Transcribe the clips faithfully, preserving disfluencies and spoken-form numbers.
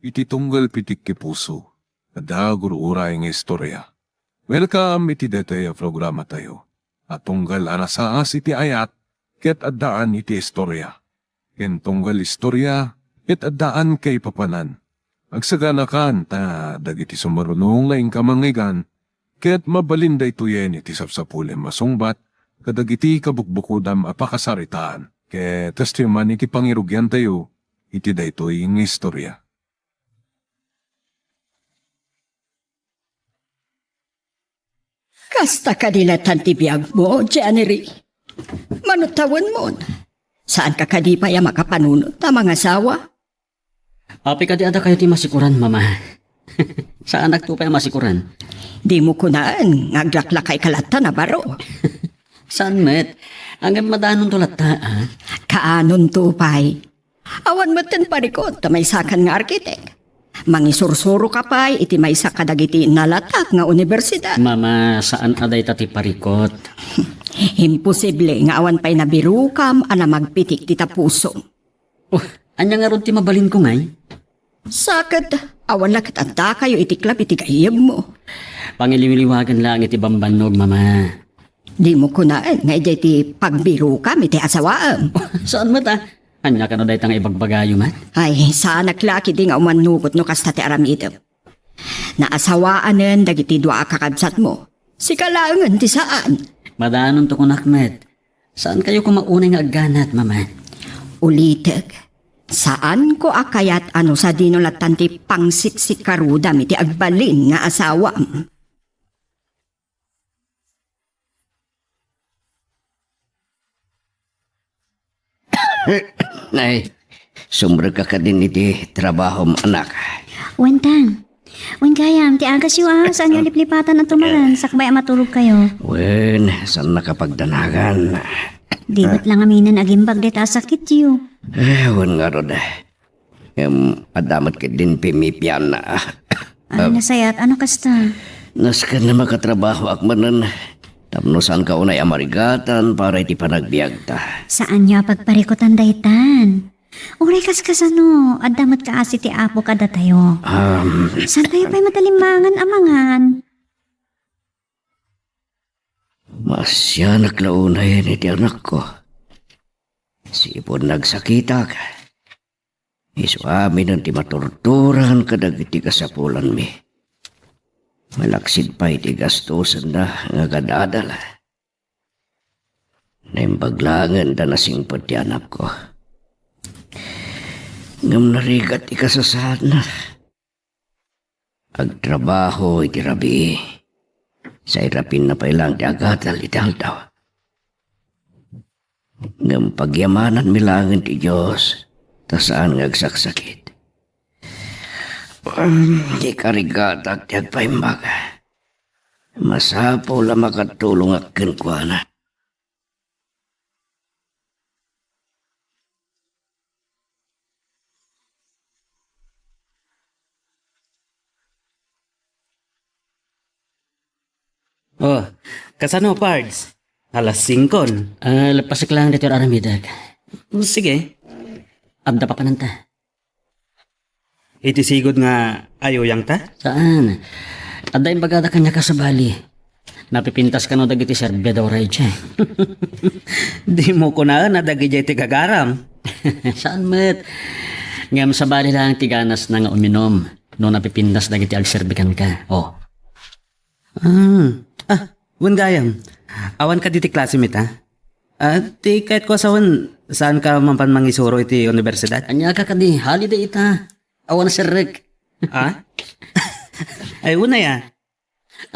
Iti tunggal pitik ti puso, adda gur-uray nga istorya. Welcome iti daytoy a programatayo a tunggal a nasaas iti ayat ket addaan iti istorya, ken tunggal istorya ket addaan kaipapanan. Agsaganakan ta dagiti sumaruno nga inka mangngegana ket mabalin daytoyen iti sapsapulem a sungbat kadagiti kabukbukodam a pakasaritaan. Ket kastoy man iti pangirugiantayo iti daytoy nga istorya. Kasta kadi laeng ti biagmo, January? Mano tawenmon? Saanka kadi pay a makapanunot a mangasawa? Apay kadi a dakayo ti masikuran, Mama? Saanakto pay a masikuran. Dimo kunaen nga aglaklakayka latta a baro. Saan met? Ngem madanonto latta, a? Kaanonto pay. Awan metten parikut ta maysakan nga arkitek. Mangisursuroka pay iti maysa kadagiti nalatak nga universidad. Mama, saan a dayta ti parikut. Imposible nga awan pay nabirokam a namagpitik ti tapusom. Oh, ania ngarud ti mabalinko ngay? Sa ket, awan la ket addakayo iti club iti gayyemmo. Pangiliwliwagan laeng iti bambannog, Mama. Dimo kunaen nga idiay ti pagbirokam iti asawaem. Saan met, a? Ania kano dayta nga ibagbagayo met? Ay, saanak la ketdi nga umannurot no kasta ti aramidem. Naasawaanen dagiti dua a kakabsatmo. Sika laengen ti saan. Madanonto kunak met. Saankayo koma unay nga agganat, Mama. Ulitek, saanko a kayat a no sadino lattan ti pangsiksikarudam iti agbalin nga asawam. Ay, sumrekka kadin iti trabahom, anak. Wen, Tang. Wen gayam, ti agasyo, a, saanyo liplipatan a tumaran, sakbay a maturogkayo. Wen, saan nakapagdanagan. Di met la ngamin agimbag dayta a sakityo. Eh, wen ngarud. Ngem adda met ketdin pimipianna. Ano, nasayat? Ano kasta? Nasken a makatrabahoak manen tapno saanka unay a marigatan para iti panagbiagta. Saanyo a pagparikutan daytan. Uray kaskasano, adda met kaasi ti Apo kadatayo. Um, Saankayo pay matalimmangan a mangan? Maasianak la unayen iti anakko. Sipud nagsakitak, isu aminen ti maturturan kadagiti kasapulanmi. Malaksid pay ti gastosenna nga agadadal. Naimbag laengen ta nasingpet ti anakko. Ngem narigat ti kasasaadna. Agtrabaho iti rabii. Sairapinna pay laeng ti agadal iti aldaw. Ngem pagyamananmi laengen ti Dios, ta saan nga agsaksakit. Ti karigatak ti agpaimbag. Masapul a makatulongak kenkuana. Oh, kasano, Pards? Alas singkon. Ah, leppasek lang ditoy aramidek. Sige. Adda papananta. Iti sigud nga ayuyangta? Saan? Adda imbagada kaniak a sabali. Napipintas kano dagiti servidora idiay. Dimo kunaen a dagidiay ti gagaram. Saan met? Ngem sabali laeng ti ganasna nga uminum no napipintas dagiti agserbi kenka. Oh. Ah, ah, wen gayam. Awan kadi ti klase met, a? Ah, ti kayatko a sawen, saanka mapan mangisuro iti universidad? Ania ka kadi, holiday ita. Awan serrek. Ah? Ay, unay, a.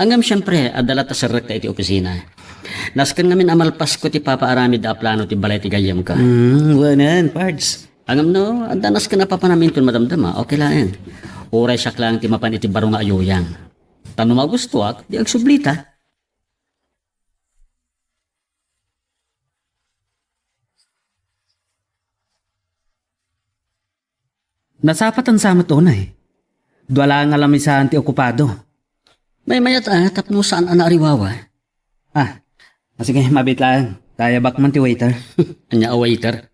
Ngem siempre, adda latta serrekta iti opisina. Nasken ngamin a malpasko ti papaaramid a plano ti balay ti gayyemko. Hmm, wen, Pards. Ngem no, adda nasken a papanam inton madamdama, okay laeng. Uray siak laeng ti mapan iti baro nga ayuyang. Ta no magustoak, di agsublita. Nasapaten sa met unay. Dua laeng a lamisaan ti okupado. Maymayat, a, tapno saan a naariwawa. Ah, ah, sige, mabiit laeng. Kayabak man ti waiter. Ania a waiter?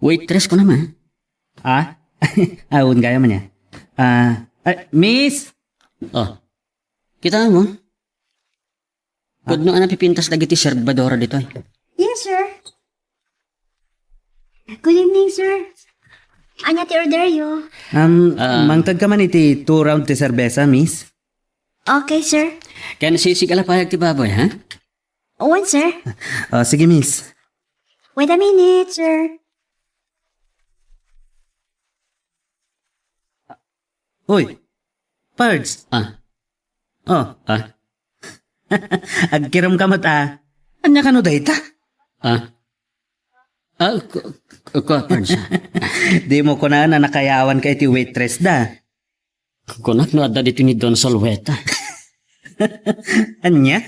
Waitress ko naman. Ah? Awan gayam aya. Ah, ay, miss? Oh. Kita mo? Pudno a napipintas dagiti serbadora ditoy. Yes, sir. Good evening, sir. Ania ti order yo? Um, Ah. Mangted ka man iti two round ti serbesa, miss? Okay, sir. Ken sisig a lapayag ti baboy, ha? Wen, sir. Oh, sige, miss. Wait a minute, sir. Uy, Pards. Ah. Oh. Ah. Agkirom ka met, ah. Ania kano dayta? Ah. Ah, ku-, ku-, kua, Pards. Di mo kunaan a nakayawan ka iti waitress da. Kunak no adda ditoy ni Don Solweta. Ania?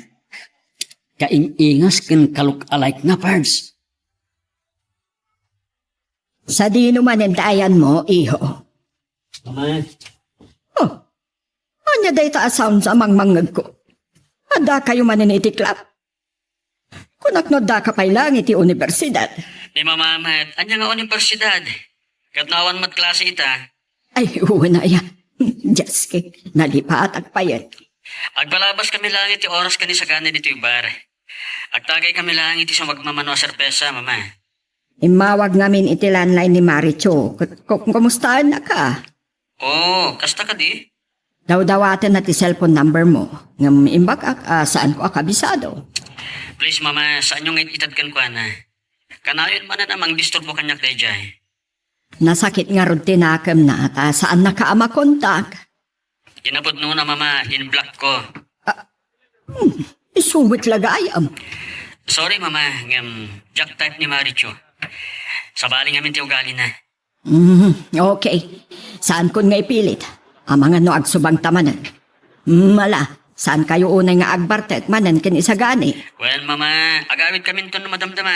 Kaing-ingas ken kalok-alike na, Pards. Sadino manen ti ayanmo, iho? Ama. Oh, ania dayta a sounds a mangmangngegko? Addakayo manen iti club? Kunak no addaka pay laeng iti universidad. Ni Mama met, ania nga universidad? Ket no awan met klase ita? Ay, wen aya. Dios, nalipatak payen. Agpalabas kami laeng iti oras ken ni Sagani ditoy bar. Agtagay kami laeng iti sumagmamano a serbesa, Mama. Immawag ngamin iti landline ni Marichu. Ku-, ku-, kumustaennaka? Oo, kasta kadi? Dawdawatenna ti cellphone number mo. Ngem imbagak a saanko a kabisado. Please, Mama, saanyo nga it-ited kenkuana. Kanayon manen a mangdisturbo kaniak daydiay. Nasakit ngarud ti nakemna ta saannaka a makontak. Kinapudnona, Mama, in-block ko. Ah, hmm, isu met la gayam. Sorry, Mama, ngem diak type ni Marichu. Sabali ngamin ti ugalina. Hmm, okay. Saankon nga ipilit. Amangan no agsubangta manen. Hmm, ala, saankayo unay nga agbartek manen ken ni Sagani? Well, Mama, agawidkaminton no madamdama.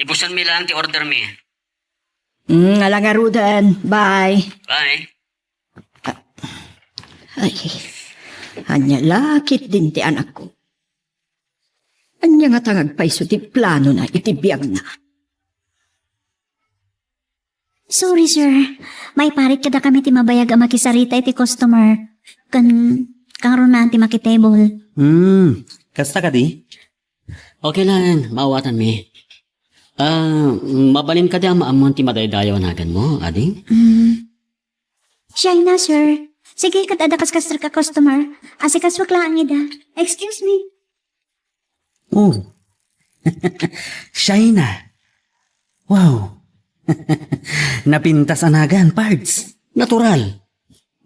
Ibusanmi laeng ti ordermi. Hmm, ala ngaruden. Bye. Bye. Ay, ania la ketdin ti anakko? Ania ngata nga agpayso ti planona iti biagna? Sorry, sir. Maiparit kadakami ti mabayag a makisarita iti customer. Ken kangrunaan ti makitable. Hmm, kasta kadi? Okay laeng, maawatanmi. Ah, mabalin kadi a maammoan ti madaydayaw a naganmo, ading? Hmm. Shaina, sir. Sige, ket adda kaskasrek a customer. Asikasuek laeng ida. Excuse me. Oh. Shaina. Wow. Napintas a nagan, Pards. Natural.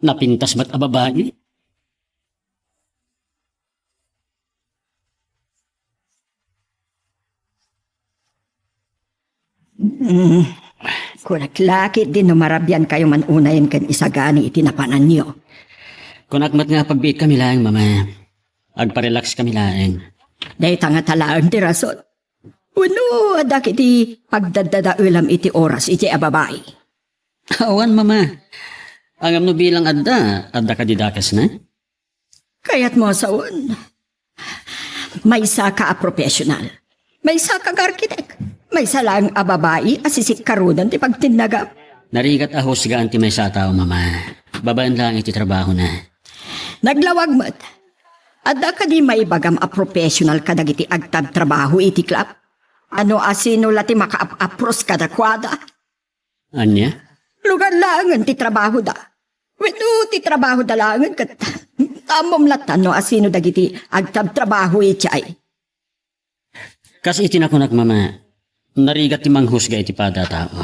Napintas met a babai. Mm. Kunak la ketdin no marabiankayo man unayen ken ni Sagani iti napananyo. Kunak met nga pagbiitkami laeng, Mama. Agparelakskami laeng. Dayta ngata laeng ti rason. Wenno, adda ket ti pagdaddadaelam iti oras iti a babai? Awan, Mama. Ngem no bilang adda, adda kadi dakesna? Kayatmo a sawen, maysaka a professional. Maysaka nga arkitek. Maysa laeng a babai a sisikkaruden ti pagtinnagam. Narigat a husgaan ti maysa a tao, Mama. Babaen laeng iti trabahona. Naglawag met. Adda kadi maibagam a professional kadagiti agtabtrabaho iti club? Ano a sino la ti makaap-apros kadakuada? Ania? Lugar laengen ti trabahoda. Wenno ti trabahoda laengen ket ammom latta no a sino dagiti agtabtrabaho idiay. Kas iti nakunak, Mama, narigat ti manghusga iti pada a tao.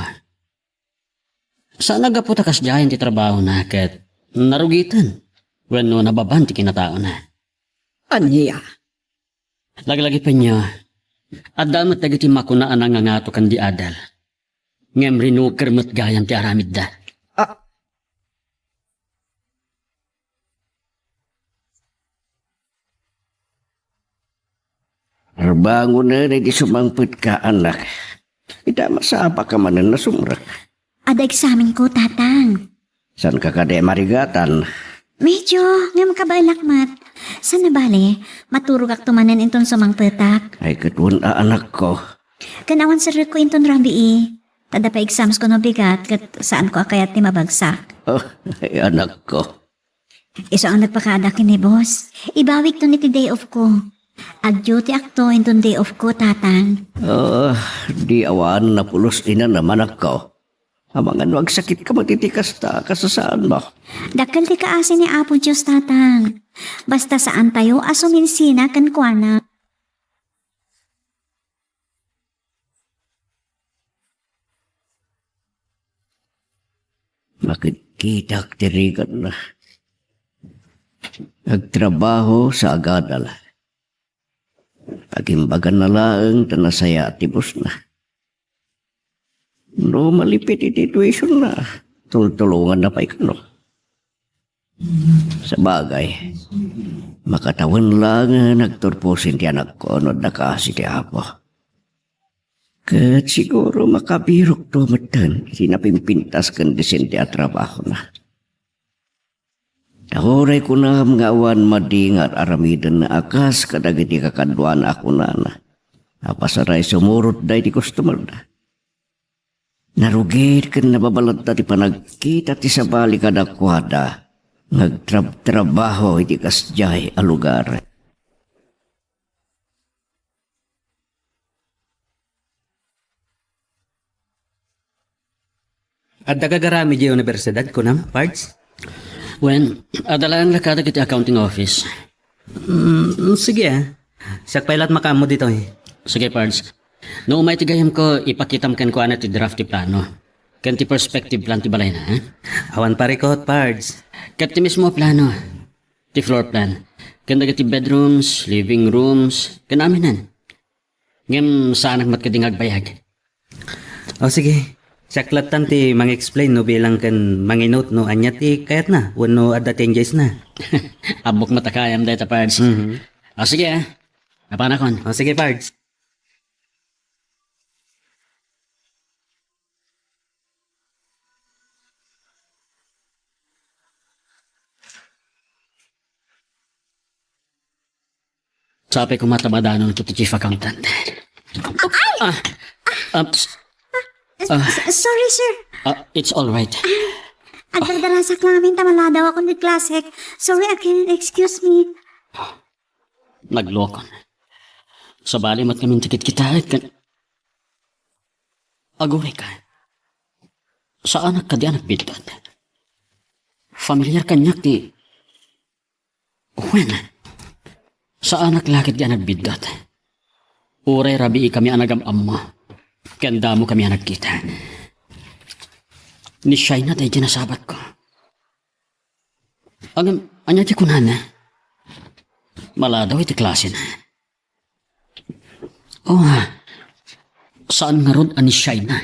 Saan a gapu ta kasdiayen ti trabahona ket narugiten wenno nababan ti kinataona. Ania? Laglagipenyo, adda met dagiti makuna a nangangato ken di adal. Ngem rinuker met gayam ti aramidda. Ah. Arbangonen iti sumangpetka, anak. Ita, masapaka manen a sumrek. Adda eksamenko, Tatang. Saanka kadi marigatan? Medyo, ngem kabaelak met. Saan a bale, maturogakto manen inton sumangpetak. Ay, ket wen a, anakko. Ken awan serrekko inton rabii. Ta adda pay examsko no bigat, ket saanko a kayat ti mabagsak. Oh, ay, anakko. Isu a nagpakada ken ni boss. Ibawikton iti day off ko. Ag-duty akto inton day off ko, Tatang. Ah, di awan napulos ina naman ako. Amangan no agsakitka met iti kasta, kasasaanmo. Dakkel ti kaasi ni Apo Dios, Tatang. Basta saantayo a suminsina kenkuana. Makitkitak ti rigatna. Agtrabaho sa agadal. Agimbaganna laeng ta nasayaat ti bossna. No malipit iti tuition na, tultulongan na pay kano. Sabagay, makatawen laeng nga nagturposen ti anakko no adda kaasi ti Apo. Ket siguro makabirokto metten iti napimpintas ken disente a trabahona. Ta uray kunam nga awan madi nga ar-aramiden a kas kadagiti kakaduana a kunana a pasaray sumurotda iti customerda. Narugit ken nababaladda ti panagkita ti sabali kadakuada nga agtrabtrabaho iti kasdiay a lugar. Adda gagaram idiay universidad, kunam, Pards? Wen, adda laeng la kadagiti accounting office. Mm, sige, ah. Siak pay la't makaammo ditoy. Sige, Pards. No umay ti gayyemko, ipakitam kenkuana ti draft ti plano ken ti perspective plan ti balayna, eh? Awan parikot, Pards. Ket ti mismo a plano, ti floor plan, ken dagiti bedrooms, living rooms, ken aminen. Ngem saanak met kadi nga agbayag. O, sige. Siak lattan ti mang-explain no bilang ken manginut no ania ti kayatna wenno adda ti enjoysna. Ammok met a kayam dayta, Pards. Mhm. O, sige, ah. Apanakon. O, sige, Pards. Sapay koma ta madanonto ti chief accountant. Ay! Ah, ah, s- S-, Ah. s-, sorry, sir. Ah, it's all right. Agdardarasak lang amin ta maladaw akon iti klase. Sorry again, excuse me. Nagluokon. Sabali met ngamin ti kitkitaek ken aguray ka. Saanak kadi a nagbiddut. Familiar kaniak ti Wen, saanak la ketdi a nagbiddut. Uray rabiikami a nagam-ammo, ken damokami a nagkita. Ni Shaina daydi nasabatko. Ngem, ania ti kunana? Maladaw iti klasena. Oh, saan ngarud a ni Shaina?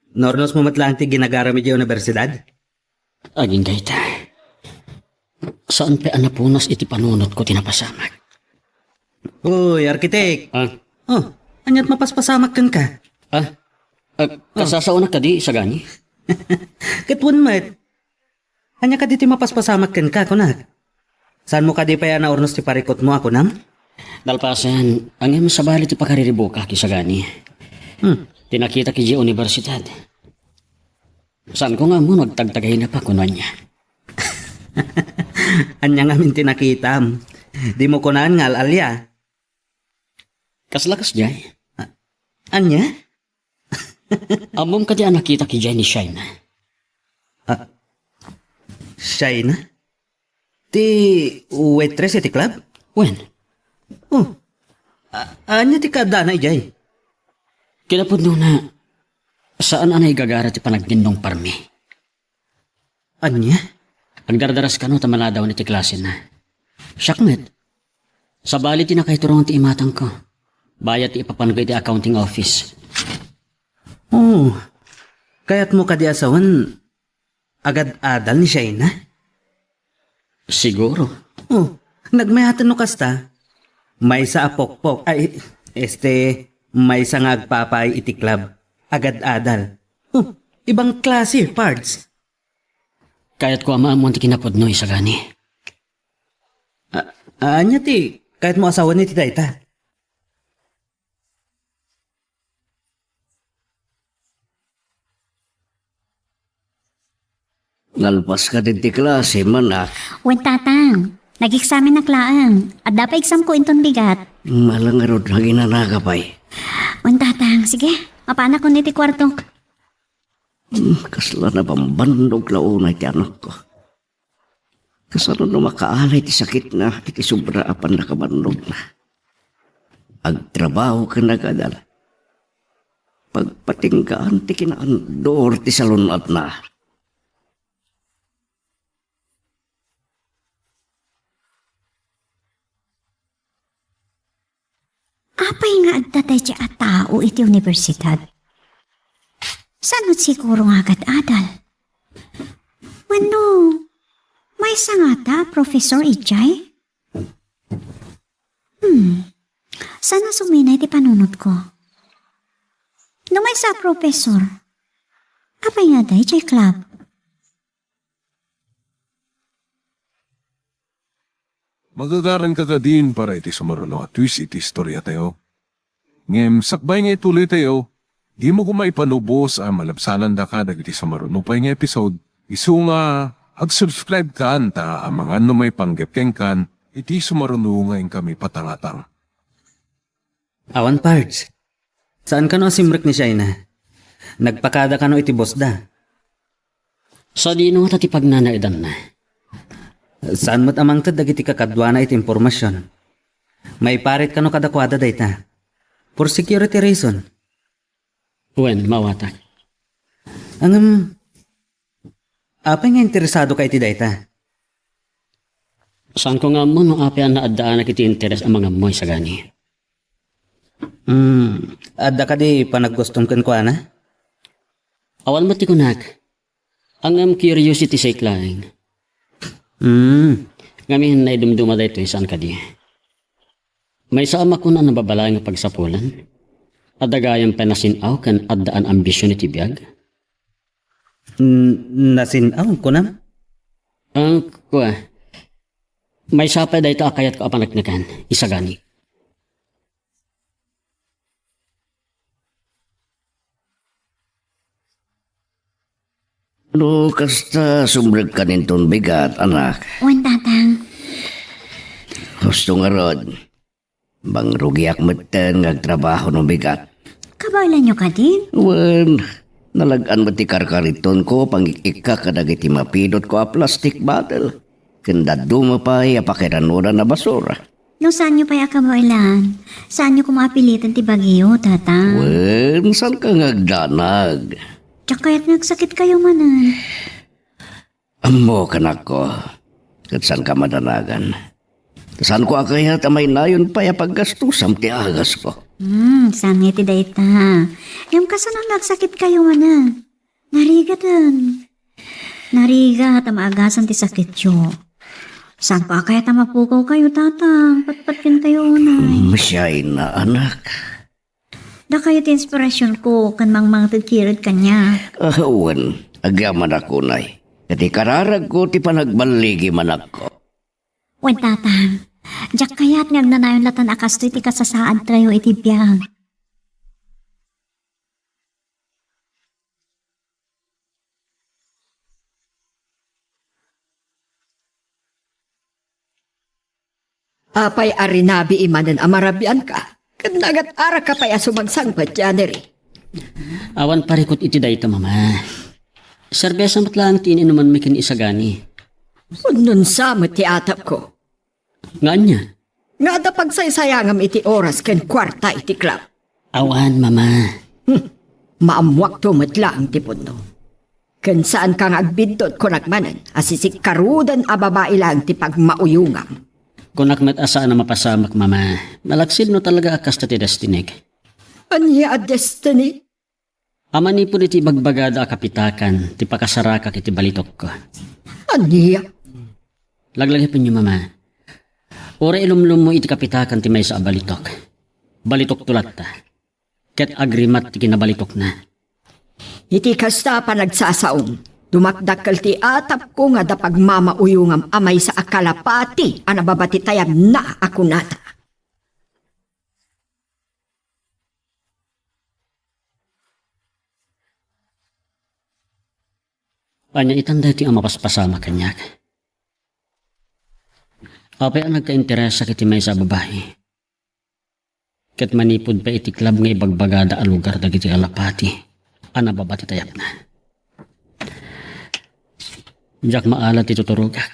Naurnosmo met laeng ti ginagaram idiay universidad? Agingga ita. Saan pay a napunas iti panunotko ti napasamak. Uy, arkitek! Ah? Oh, ania't mapaspasamak kenka? Ah? Ah, kasasaonak kadi, Sagani? Ket wen met. Ania kadi ti mapaspasamak kenka, kunak? Saanmo kadi pay a naurnos ti parikutmo a kunam? Nalpasen, ngem sabali ti pakariribukak, Sagani. Hmm. Ti nakitak idiay universidad. Saanko nga ammo no agtagtagayna pa kuno ania. Ania ngamin ti nakitam? Dimo kunaan nga al-alia. Kasla kasdiay? A-, ania? Ammom kadi a nakitak idiay ni Shaina? Ah, Shaina? Ti waitress iti club? Wen. Oh. A-, ania ti kaaddana idiay? Kinapudnona, saan a naigagara ti panagdindong parmi. Ania? Agdardaras kano ta maladawna ti klasena. Siak met. Sabali ti nakaiturongan ti imatangko. Bayat ti ipapanko iti accounting office. Oh, kayatmo kadi a sawen agad-adal ni Shaina? Siguro. Oh, nagmayaten no kasta. Maysa a pokpok, ay, este, maysa nga agpapaay iti club. Agad-adal. Oh, ibang klase, Pards. Kayatko a maammoan ti kinapudno, Sagani. A-, ania ti kayatmo a sawen iti dayta? Nalpas ka ditoy klase, manak. Wen, Tatang. Nag-eksamenak laeng. Adda pay examko inton bigat. Malangarod, aginanaga pay. Wen, Tatang. Sige, mapanak iti kuartok. Hmm, kasla nabambannog la unay ti anakko. Kasano no makaalay ti sakitna iti sobra a pannakabannogna? Agtrabaho ken agadal. Pagpatinggaan ti kinaandur ti salun-atna. Apay nga adda daydiay a tao iti universidad? Saan met siguro nga agad-adal? Wenno, maysa ngata a professor idiay? Hmm, saan nga suminay ti panunotko? No maysa a professor, apay nga adda idiay club? Magagaranka kadin para iti sumaruno a twist iti istoriatayo. Ngem sakbay nga ituloytayo, dimo koma ipanubos a malabsanandaka dagiti sumaruno pay nga episode, isu nga ag-subscribe kan ta amangan no maipanggep kenkan iti sumaruno nga inkami patangatang. Awan, Pards. Saan kano a simrek ni Shaina? Nagpakada kano iti boss da? Sadino ngata ti pagnanaedanna? Saan met a mangted dagiti kakaduana iti impormasion? Maiparit kano kadakuada dayta? For security reason. Wen, maawatak. Ngem, apay nga interesadoka iti dayta? Saanko nga ammo no apay a naaddaanak iti interes a mangammoy sagani. Hmm, adda kadi panagustom kenkuana? Awan met ti kunak. Ngem curiosity sake laeng. Hmm. Ngamin, naidumduma daytoy, saan kadi? Maysa a makuna a nababalaeng nga pagsapulan. Adda gayam pay nasin-aw ken addaan ambision iti biag. N-, nasin-aw, kunam? Ang, kua. Maysa pay dayta a kayatko a paneknekan, isagani. No kasta, sumrekkan inton bigat, anak. Wen, Tatang. Husto ngarud. Mangrugiak metten nga agtrabaho no bigat. Kabaelanyo kadin? Wen, nalag-an met ti karkaritonko, pangik-ikkak kadagiti mapidotko a plastic bottle. Ken dadduma pay a pakiranodan a basura. No saanyo pay a kabaelan, saanyo koma a piliten ti bagyo, Tatang. Wen, saanka nga agdanag? Diak kayat nga agsakitkayo manen. Ammok, anakko, ket saanka madanagan. Saanko a kayat a mainayon pay a paggastusam ti agasko. Hmm, saan nga iti dayta. Ngem kasano nga agsakitkayo manen? Narigaten. Narigat a maagasan ti sakityo. Saanko a kayat a mapukawkayo, Tatang. Patpatkentayo unay. Masiay na, anak. Dakayo ti inspirasionko ken mangmangted kired kaniak. Ah, wen, agyamanak unay. Ket ikararagko ti panagballigi, anakko. Wen, Tatang, diak kayat nga agnanayon latta a kastoy ti kasasaadtayo iti biag. Apay a rinabii manen a marabianka? Ket nagat-araka pay a sumangsangpet, January. Awan parikut iti dayta, Mama. Serbesa met laeng ti in-inumanmi ken isagani. Punnonsa met ti atapko. Nga ania? Nga adda pagsaysayangam iti oras ken kuarta iti club. Awan, Mama. Hmm. Maammuakto met laeng ti punno. Ken saanka nga agbiddut, kunak manen a sisikkaruden a babai laeng ti pagmauyongam. Kunak met a saan a mapasamak, Mama. Nalaksid no talaga a kasta ti destinik. Ania a destiny? A manipud iti ibagbagada a kapitakan ti pakasarakak iti balitokko. Ania? Laglagipenyo, Mama. Uray ilumlummo iti kapitakan ti maysa a balitok. Balitokto latta. Ket agrimat ti kinabalitokna. Iti kasta a panagsasaom, dumakdakkel ti atapko nga adda pagmamauyongam a maysa a kalapati a nababati ti ayamna a kunata. Ania itan daytoy a mapaspasamak kaniak? Apay a nagkainteresak iti maysa a babai? Ket manipud pay iti club nga ibagbagada a lugar dagiti kalapati a nababa ti tayabna. Diak maala ti tuturogak.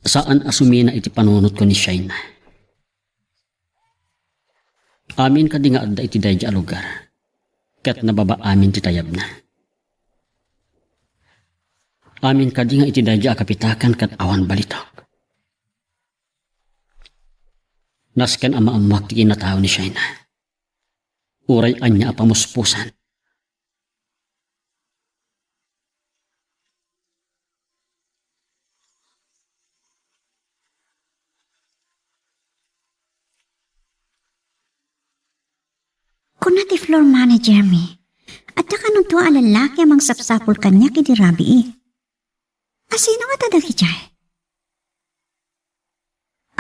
Saan a sumina iti panunotko ni Shaina. Amin kadi nga adda iti daydi a lugar, ket nababa amin ti tayabna. Amin kadi nga iti daydi a kapitakan ket awan balitok. Nasken a maammoak ti kinatao ni Shaina. Uray ania a pamuspusan. Kuna ti floor manager mi, adda kano dua a lallaki a mangsapsapul kaniak idi rabii. Asino ngata dagijay?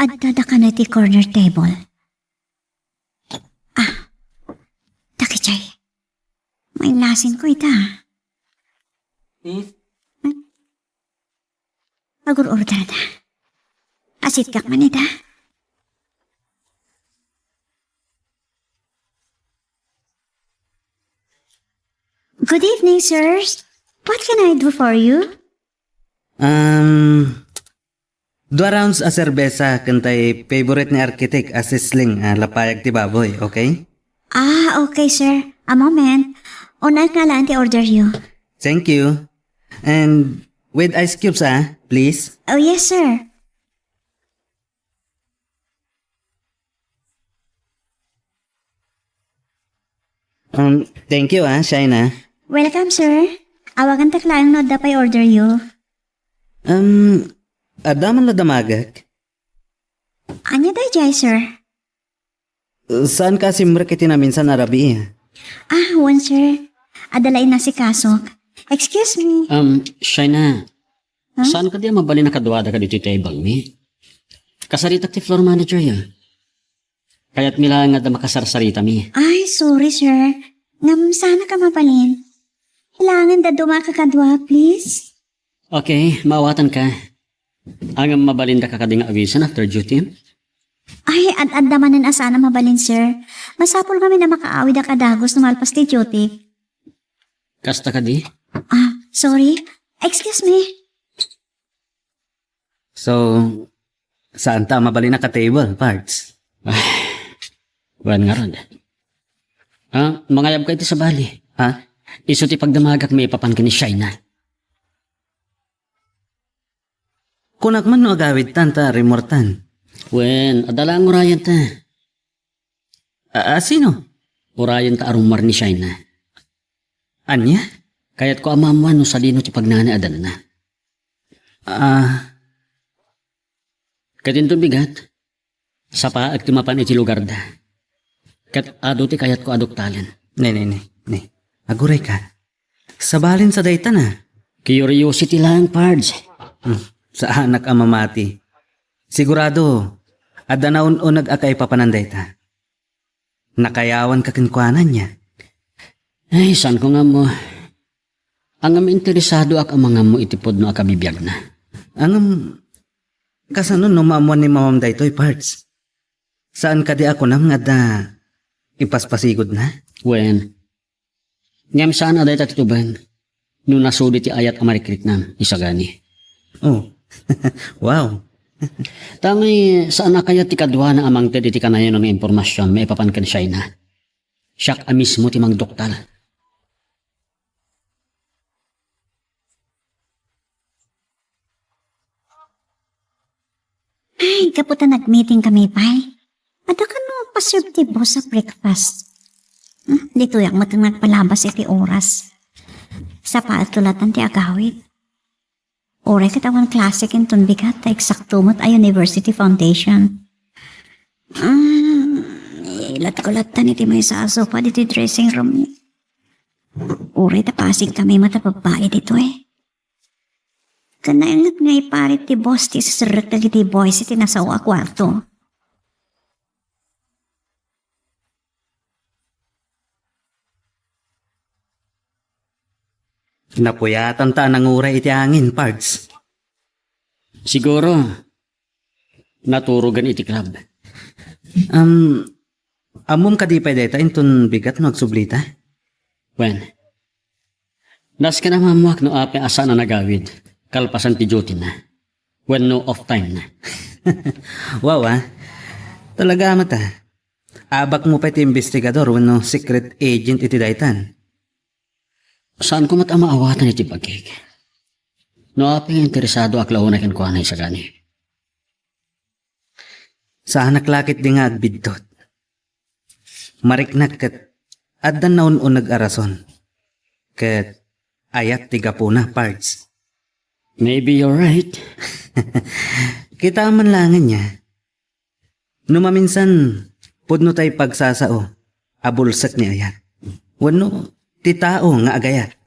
Adda dakano iti corner table. Ah, dagijay. Mailasinko ita. Miss? Agur-order da. Asitkak man ita. Good evening, sirs. What can I do for you? Um, dua rounds a serbesa ken tay favorite ni architect a sisling a lapayag ti baboy, okay? Ah, okay, sir. A moment. Unaek nga alaen ti order yo. Thank you. And with ice cubes, ah, please. Oh, yes, sir. Um, thank you, ah, Shaina. Welcome, sir. Awagantak laeng no adda pay order yo. Um, adda man la damagek? Ania daydiay, sir? Saan ka asimrek iti naminsan a rabii? Ah, wen, sir. Adda la inasikasok. Excuse me. Um, Shaina, Huh? Saan kadi a mabalin a kaduada kaditoy table mi? Kasaritak ti floor manager ya. Kayatmi laeng nga adda makasarsaritami. Ay, sorry, sir. Ngem saan a mabalin. Kailangan da duma a kakadua, please. Okay, maawatanka. Ngem mabalin daka kadi nga awisan after duty? Ay, ad-adda manen a saan a mabalin, sir. Masapul ngamin a makaawid a kadagus no malpas ti duty. Kasta kadi? Ah, sorry. Excuse me. So, saan ta mabalin a ka-table, Pards? Wen ngarud. Ah, mangayabka iti sabali. Ha? Isu ti pagdamagak maipapan ken ni Shaina. Kunak man no agawidtan ta rimmuartan. Wen, adda laeng urayenta. A, a, sino? Urayenta a rummuar ni Shaina. Ania? Kayatko a maammuan no sadino ti pagnanaedanna. Ah, Ket inton bigat, sapaek ti mapan iti lugarda. Ket adu ti kayatko a duktalen. Ne, ne, ne, ne. Agurayka. Sabalin sa dayta na. Curiosity laeng, Pards. Hmm, saanak a mamati. Sigurado, adda naun-uneg a kaipapanan dayta. Nakayawanka kenkuana, ania? Ay, saanko nga ammo. Ngem interesadoak a mangammo iti pudno a kabibiagna. Ngem, kasano no maammuan ni mamam daytoy, Pards? Saan kadi a kunam nga adda ipaspasigudna? Wen, ngem saan a dayta ti tuben no nasudi ti ayat a marikriknam, isagani. Oh. Wow. Ta may saan a kayat ti kaduana a mangted iti kanayon nga impormasion maipapan ken Shaina. Siak a mismo ti mangduktal. Ay, gapu ta nag-meeting kami pay. Adda kano pa-serve ti boss a breakfast. Hmm, ditoyak met nagpalabas iti oras. Sapaek tulatan ti agawid. Uray ket awan klase ken ton bigat ta eksakto met a university foundation. Hmm, ilatko lattan iti maysa a sofa ditoy dressing room. Uray ta pasig kami met a babbai ditoy. Kanayon met nga iparit ti boss ti iserrek dagiti boys iti nasao a kuarto. Napuyatan ta a nanguray iti angin, Pards. Siguro, naturogen iti club. Um, ammom kadi pay dayta inton bigat no agsublita? Wen, nasken a maammoak no apay a saan a nagawid, kalpasan ti duty na, wenno off time na. Wow, ah. Talaga, mata. Abak mo pay ti investigador wenno secret agent iti daytan. Saan ko met a maawatan iti bagik. No apay nga interesado ak launa kenkuana isagani. Saanak la ketdi nga agbiddut. Mariknak ket adda naun-uneg a rason. Ket ayat ti gapuna, Pards. Maybe you're right. Kita man langen niya. No maminsan, pudno tay pagsasao a bulsek ni ayat. Wenno, ti tao nga agayat.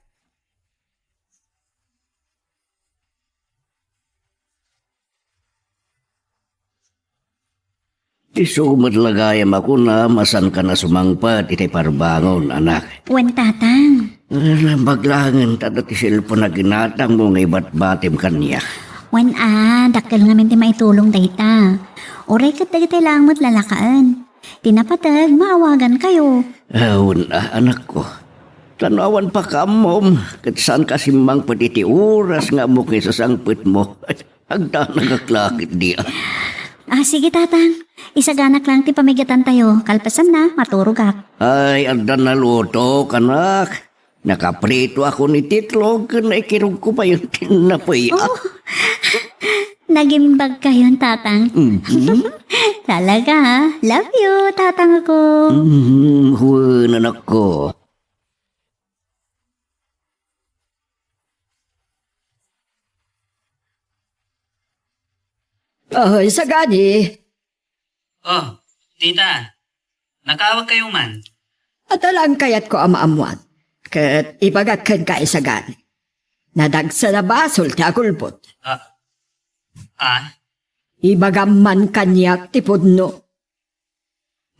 Isu met la gayam a kunam a saankan a sumangpet iti parbangon, anak. Wen, Tatang. Nalambag langen ta adda ti cellphone a ginatangmo nga ibatbatim kaniak. Wen a, dakkel ngamin ti maitulong dayta. Uray ket dagitoy laeng met lalakaen. Ti napateg, maawagankayo. Ah, wen a, anakko. Ta no awan pakaammoam, ket saanka simmangpet iti oras nga ammok nga isasangpetmo. Agdanagak la ketdi, a. Ah, sige, Tatang. Isaganak lang ti pamigatantayo. Kalpasanna, maturogak. Ay, adda nalutok, anak. Nakapritoakon iti itlog ken naikirogko payen ti napay, a. Oh, nagimbagkayon, Tatang. Mhm. Talaga, ha? Love you, Tatang ko. Mhm, wen, anakko. Oh, isagani. Oh, tita, nakaawagkayo man? Adda laeng kayatko a maammoan. Ket ibagak kenka isagani. Nadagsen a basol ti agulbod. Ah, ah? Ibagam man kaniak ti pudno.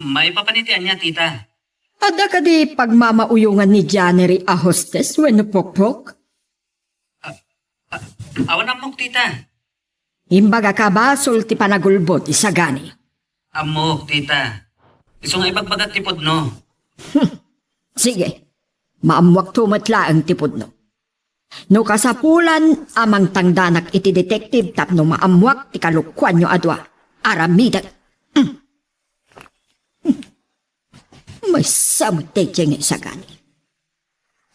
Maipapan iti ania, tita? Adda kadi pagmamauyongan ni Janery a hostes wenno pokpok? Ah, ah, awan ammok, tita. Imbagak a basol ti panagulbod isagani. Ammok, tita. Isu nga ibagbagak ti pudno. Hmm. Sige. Maammoakto met laeng ti pudno. No kasapulan a mangtangdanak iti detective tapno maammoak ti kalokuanyo a dua, aramidek. Hmm. Hmm. Maysa met daydiay nga isagani.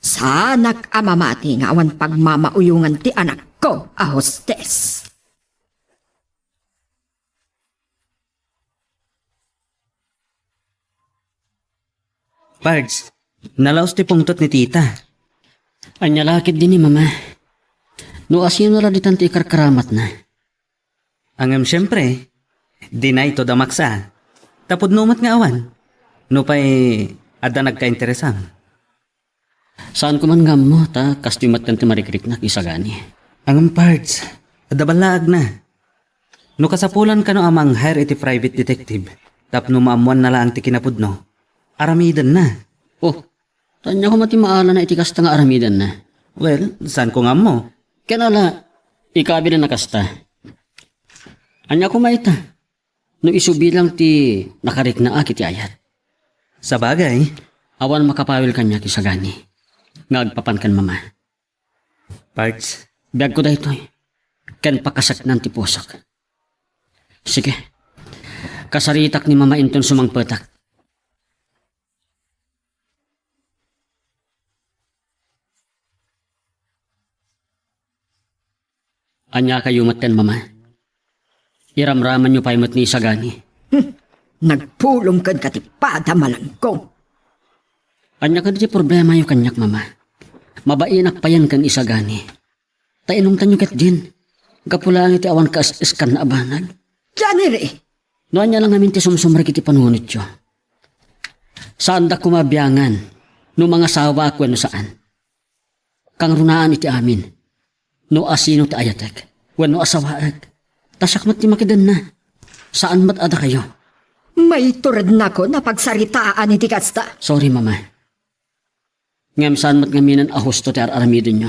Saanak a mamati nga awan pagmamauyongan ti anakko a hostes. Pards, nalaos ti pungtot ni tita. Ania la ketdi ni mama? No asino la ditan ti ikarkaramatna? Ngem siempre, deny to the max a. Ta pudno met nga awan. Nupay adda nagkainteresam. Saanko man nga ammo ta kastoy metten ti marikriknak isagani. Ngem, Pards, adda ballaagna. No kasapulan kano a mang-hire iti private detective tapno maammoanna laeng ti kinapudno, aramidenna. Oh, ania koma ti maalana iti kasta nga aramidenna? Well, saanko nga ammo. Ken ala, ikabilin a kasta. Ania koma ita? No isu bilang ti nakariknaak iti ayat. Sabagay. Awan makapawil kaniak isagani nga agpapan ken mama. Pards. Biagko daytoy. Ken pakaseknan ti pusok. Sige. Kasaritak ni mama inton sumangpetak. Ania kayo metten, mama? Iramramanyo pay met ni isagani. Hmm. Nagpulong kenka ti pada, malangkong. Ania kadi ti problemayo kaniak, mama? Mabainak payen ken isagani. Ta inungtanyo ketdin. Gapu laeng iti awan kaes-eskanna a banag. Janery! No ania lang ngamin ti sumsumrek iti panunotyo, saandak koma a biangan no mangasawaak wenno saan. Kangrunaan iti amin no asino ti ayatek wenno asawaek. Ta siak met ti makidenna. Saan met a dakayo. Maiturednakon a pagsaritaan iti kasta. Sorry, mama. Ngem saan met ngaminen a husto ti ar-aramidenyo.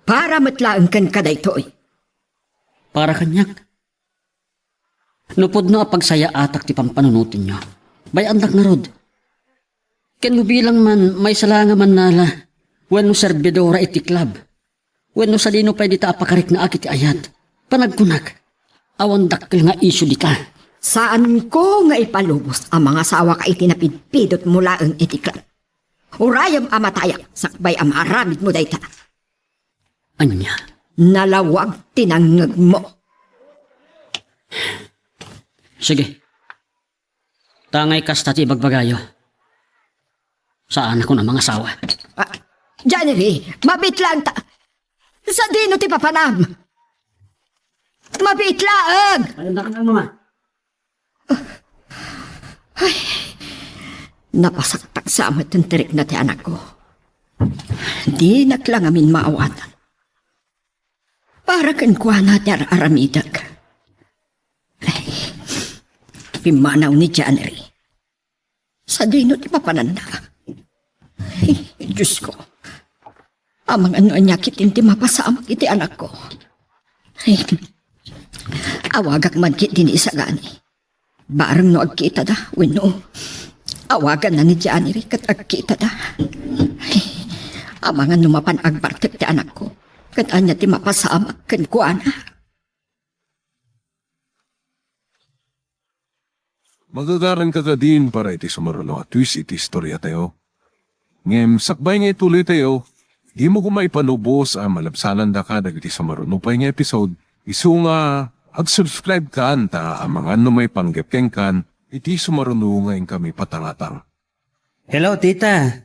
Para met laeng kenka daytoy. Para kaniak. No pudno a pagsayaatak ti pampanunotenyo, bay-andak ngarud. Ken no bilang man maysa la nga mannala wenno serbidora iti club, wenno sadino pay dita a pakariknaak iti ayat, panagkunak, awan dakkel nga isyu dita. Saanko nga ipalubos a mangasawaka iti napidpidotmo laeng iti club. Urayem a matayak sakbay a maaramidmo dayta. Ania? Nalawag ti nangngegmo. Sige. Tangay kasta ti ibagbagayo. Saanakon a mangasawa. Ah, January, mabiit laeng ta. Sadino ti papanam? Mabiit laeng! Ay, anak na, mama. Ay, napasaktak sa met ti rikna ti anakko. Dinak la ngamin maawatan. Para kenkuana ti ar-aramidek. Ay, pimmanaw ni January. Sadino ti papananna? Ay, Diyos ko. Amangan no ania ketdin ti mapasamak iti anakko. Ay, awagak man ketdi ni Isagani. Bareng no agkitada, wenno awaganna ni January ket agkitada. Ay, amangan no mapan agbartek ti anakko, ket ania ti mapasamak kenkuana. Magagaranka kadin para iti sumaruno a twist iti istoriatayo. Ngem sakbay nga ituloytayo, dimo koma ipalubos a malabsanandaka dagiti sumaruno pay nga episode, isu nga ag-subscribe-kan ta amangan no maipanggep kenkan iti sumaruno nga inkami patangatang. Hello, tita.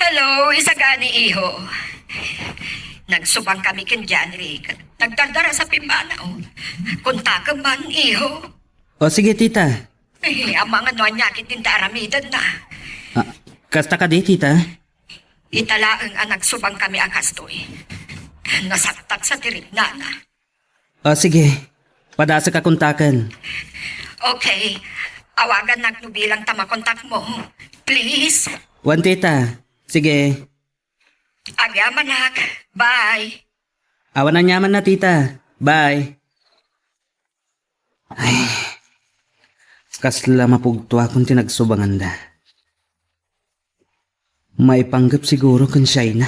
Hello, Isagani, iho. Nagsubang kami ken January ket nagdardara sa pimmanaw. Kontakem man, iho. O, sige, tita. Eh, amangan no ania ketdin ti aramidenna. Ah, kasta kadi, tita? Ita laeng a nagsubang kami a kastoy. Nasaktak sa ti riknana. O, sige. Padasek a kontaken. Okay. Awagannak no bilang ta makontakmo. Please. Wen, tita. Sige. Agyamanak. Bye. Awan aniamanna, tita. Bye. Ay, kasla mapugtoakon ti nagsubanganda. Maipanggep siguro ken Shaina.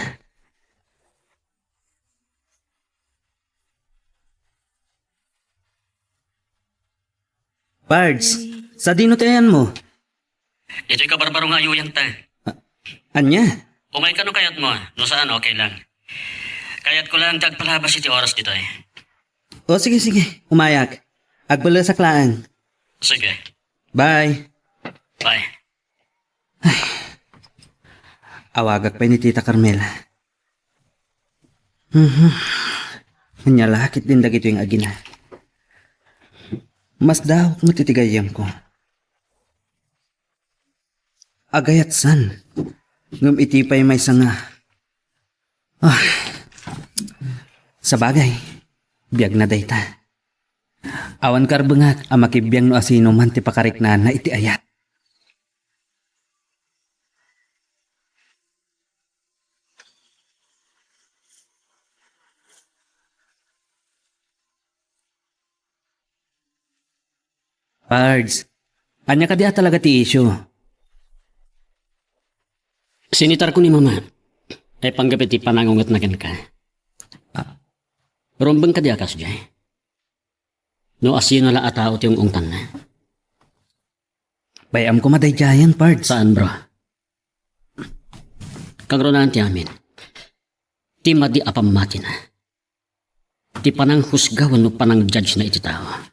Pards, sadino ti ayanmo? Itoy kabarbaro nga ayuyangta. Ah, ania? Umayka no kayatmo, no saan, okay lang. Kayatko lang ti agpalabas iti oras ditoy. O, sige, sige. Umayak. Agpelesak laeng. Sige. Bye. Bye. Awagak pay ni Tita Carmela. Mhm. Ania la ketdin dagitoy nga agina. Masdaawak met iti gayyemko. Agayatsan. Ngem iti pay maysa nga. Ah. Sabagay, biagna dayta. Awan karbengak a makibiang no asinoman ti pakariknana iti ayat. Pards, ania kadi a talaga ti isyu? Sinitarko ni Mama. Ay panggep iti panangungetna kenka. Ah, rumbeng kadi a kasdiay? No asino la a tao ti ung-ungtanna? Bay-am koma daydiayen, Pards. Saan, bro? Kangrunaan ti amin. Ti madi a pammatina. Ti pananghusga wenno panangjudge na iti tao.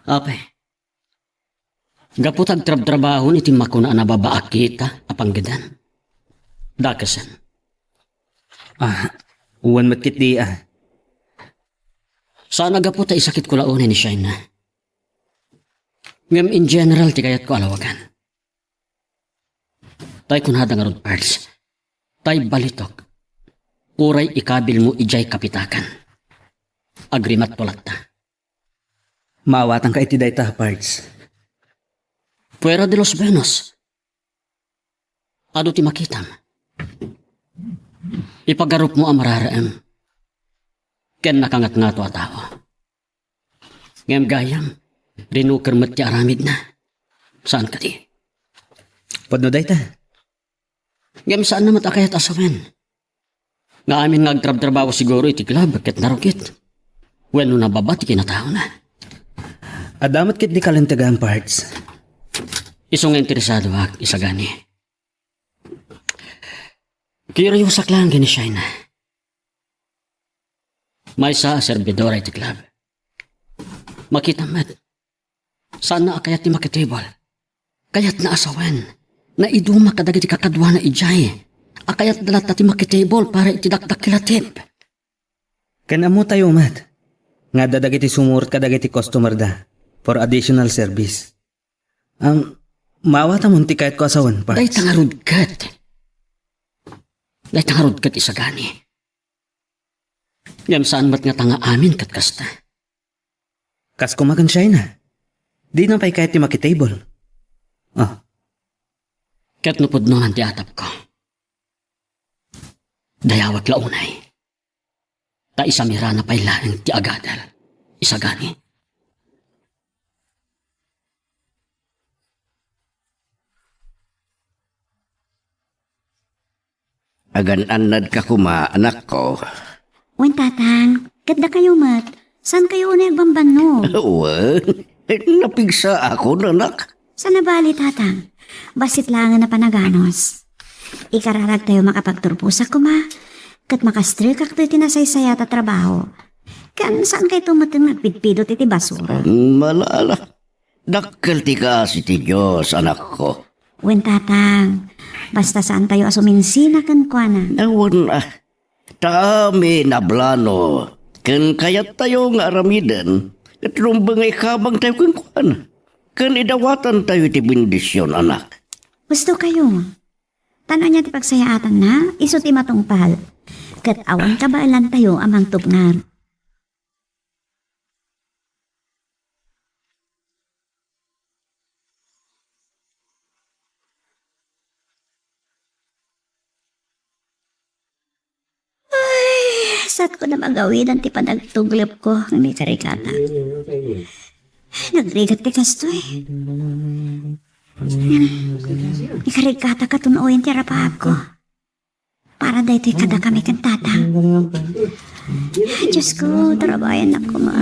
Apay, gapu ta agtrabtrabahon iti makuna a nababaak kita a panggedan. Dakesen. Ah, wen met ketdi, ah. Saan a gapu ta isakitko la unay ni Shaina. Ngem in general ti kayatko a lawagan. Tay kunada ngarud, Pards. Tay balitok. Uray ikabilmo idiay kapitakan. Agrimatko latta. Maawatanka iti dayta, Pards. Fuera de los buenos. Adu ti makitam. Ipagarupmo a mararaem ken nakangatngato a tao. Ngem gayam, rinuker met ti aramidna. Saan kadi? Pudno dayta. Ngem saanna met a kayat a sawen nga amin nga agtrabtrabaho siguro iti club ket narugit wenno nababa ti kinataona. Adda met ketdi kalintegan, Pards. Isu nga interesadoak, Isagani. Kuriosak laeng ken ni Shaina. Maysa a serbidora iti club. Makitam met, saanna a kayat ti makitable. Kayatna a sawen, naiduma kadagiti kakaduana idiay a kayatda latta ti makitable para iti dakdakkel a tip. Ken ammotayo met nga adda dagiti sumurot kadagiti customerda for additional service. Am, maawatamon ti kayatko a sawen, Pards. Dayta ngarud ket. Dayta ngarud ket, Isagani. Ngem saan met ngata nga amin ket kasta. Kas koma ken Shaina. Dina pay kayat ti makitable. Ah. Ket no pudno man ti atapko, dayawek la unay. Ta isamirana pay laeng ti agadal, Isagani. Agan-annadka koma, anakko. Wen, Tatang, ket dakayo met, saan kayo unay agbambannog? Wen, napigsaakon, anak. Saan a bali, Tatang. Bassit laengen a panaganus. Ikararagtayo makapagturposak koma, ket makastrekakto iti nasaysayat a trabaho. Ken saan kayto met nga agpidpidot iti basura? Malala. Dakkel ti kaasi ti Dios, anakko. Wen, Tatang, basta saantayo a suminsina kenkuana. Awan a. Ta amin a plano ken kayattayo nga aramiden, ket rumbeng nga ikabangtayo kenkuana, ken idawatantayo iti bendision, anak. Gusto kayo? Tan ania ti pagsayaatanna, isu ti matungpal. Ket awan kabaelantayo a mangtupngar. Ay, saanko a magawidan ti panagtuglepko, ngem ikarigata. Nagrigat ti kastoy. Ikarigata ket un-oyen ti arapaapko. Para daytoy kadakami ken Tatang. Diosko, tarabayannak koma.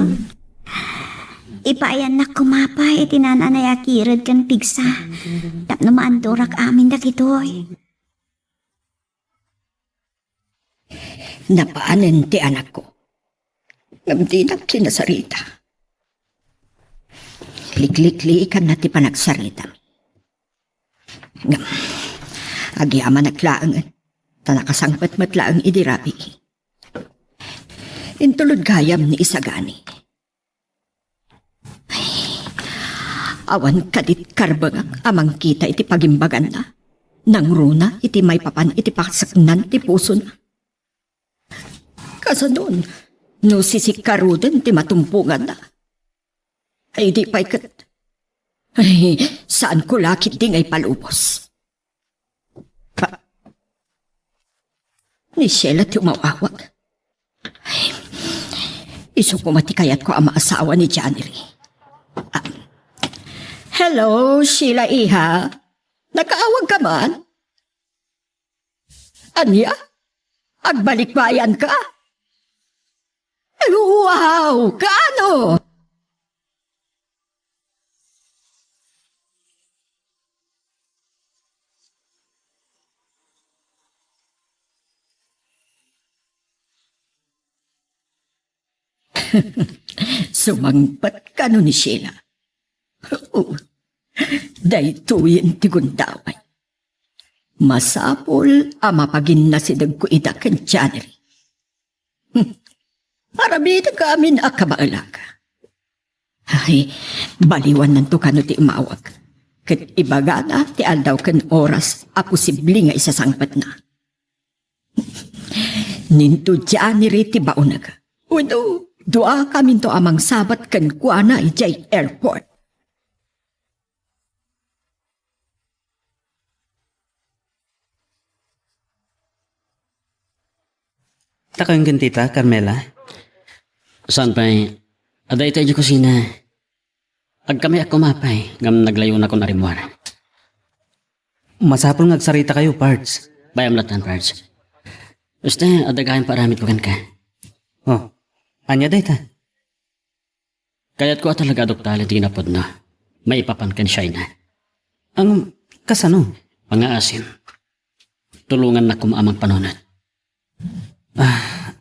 Ipaayannak koma pay iti naan-anay a kired ken pigsa tapno maandurak amin dagitoy. Napanen ti anakko. Ngem dinak kinasarita. Liklikliikanna ti panagsarita. Ngem agyamanak laengen, ta nakasangpet met laeng idi rabii. Intulod gayam ni Isagani. Ay, awan kadit karbengak a mangkita iti pagimbaganna. Nangruna iti maipapan iti paseknan ti pusona. Kasanon, no sisikkaruden ti matumponganna? Ay, di pay ket. Ay, saanko la ketdi nga ipalubos. Ka-, ni Sheila ti umawawag. Ay, isu koma ti kayatko a maasawa ni January. Ah, hello, Sheila, iha. Nakaawag ka man? Ania? Agbalik bayan ka? Wow! Kaano? Sumangpet kano ni Sheila? Oo. Daytoyen ti gundaway. Masapul a mapaginnasidegko ida ken January. Hmm. Aramidek amin a kabaelak. Ay, baliwannanto kano ti umawag. Ket ibagana ti aldaw ken oras a posible nga isasangpetna. Ninto January ti baonek. Wenno, duakaminto a mangsabat kenkuana idiay airport. Takayon ken tita, Carmela? Saan pay, adda ita idiay kusina. Agkamiak koma pay, ngem naglayonakon a rimmuar. Masapul nga agsaritakayo, Pards. Bayam latta, Pards. Basta, adda gayam paaramidko kenka. Oh, ania dayta? Kayatko a talaga aduktalin ti kinapudno maipapan ken Shaina. Ang kasano? Pangaasim. Tulongannak koma a mangpanunot. Ah,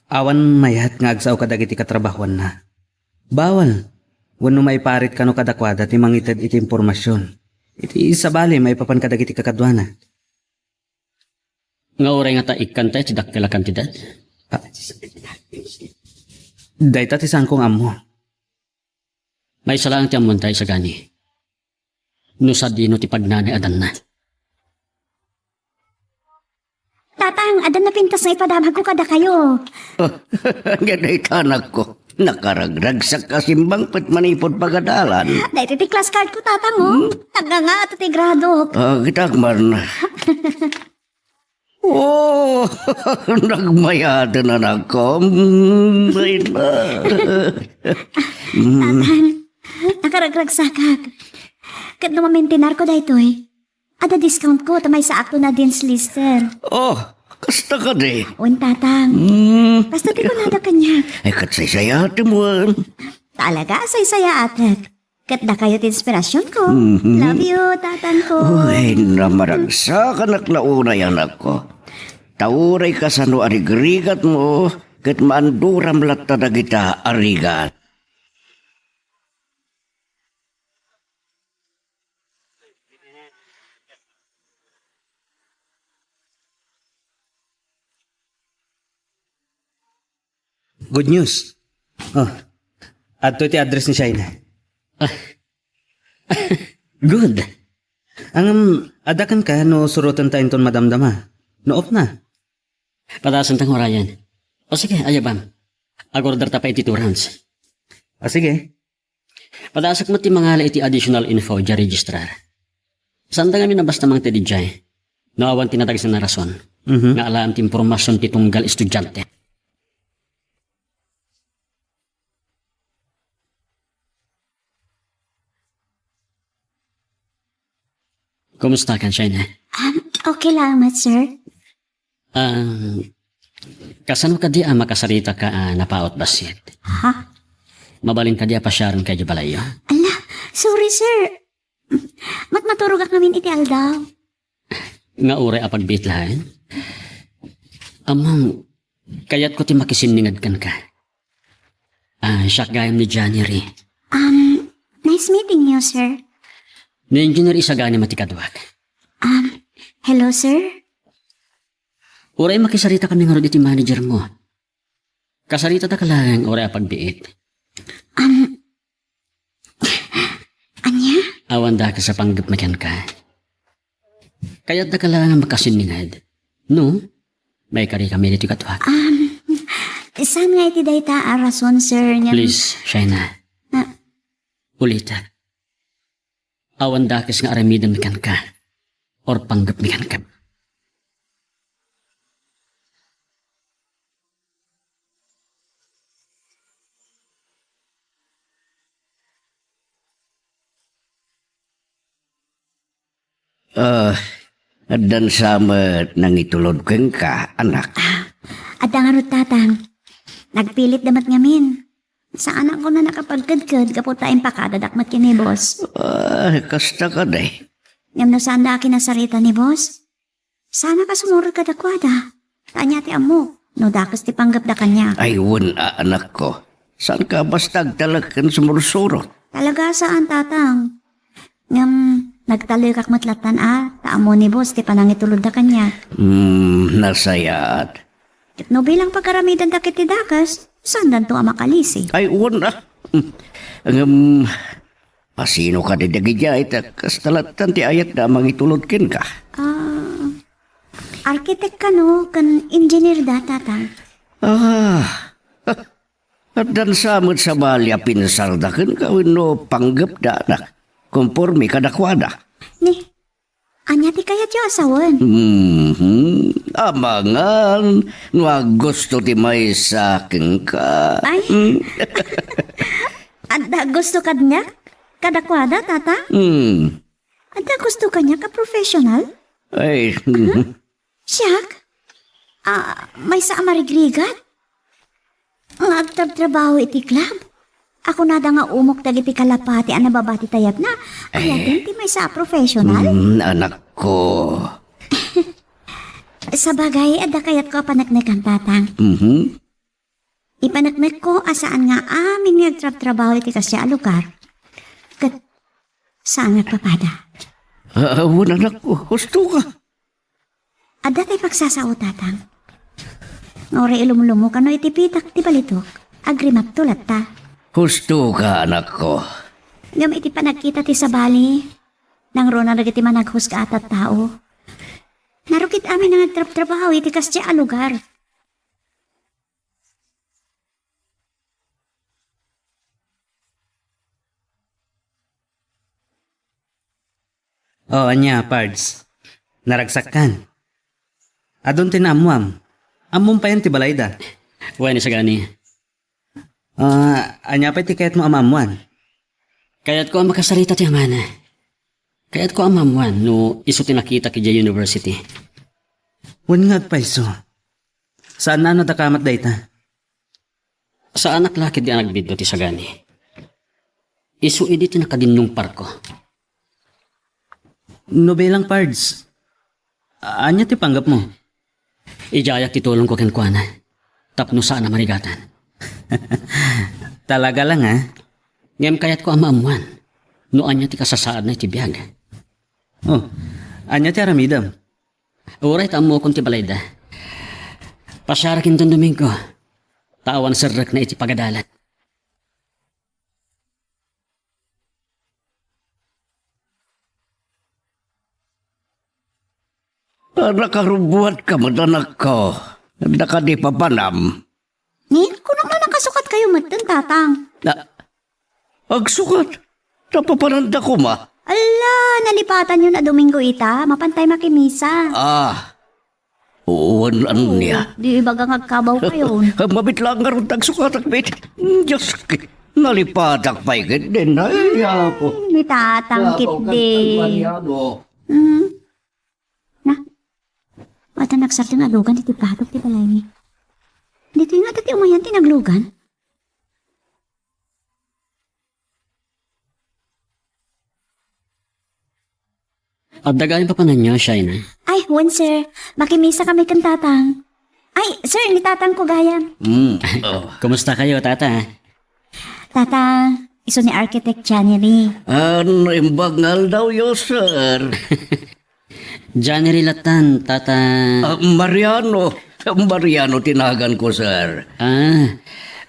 awan mayat nga agsao kadagiti katrabahoanna. Bawal. Wenno maiparit kano kadakuada ti mangited iti impormasion. Iti sabali, maipapan kadagiti kakaduana. Nga uray ngata ikkanta iti dakkel a kantidad? Ah, dayta ti saanko nga ammo. Maysa laeng ti ammonta, isagani. No sadino ti pagnanayadanna. Tatang, adda napintas nga ipadamagko kadakayo. Nga dayta, anakko. Nakaragragsak a simbangpet manipud pagadalan. Daytoy ti class card ko, Tatang, oh. Hmm? Nagngangaat ti gradok. Ah, kita man. Oh, nagmayaten, anakko. Mm, ay na. Mm. Tatang, nakaragragsakak. Ket no mamaintenarko daytoy, adda discount ko ta maysaakto a Dean's Lister. Oh, kasta kadi? Wen, Tatang. Mm. Basta ti kunada kaniak. Ay, ket saysayaatem wen. Talaga, saysayaatek. Ket dakayo ti inspirasionko. Mhm. Love you, tatangko. Uy, namaragsak a naklaunay, anakko. Ta uray kasano a rigrigatmo, ket maanduram latta dagita a rigat. Good news. Oh, adtoy ti address ni Shaina. Ah. Good. Ngem, adda kenka no surotenta inton madamdama. No off na. Padasen ta nga urayen. O sige, ayabam. Ag-order ta pay iti two rounds. O sige. Padasek met ti mangala iti additional info idiay registrar. Saan ta ngamin a basta mangted idiay. No awan ti nadagsen a rason. Mhm. Nga alaem ti impormasion ti tunggal estudiante. Kumusta ka, Shaina? Um, okay lang met, sir. Ah, kasano kadi a makasaritaka a napaut bassit? Ha? Mabalin kadi a pasiarenka idiay balayyo? Ala, sorry, sir. Mat-, maturogak ngamin iti aldaw. Nga uray a pagbiit laeng? Ammom, kayatko ti makisinninged kenka. Ah, siak gayam ni Johnny Ri. Um, nice meeting you, sir. Ni Engineer Isagani met ti kaduak. Um, hello, sir. Uray makisaritakami ngarud iti managermo. Kasaritataka laeng uray a pagbiit. Um, ania? Awan dakes a panggepmi kenka. Kayatdaka laeng a makasinninged. No? Maikarikami ditoy kaduak. Um, saan nga iti dayta a rason, sir, ngem... Please, Shaina. Ah. Ulitek. Awan dakes nga aramidenmi kenka or panggepmi kenka. Ah, addan sa met nangitulod kenka, anak? Ah, adda ngarud, tatang. Nagpilit da met ngamin. Saanak koma a nakapagkedked gapu ta impakadadak met ken ni boss. Ah, kasta kadi. Ngem no saanda a kinasarita ni boss, saanak a sumurot kadakuada. Ta ania ti ammok no dakes ti panggepda kaniak? Ay, wen a, anakko. Saanka basta agtalek ken sumursurot. Talaga saan, tatang. Ngem nagtalekak met lattan a, ta ammo ni boss ti panangitulodda kaniak. Hmm, nasayaat. Ket no bilang pagaramidenda ket ti dakes, saandanto a makalisi. Ay, wen a. Hmm. Ngem, asino kadi dagidiay ta kasta lattan ti ayatda a mangitulod kenka? Ah, arkitek kano ken engineer da, tatang? Ah, addan sa met sabali a pinsarda kenka wenno panggepda, anak, konporme kadakuada. Ni, Ania ti kayatyo a sawen? Mhm. Amangan no agusto ti maysa kenka. Ay. Mm. Adda gusto kaniak? Kadakuada, Tata? Mm. Adda gusto kaniak a professional? Ay. Siak? Ah, maysa a marigrigat? Nga agtrabtrabaho iti club? Akunada nga umok dagiti kalapati a nababa ti tayabna. Ay, Eh? Ayaten ti maysa a professional? Mm, anakko. Sabagay, adda kayatko a paneknekan, Tatang. Mhm. Ipaneknekko a saan nga amin nga agtrabtrabaho iti kasdiay a lugar. Ket saan nga agpapada. Ah, wen, anakko, husto ka. Adda tay pagsasao, Tatang. Nga uray ilumlumo kano iti pitak ti balitok, agrimakto latta. Husto ka, anakko. Ngem iti panagkita ti sabali, nangruna dagiti managhusga a tattao. Narukit amin nga agtrabtrabaho iti kasdiay a lugar. O, ania, Pards? Naragsakkan. Adun ti naammuam. Ammom payen ti balayda. Wen, isagani. Ah, ania pay ti kayatmo a maammuan? Kayatko a makasarita ti amana. Kayatko a maammuan no isu ti nakitak idiay university. Wen nga agpayso. Saan a nadakamat dayta? Saanak la ketdi a nagbiddo ti sagani. Isu idi ti nakadinnungparko. No bilang, Pards, ania ti panggepmo? Idiayak ti tulongko kenkuana tapno saan a marigatan. Talaga lang, a? Ngem kayatko a maammuan no ania ti kasasaadna iti biag. O, ania ti aramidem? Uray ta ammokon ti balayda. Pasiarak inton Domingo, ta awan serrekna iti pagadalan. Nakarubbuatka met, anakko. Adda kadi papanam? Ni, kunam a nakasukat kayo metten, Tatang. Na, agsukat? Napapananda koma? Ala, nalipatanyo na Domingo ita, mapantay makimisa. Ah, wen, ania? Di ibaga nga agkabaw kayon. Mabit lang ngarud agsukatak met. Diyos, nalipatak pay ketdin. Ay, apo. Hmm, ni Tatang ketdi. Apo, kan Mariano. Hmm. Na, wadda nagsardeng a lugan iti batok ti balaymi. Ditoy nga ti umayan ti naglugan. Adda gayam papananyo, Shaina? Ay, wen, sir. Makimisa kami ken Tatang. Ay, sir, ni Tatang ko gayam. Mm. Oh. Kumusta kayo, Tata? Tata, isu ni Architect Johnny Lee. Ah, naimbag nga aldawyo, sir. Johnny Lee lattan, Tata. Ah, Mariano. Mariano ti naganko, sir. Ah,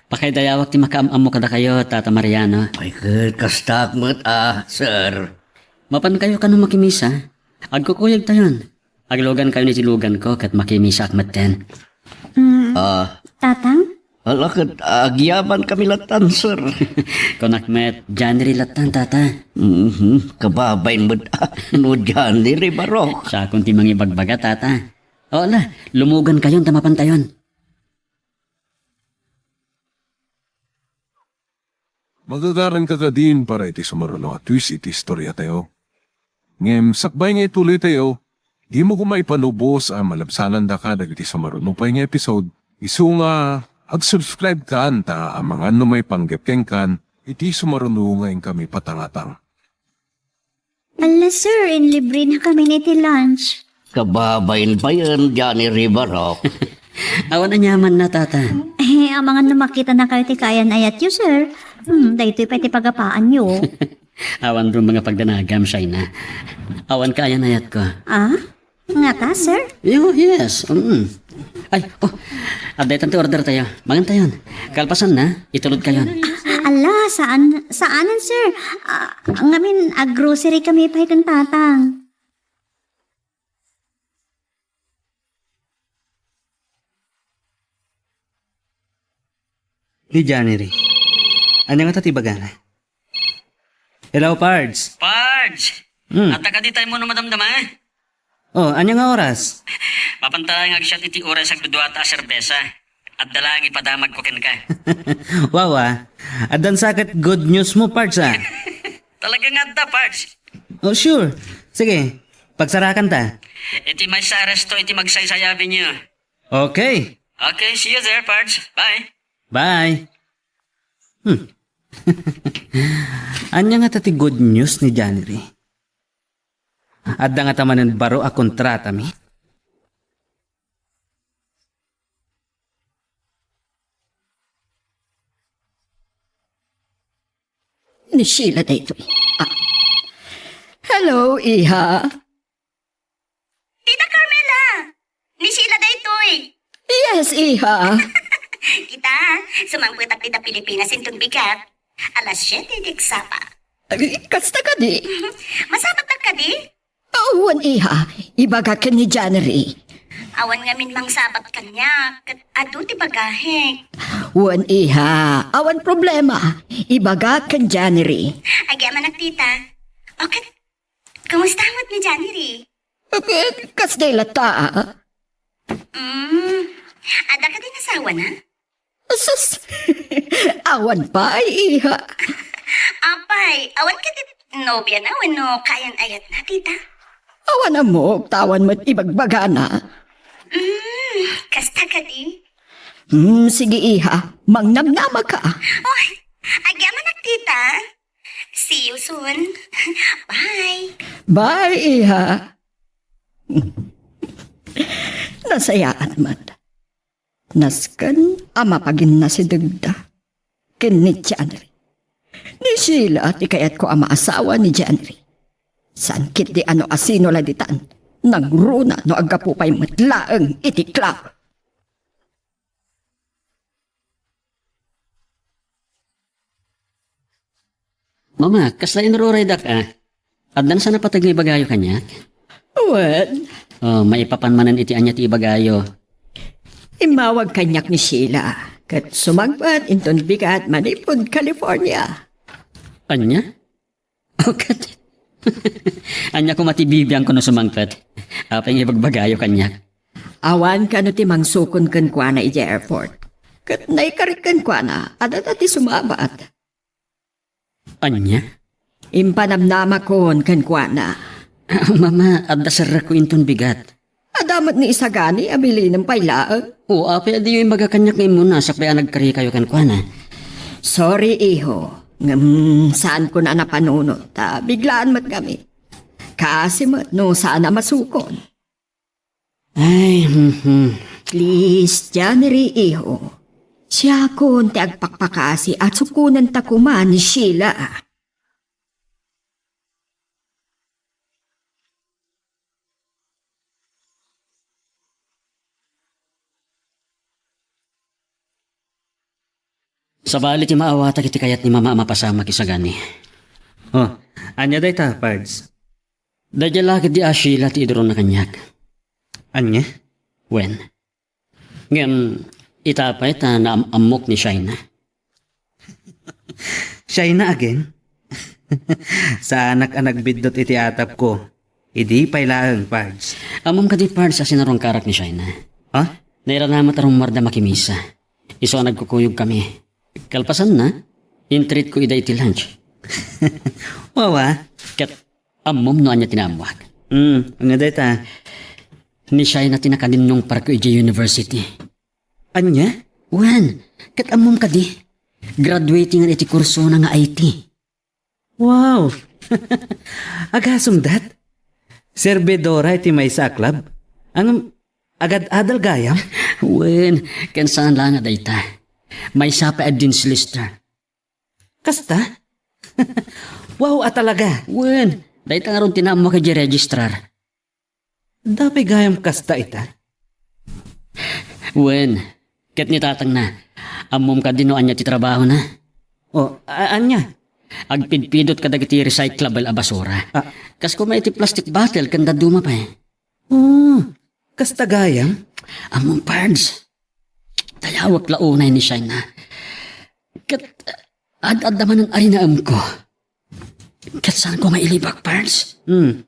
pakaidayawak ti makaam-ammo kadakayo, Tata Mariano. Ay, ket kastak met, ah, sir. Mapan kayo kano makimisa? Agkukuyog tayon. Aglugan kayo iti lugan ko ket makimisaak metten. Mm, Ah. Tatang? Ala, ket agyaman kami lattan, sir. Kunak met, January lattan, Tata. Mhm, kababain met, ah, no January, Barok. Siakon ti mangibagbaga, Tata. O, ala, lumugan kayon ta mapan tayon. Magagaranka kadin para iti sumaruno a twist iti istoriatayo. Ngem sakbay nga ituloytayo, dimo koma ipalubos a malabsanandaka dagiti sumaruno pay nga episode. Isu nga, ag-subscribe kan ta amangan no maipanggep kenkan iti sumaruno nga inkami patangatang. Ala, sir, inlibrenakami iti lunch. Kababain payen, Johnny Ribarok. Awan aniamanna, Tata. Eh, amangan no makitanakayo ti kaayan-ayatyo, sir. Hmm, daytoy pay ti pagapaanyo. Awan run mga pagdanagam, Shaina. Awan kaayan-ayatko. Ah? Ngata, sir? Yo, yes. Mm. Ay, o. Adda itan ti order tayo. Mangan tayon. Kalpasanna, itulod kayon. Ah, ala, saan, saanen, sir? Ah, ngamin, ag-grocery kami pay ken Tatang. Ni January. Ania ngata ti ibagana? Hello, Pards. Pards! Hmm. Adda kadi time mo no madamdama? Oh, ania nga oras? Mapanta nga agsiat iti oras agduduata a serbesa. Adda lang ipadamagko kenka. Wow, ah. Addan sa ket good news mo, Pards, ah. Talaga nga adda, Pards. Oh, sure. Sige, pagsarakan ta. Iti maysa a resto iti Magsaysay Avenue. Okay. Okay, see you there, Pards. Bye. Bye. Hmm. Ania nga ta ti good news ni January? Adda nga ta manen baro a kontratami? Ni Sheila daytoy. Ah. Hello, iha. Tita Carmela! Ni Sheila daytoy! Yes, iha. Kita, sumangpetak dita Pilipinas inton bigat. Alas siete ti eksakto. Ay, kasta kadi? Masabattak kadi? Awan, iha. Ibagak ken ni January. Awan ngamin mangsabat kaniak, ket adu ti bagahek. Wen, iha. Awan problema. Ibagak ken January. Agyamanak, tita. O ket, kumusta met ni January? Ket, kasdi latta. Mm. Adda kadi asawana? Sus! Awan pay, iha. Apay, awan kadi nobiana wenno kaayan-ayatna, tita? Awan ammok, ta awan met ibagbagana. Mm, kasta kadi? Hmm, sige, iha. Mangnamnamaka. Oy, agyamanak, tita. See you soon. Bye. Bye, iha. Nasayaat met. Nasken a mapaginnasidegda ken ni January. Ni Sheila ti kayatko a maasawa ni January. Saan ketdi a no asino la ditan, nangruna no aggapu pay met laeng iti club. Mama, kasla inururaydak, a? Addan sa napateg nga ibagayo kaniak? Wen. Oh, maipapan manen iti ania ti ibagayo. Immawag kaniak ni Sheila, ket sumangpet inton bigat manipud California. Ania? O, ket ania koma ti bibiangko no sumangpet? Apay nga ibagbagayo kaniak? Awan kano ti mangsukon kenkuana idiay airport. Ket naikarik kenkuana, adda ti sumabat. Ania? Impanamnamakon kenkuana. Ah, Mama, adda serrekko inton bigat. Adda met ni isagani a bilinem pay laeng. O, apay a diyo imbaga kaniak nga immuna, sakbay a nagkarikayo kenkuana? Sorry, iho. Ngem saanko a napanunot, ta biglaan met kami. Kaasi met no saan a masukon. Ay, hmm, hmm. Please, January, iho. Siakon ti agpakpakasi a sukonenta koma ni Sheila. Sabali ti maawatak iti kayat ni Mama a mapasamak isagani. Oh, ania dayta, Pards? Daydiay la ketdi a Sheila ti iduronna kaniak. Ania? Wen. Ngem, ita pay ta naam-ammok ni Shaina. Shaina again? Saanak a nagbiddut iti atapko. Idi pay laeng, Pards. Ammom kadi, Pards, a sinarungkarak ni Shaina? Ha? Nairana met a rummuarda makimisa. Isu a nagkukuyogkami. Kalpasanna, in-treatko ida iti lunch. Wawa. Ket ammom no ania ti naammoak? Hmm, ania dayta? Ni Shaina ti nakadinnungparko idiay university. Ania? Wen, ket ammom kadi? Graduating iti kursona nga I T. Wow! Agasumdat? Serbidora iti maysa a club? Ngem agad-adal gayam? Wen, ken saan la nga dayta. Maysa pay a Dean's Lister. Kasta? Wow a talaga! Wen, dayta ngarud ti naammoak idiay registrar. Adda pay gayam kasta ita? Wen, ket ni tatangna, ammom kadi no ania ti trabahona? O, a-, ania? Agpidpidot kadagiti recyclable a basura. Ah. Kas koma iti plastic bottle ken dadduma pay. Oh, kasta gayam? Ammom, Pards. Dayawek la unay ni Shaina. Ket ad-adda manen a rinaemko. Ket saanko mailibak, Pards? Hmm.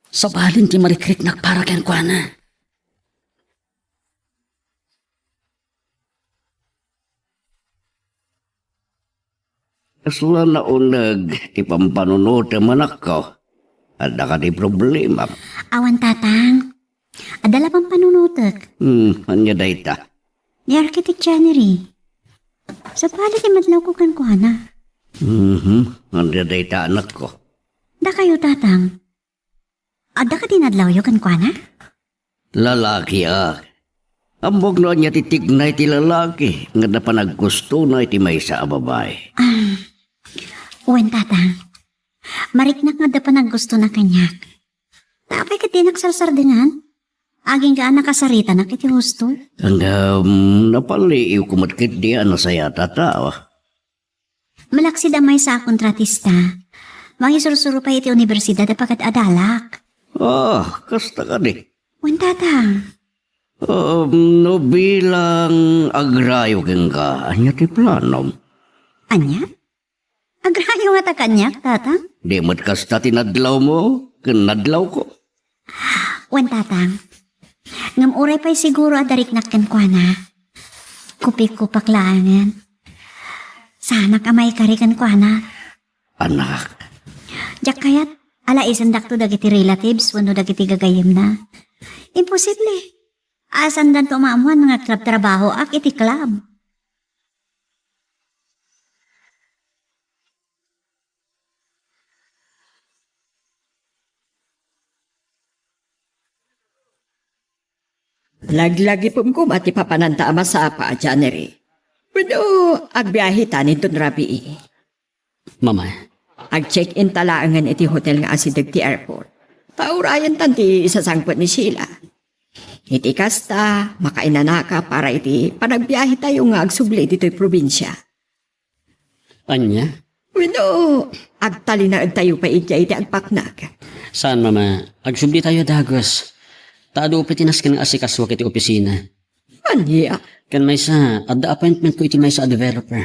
Sabali ti marikriknak para kenkuana. Kasla nauneg ti pampanunotem, anakko. Adda kadi problema? Awan, Tatang. Adda la pampanunotek. Hmm, ania dayta? Ni Architect January. Sabali ti madlawko kenkuana. Mhm, ania dayta, anakko? Dakayo, Tatang. Adda kadi nadlawyo kenkuana? Lalakiak. Ammok no ania ti tikna iti lalaki nga adda panaggustona iti maysa a babai. Ah, wen, Tatang. Mariknak nga adda panaggustona kaniak. Ta apay ket dinak sarsardengan? Agingga a nakasaritanak iti husto. Ngem, napaliiwko met ketdi a nasayaat a tao. Malaksid a maysa a kontratista. Mangisursuro pay iti universidad a pakad-adalak. Ah, kasta kadi. Wen, Tatang. Um, no bilang agrayo kenka, ania ti planom? Ania? Agrayo ngata kaniak, Tatang? Di met kasta ti nadlawmo ken nadlawko. Wen, Tatang. Ngem uray pay siguro a dariknak kenkuana. Kupikupak laengen. Saanak a maikari kenkuana. Anak. Diak kayat a laisendakto dagiti relatives wenno dagiti gagayyemna. Imposible. Saandanto maammuan nga agtrabtrabahoak iti club. Laglagipem koma ti papananta a masapa, January. Wenno, agbiaheta inton rabii. Mama. Ag-check-inta laengen iti hotel nga asideg ti airport. Ta urayentan ti isasangpet ni Sheila. Iti kasta, makainanaka para iti panagbiahetayo nga agsubli ditoy probinsia. Ania? Wenno, agtalinaedtayo pay idiay iti agpaknak. Saan, Mama. Agsublitayo a dagus. Ta adu pay ti nasken nga asikasuak iti opisina. Ania? Ken maysa, adda appointmentko iti maysa a developer.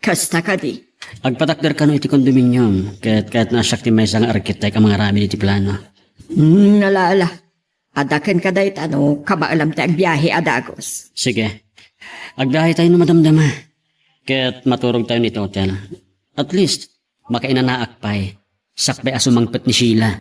Kasta kadi? Agpatakder kano iti condominium, ket kayatna a siak ti maysa nga arkitek a mangaramid iti plano. Hmm, ala, ala. Adda kenka dayta no kabaelam ti agbiahe a dagus. Sige. Agbiahetayo no madamdama. Ket maturogtayon iti hotel. At least, makainanaak pay. Sakbay a sumangpet ni Sheila.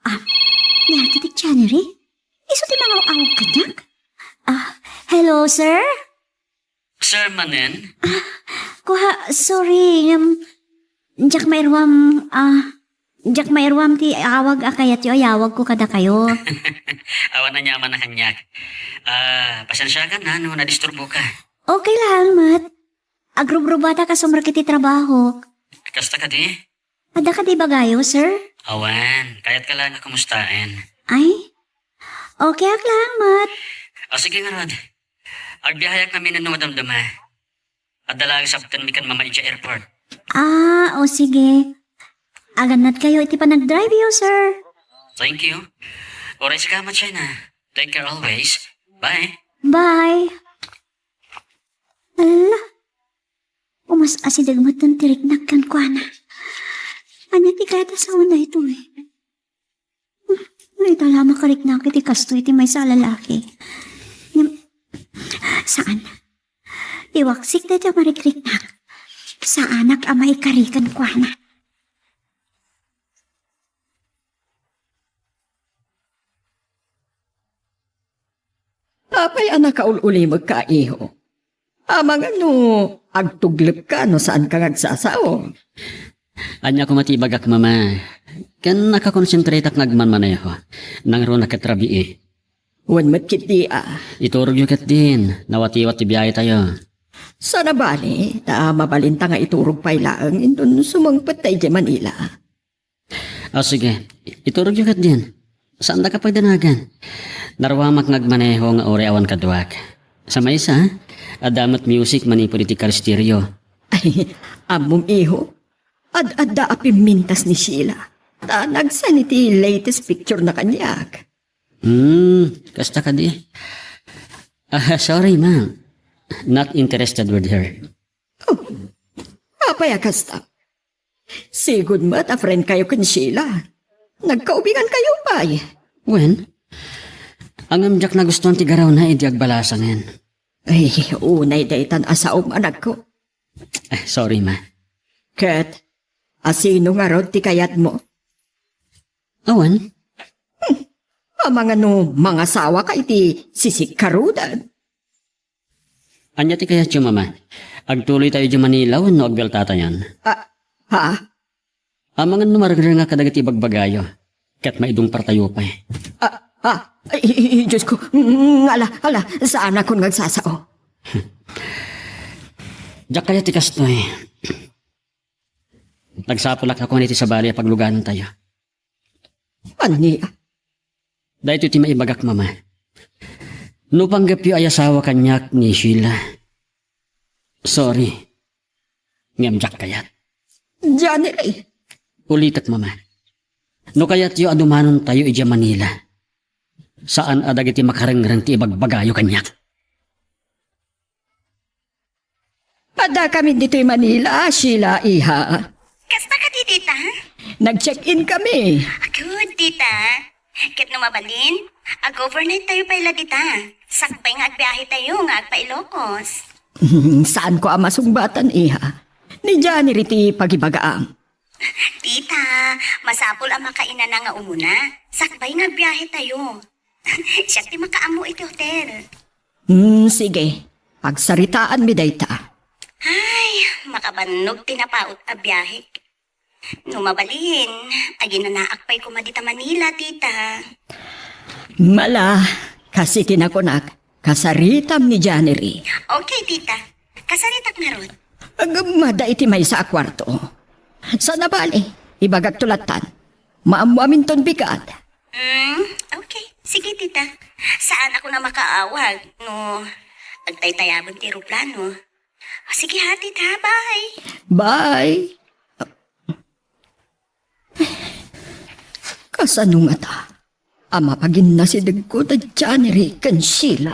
Ah, ni Architect January? Isu ti mangaw-awag kaniak? Ah, hello, sir? Sir manen? Ah, kua, sorry, ngem, diak mairuam, ah, diak mairuam ti awag a kayatyo a yawagko kadakayo. Awan aniaman a kaniak. Ah, pasensiakan, ha, no nadisturboka. Okay lang, met. Agrubrubatak a sumrek iti trabahok. Kasta kadi? Adda kadi ibagayo, sir? Awan, kayatka laeng a kumustaen. Ay? Okay ak laeng met. O, sige ngarud. Agbiaheak ngamin no madamdama. Adda laeng sabtenmi ken Mama idiay airport. Ah, o sige. Agannadkayo iti panagdriveyo, sir. Thank you. Uray sika met, Shaina. Take care always. Bye. Bye. Ala, umas-asideg met ti riknak kenkuana. Ania ti kayat a sao daytoy? Hmm, ita la makariknak iti kastoy ti maysa a lalaki. Ngem, saan. Iwaksik daytoy a marikriknak. Saanak a maikari kenkuana. Apay a nakaul-ulimekka, iho? Amangan no agtuglepka no saanka nga agsasao. Ania koma ti ibagak, Mama? Ken nakakonsentratak nga agmanmaneho. Nangruna ket rabii. Wen met ketdi a. Iturogyo ketdin, nawatiwat ti biayetayo. Saan a bali, ta mabalinta nga iturog pay laeng inton sumangpetta idiay Manila. Ah, sige. Iturogyo ketdin. Saandaka pagdanagan. Naruamak nga agmaneho nga uray awan kaduak. Sa maysa, adda met music manipud iti car stereo. Ay, ammom, iho. Ad-adda a pimmintas ni Sheila. Ta nagsan iti latest picture na kaniak. Hmm, kasta kadi. Ah, sorry, ma'am. Not interested with her. Oh, apay a kasta? Sigud met a friend kayo ken Sheila. Nagkaubingan kayo pay. Wen, ngem diak nagustuan ti garawna idi agbalasangen. Ay, unay daytan a saom, anakko. Ah, sorry, ma. Ket, asino ngarud ti kayatmo? Awan. Hmm. Amangan no mangasawaka iti sisikkarudan. Ania ti kayatyo, mama? Agtuloytayo idiay Manila wenno agbieltatayon? Ah, ha? Amangan no marengrengak kadagiti ibagbagayo, ket maidungpartayo pay. Ah, ah, ay, ay, ay, Diyos ko, mm, ala, ala, saanakon nga agsasao. Diak kayat ti kastoy. Nagsapulak a kuan iti sabali a pagluganentayo. Ania? Daytoy ti maibagak, mama. No panggepyo a iyasawa kaniak ni Sheila, sorry, ngem diak kayat. Janet, eh. Ulitek, mama. No kayatyo a dumanontayo idiay Manila, saan a dagiti makarengreng ti ibagbagayo kaniak. Addakami ditoy Manila, Sheila, iha. Kasta kadi, tita? Nag-check-in kami. Good, tita. Ket no mabalin, ag-overnight tayo pay la dita. Sakbay nga agbiahe tayo nga agpa-Ilocos. Saanko a masungbatan, iha. Ni Janery ti pagibagaam. Tita, masapul a makainana nga umuna. Sakbay nga agbiahe tayo. Siak ti makaammo iti hotel. Hmm, sige. Pagsaritaanmi dayta. Ay, makabannog ti napaut a biahe. No mabalin, aginanaak pay koma dita Manila, tita. Mala, kasi ti nakunak, kasaritam ni Janery. Okay, tita. Kasaritak ngarud. Agmada iti maysa a kuarto. Sana bale, ibagak to lattan. Maammoaminton bigat. Mm, okay. Sige, tita. Saanakon a makaawag no agtaytayaben ti eroplano. Sige ha, tita. Bye. Bye. Kasano ngata a mapaginnasidegko da Janery ken Sheila?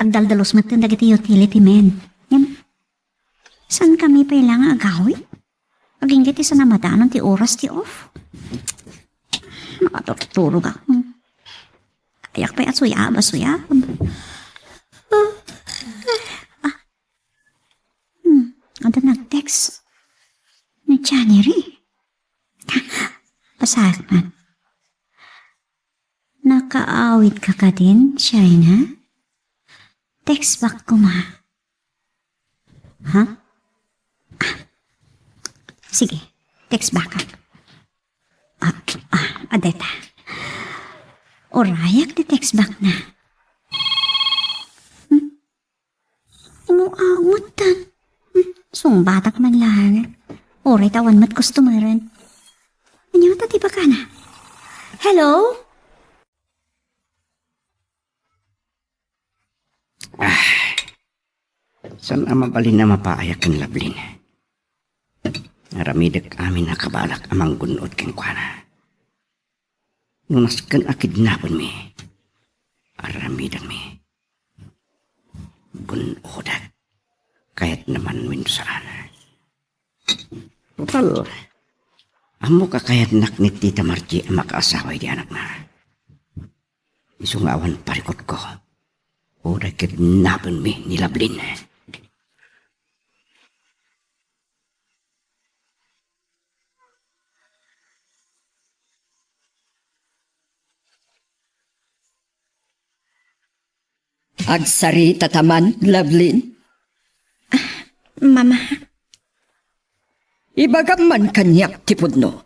Agdaldalus metten dagiti utility men. Ngem, saan kami pay la nga agawid? Agingga ti sanamadanon ti oras ti off. Makaturturog ako. Kayak pay a suyab, a suyab. Ah. Hmm, adda nag-text. Ni Janery. Basaek man. Nakaawid ka kadin, China? Text back koma. Ha? Ah. Sige, text back. Ah, ah, adeta. Urayak ti text back na. Hmm? Umu-, ah, umutan. Hmm, sungbatak man lang. Uray ta awan met customer-en. Ania ta ti bakana? Hello? Ah, saan a mabalin a mapaayak ken Lovelyn? Aramidek amin a kabalak a manggun-od kenkuana. No nasken a kidnapenmi, aramidenmi. Gun-odek. Kayatna man wenno saan. Total, ammok a kayatnak ni Tita Margie a makaasawa iti anakna. Isu nga awan parikutko, uray kidnapenmi ni Lovelyn. Agsarita ta man, Lovelyn. Ah, Mama. Ibagam man kaniak ti pudno.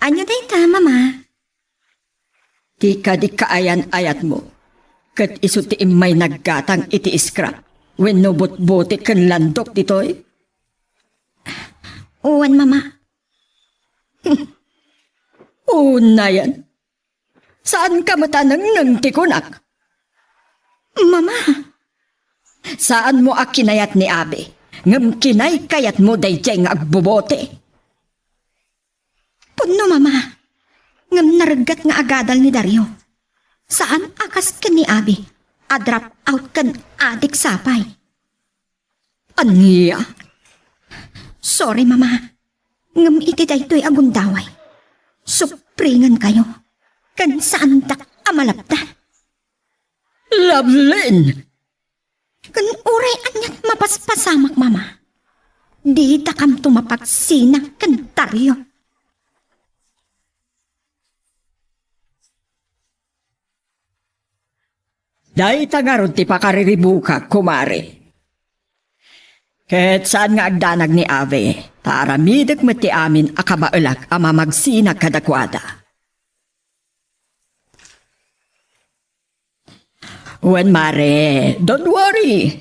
Ania dayta, Mama? Ti kadi kaayan-ayatmo, ket isu ti immay naggatang iti scrap wenno butbutik ken landok ditoy? Wen, Mama. Unayen, saanka met a nengneng ti kunak? Mama! Saanmo a kinayat ni Abi Ngem kinaykayatmo daydiay nga agbobote. Pudno, Mama. Ngem naregget nga agadal ni Dario. Saan a kas ken ni Abi a drop out ken adik sapay. Ania? Sorry, Mama. Ngem iti daytoy a gundaway, supringenkayo ken saandak a malapdan. Lovelyn! Ken uray aniat mapaspasamak, Mama, didakamto mapagsina ken Dario. Dayta ngarud ti pakariribukak, kumare. Ket saan nga agdanag ni Ave, ta aramidek met ti amin a kabaelak a mamagsina kadakuada. Wen, mare, don't worry.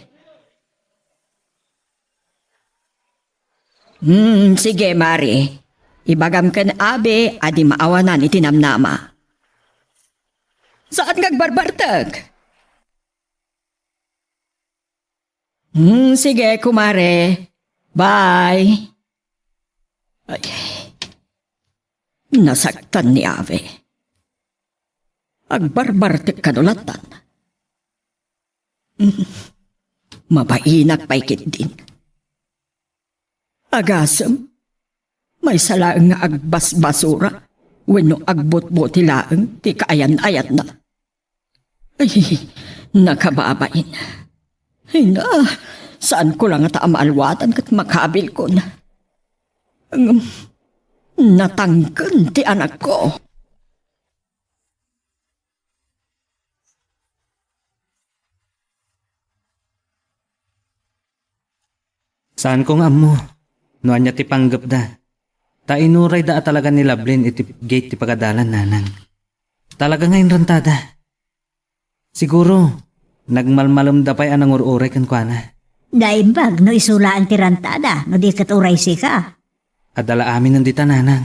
Hmm, sige, mare. Ibagam ken Abe a di maawanan iti namnama. Saan nga agbarbartek? Hmm, sige, kumare. Bye. Ay, nasaktan ni Abe. Agbarbartek kano lattan. Hmm, mabainak pay ketdin. Agasem, maysa laeng nga agbasbasura wenno agbutbuti laeng ti kaayan-ayatna. Ay, nakababain. Ay na, saanko la ngata a maalwatan ket makabilkon. Ngem, natangken ti anakko. Saanko nga ammo no ania ti panggepda. Ta inurayda a talaga ni Lovelyn iti gate ti pagadalan, nanang. Talaga nga inrantada. Siguro, nagmalmalemda pay a nangur-uray kenkuana. Naimbag no isu laeng ti rantada, no di ket uray sika. Adda la aminen dita, nanang.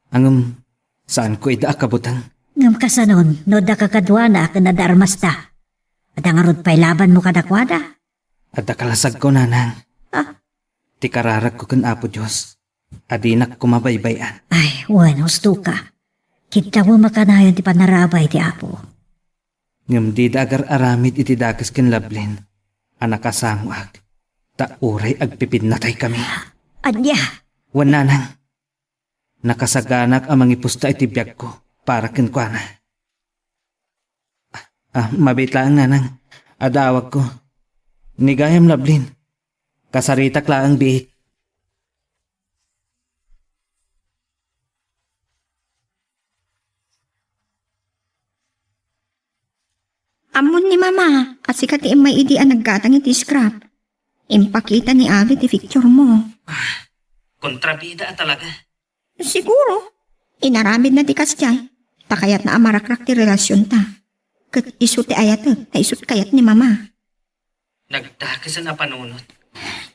Ngem, saanko ida a kabuteng. Ngem kasanon, no adda kakaduana ken adda armasta? Adda ngarud pay labanmo kadakuada? Adda kalasagko, nanang. Ah? Ti kararagko ken Apo Dios, a dinak koma baybay-an. Ay, wen, husto ka. Kiddawem a kanayon ti panarabay ti Apo. Ngem dida agar-aramid iti dakes ken Lovelyn a nakasangoak, ta uray agpipinnataykami. Ania? Wen, nanang. Nakasaganak a mangipusta iti biagko para kenkuana. Ah, mabiit laeng, nanang. Adda awagko. Ni gayam, Lovelyn. Kasaritak laeng, biit. Ammon ni Mama a sika ti immay idi a naggatang iti scrap. Impakita ni Abby ti picture mo. Ah, kontrabida a talaga. Siguro, inaramidna ti kasdiay, ta kayatna a marakrak ti relasionta. Ket isu ti ayatek, ta isut kayat ni Mama. Nagdakesen a panunot.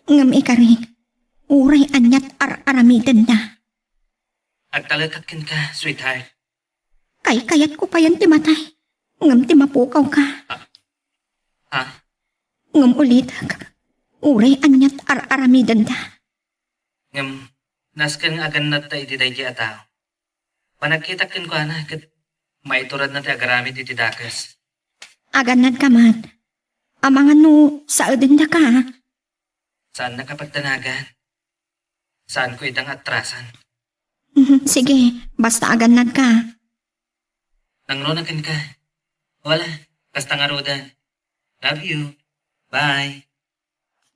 Ngem ikari, uray aniat ar-aramidenda. Agtalekak kenka, sweetheart. Kaykayatko payen ti matay, ngem ti mapukawka. Ah. Ha? Ngem ulitek, uray aniat ar-aramidenda. Ngem, nasken nga agannadta iti daydi a tao. Panagkitak kenkuana ket maituradna ti agaramid iti dakes. Agannadka met. Amangan no saedendaka. Saannak a pagdanagan. Saanko ida nga atrasan. Mhm, sige, basta agannadka. Nangruna kenka. Wala, kasta ngaruden. Love you. Bye.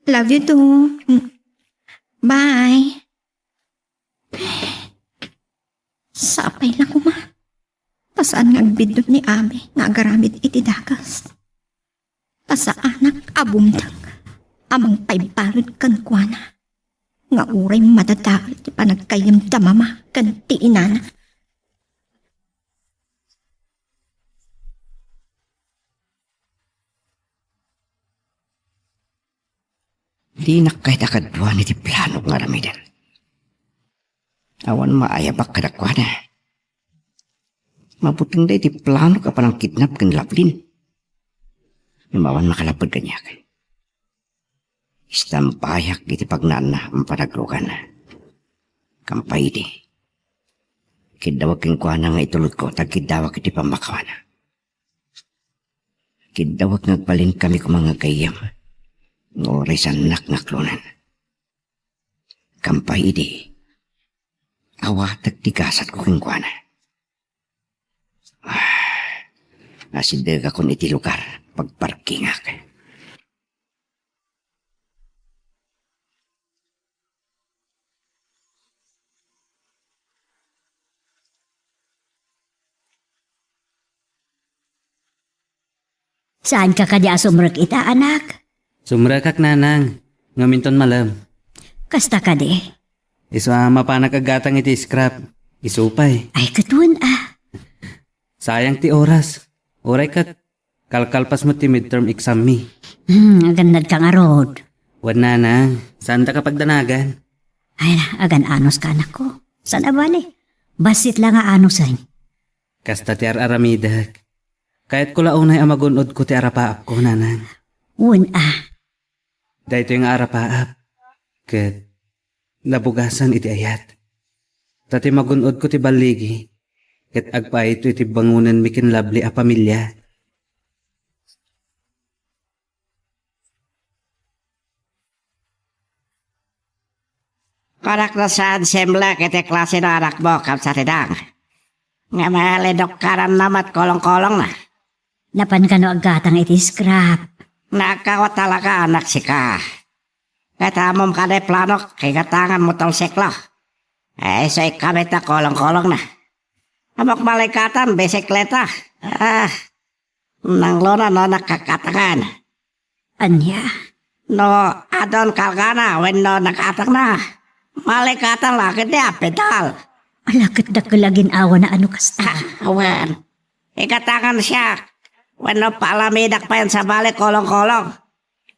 Love you too. Mm. Bye. Sapay la koma. Ta saan nga agbiddut ni Abi nga agaramid iti dakes. Ta saanak a bumteng a mangpaibalud kenkuana nga uray madadael ti panagkayyem da mama ken ti inana. Dinak kayat a kaduan iti planok nga aramiden. Awan maayabak kadakuada. Mabutengda iti planok a panangkidnap ken Laplin. Ngem awan makalapped kaniak. Istampayak iti pagnaanna a panagrugan. Kampay idi, kiddawek kenkuana nga itulodko ta agkiddawak iti pammakawana. Kiddawek nga agbalinkami koma nga gayyem nga uray saannak nga aklonan. Kampay idi, awatek ti gasatko kenkuana. Ah, asidegakon iti lugar, pagparkingak. Saanka kadi a sumrek ita, anak? Sumrekak, nanang, ngem inton malem. Kasta kadi? Isu a mapanak aggatang iti scrap. Isu pay. Ay, ket wen a. Sayang ti oras. Uray ket kalkalpas met ti midterm exam mi. Hmm, agannadka ngarud. Wen, nanang, saanta ka pagdanagan. Ay, agan-anos ka, anakko. Saan a bale? Bassit la nga anusen. Kasta ti ar-aramidek. Kayatko la unay a magun-odko ti arapaapko, nanang. Wen a. Daytoy nga arapaap ket nabugasan iti ayat. Ta ti magun-odko ti balligi ket agpaayto iti bangonenmi ken Lovely a pamilia. Kunak no saan simlek iti klase no anakmo, Kamsat Idang. Ngem, eh, lidukkanan na met kolongkolongna. Napan kano aggatang iti scrap? Nagkawa talaga, anak, sika. Ket ammom kadi planok, kigatangan motorsiklo. Eh, isu ikabit a kolongkolongna. Ammok malikatan, bisikleta. Ah, nanglona no nakakatangan. Ania? No adun kalkana wenno nag-atangna, malikatan la ketdi a pedal. Ala, ket dakkel a gin-awana no kasta. Ah, wen. Igatangan siak. Wenno paalamidak payen sabali kolongkolong.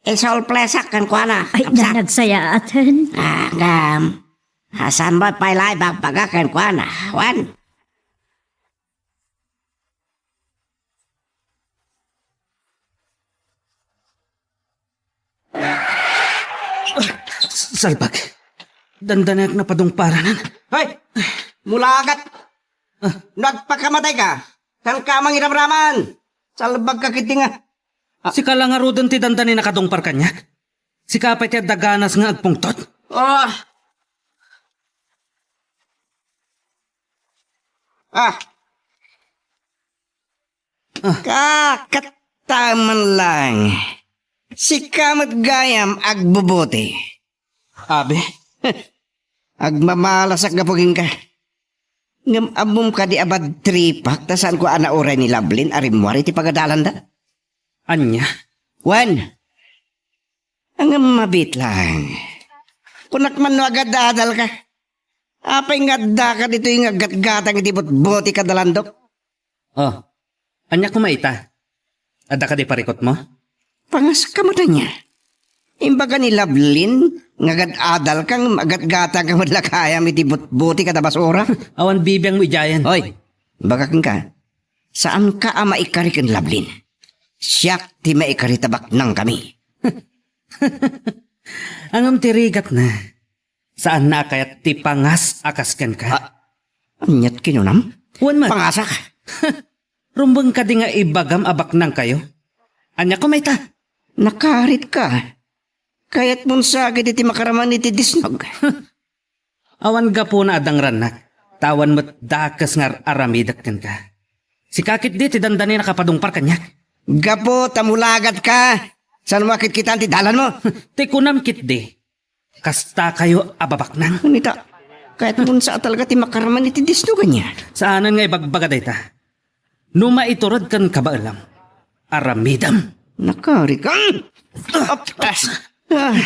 Isurpresak kenkuana. Ay, Kamsat. Nanagsayaaten. Ah, ngem. Saan mo pay la ibagbaga kenkuana, wen? Salbag. Dandanaek napadungparanan. Hoy! Mulagat! Ah. No agpakamatayka, saanka mangiramraman. Salbagka ketdi nga. Ah. Sika la ngaruden ti dandani nakadungpar kaniak. Sika pay ti adda ganas nga agpungtot. Oh. Ah. Ah. Kakataman lang. Sika met gayam agbubuti. Abi? Agmamalasak gapu kenka. Ngem ammom kadi a bad tripak ta saanko a nauray ni Lovelyn a rimmuar iti pagadalanda? Ania? Wen. Ngem mabiit lang. Kunak man no agad-adalka. Apay nga addaka ditoy nga aggatgatang iti butboti kada landok? Oh, ania koma ita? Adda kadi parikutmo? Pangaska met ania? Imbaga ni Lovelyn nga agad-adalka ngem aggatgatangka met la gayam iti butboti kada basura? Awan bibiangmo idiayen. Hoy, imbagak kenka, saanka a maikari ken Lovelyn. Siak ti maikari ta baknangkami. Ngem ti rigatna, saanna a kayat ti pangas a kas kenka. Ah, aniat kinunam? Wen met. Pangasak? Rumbeng kadi nga ibagam a baknangkayo? Ania koma ita? Nakaritka. Kayatmon sa ket iti makaraman iti disnog. Awan gapuna a dangrannak, ta awan met dakes nga ar-aramidek kenka. Sika ketdi ti dandani nakapadungpar kaniak. Gapu ta mulagatka, saan mo a kitkitaan ti dalanmo? Ti kunam ketdi, kastakayo a babaknang. Kunita, kayatmon sa a talaga ti makaraman iti disnog ania? Saanen nga ibagbaga dayta. No maiturod ken kabaelam, aramidem. Nakarikan? Aptas. Ah.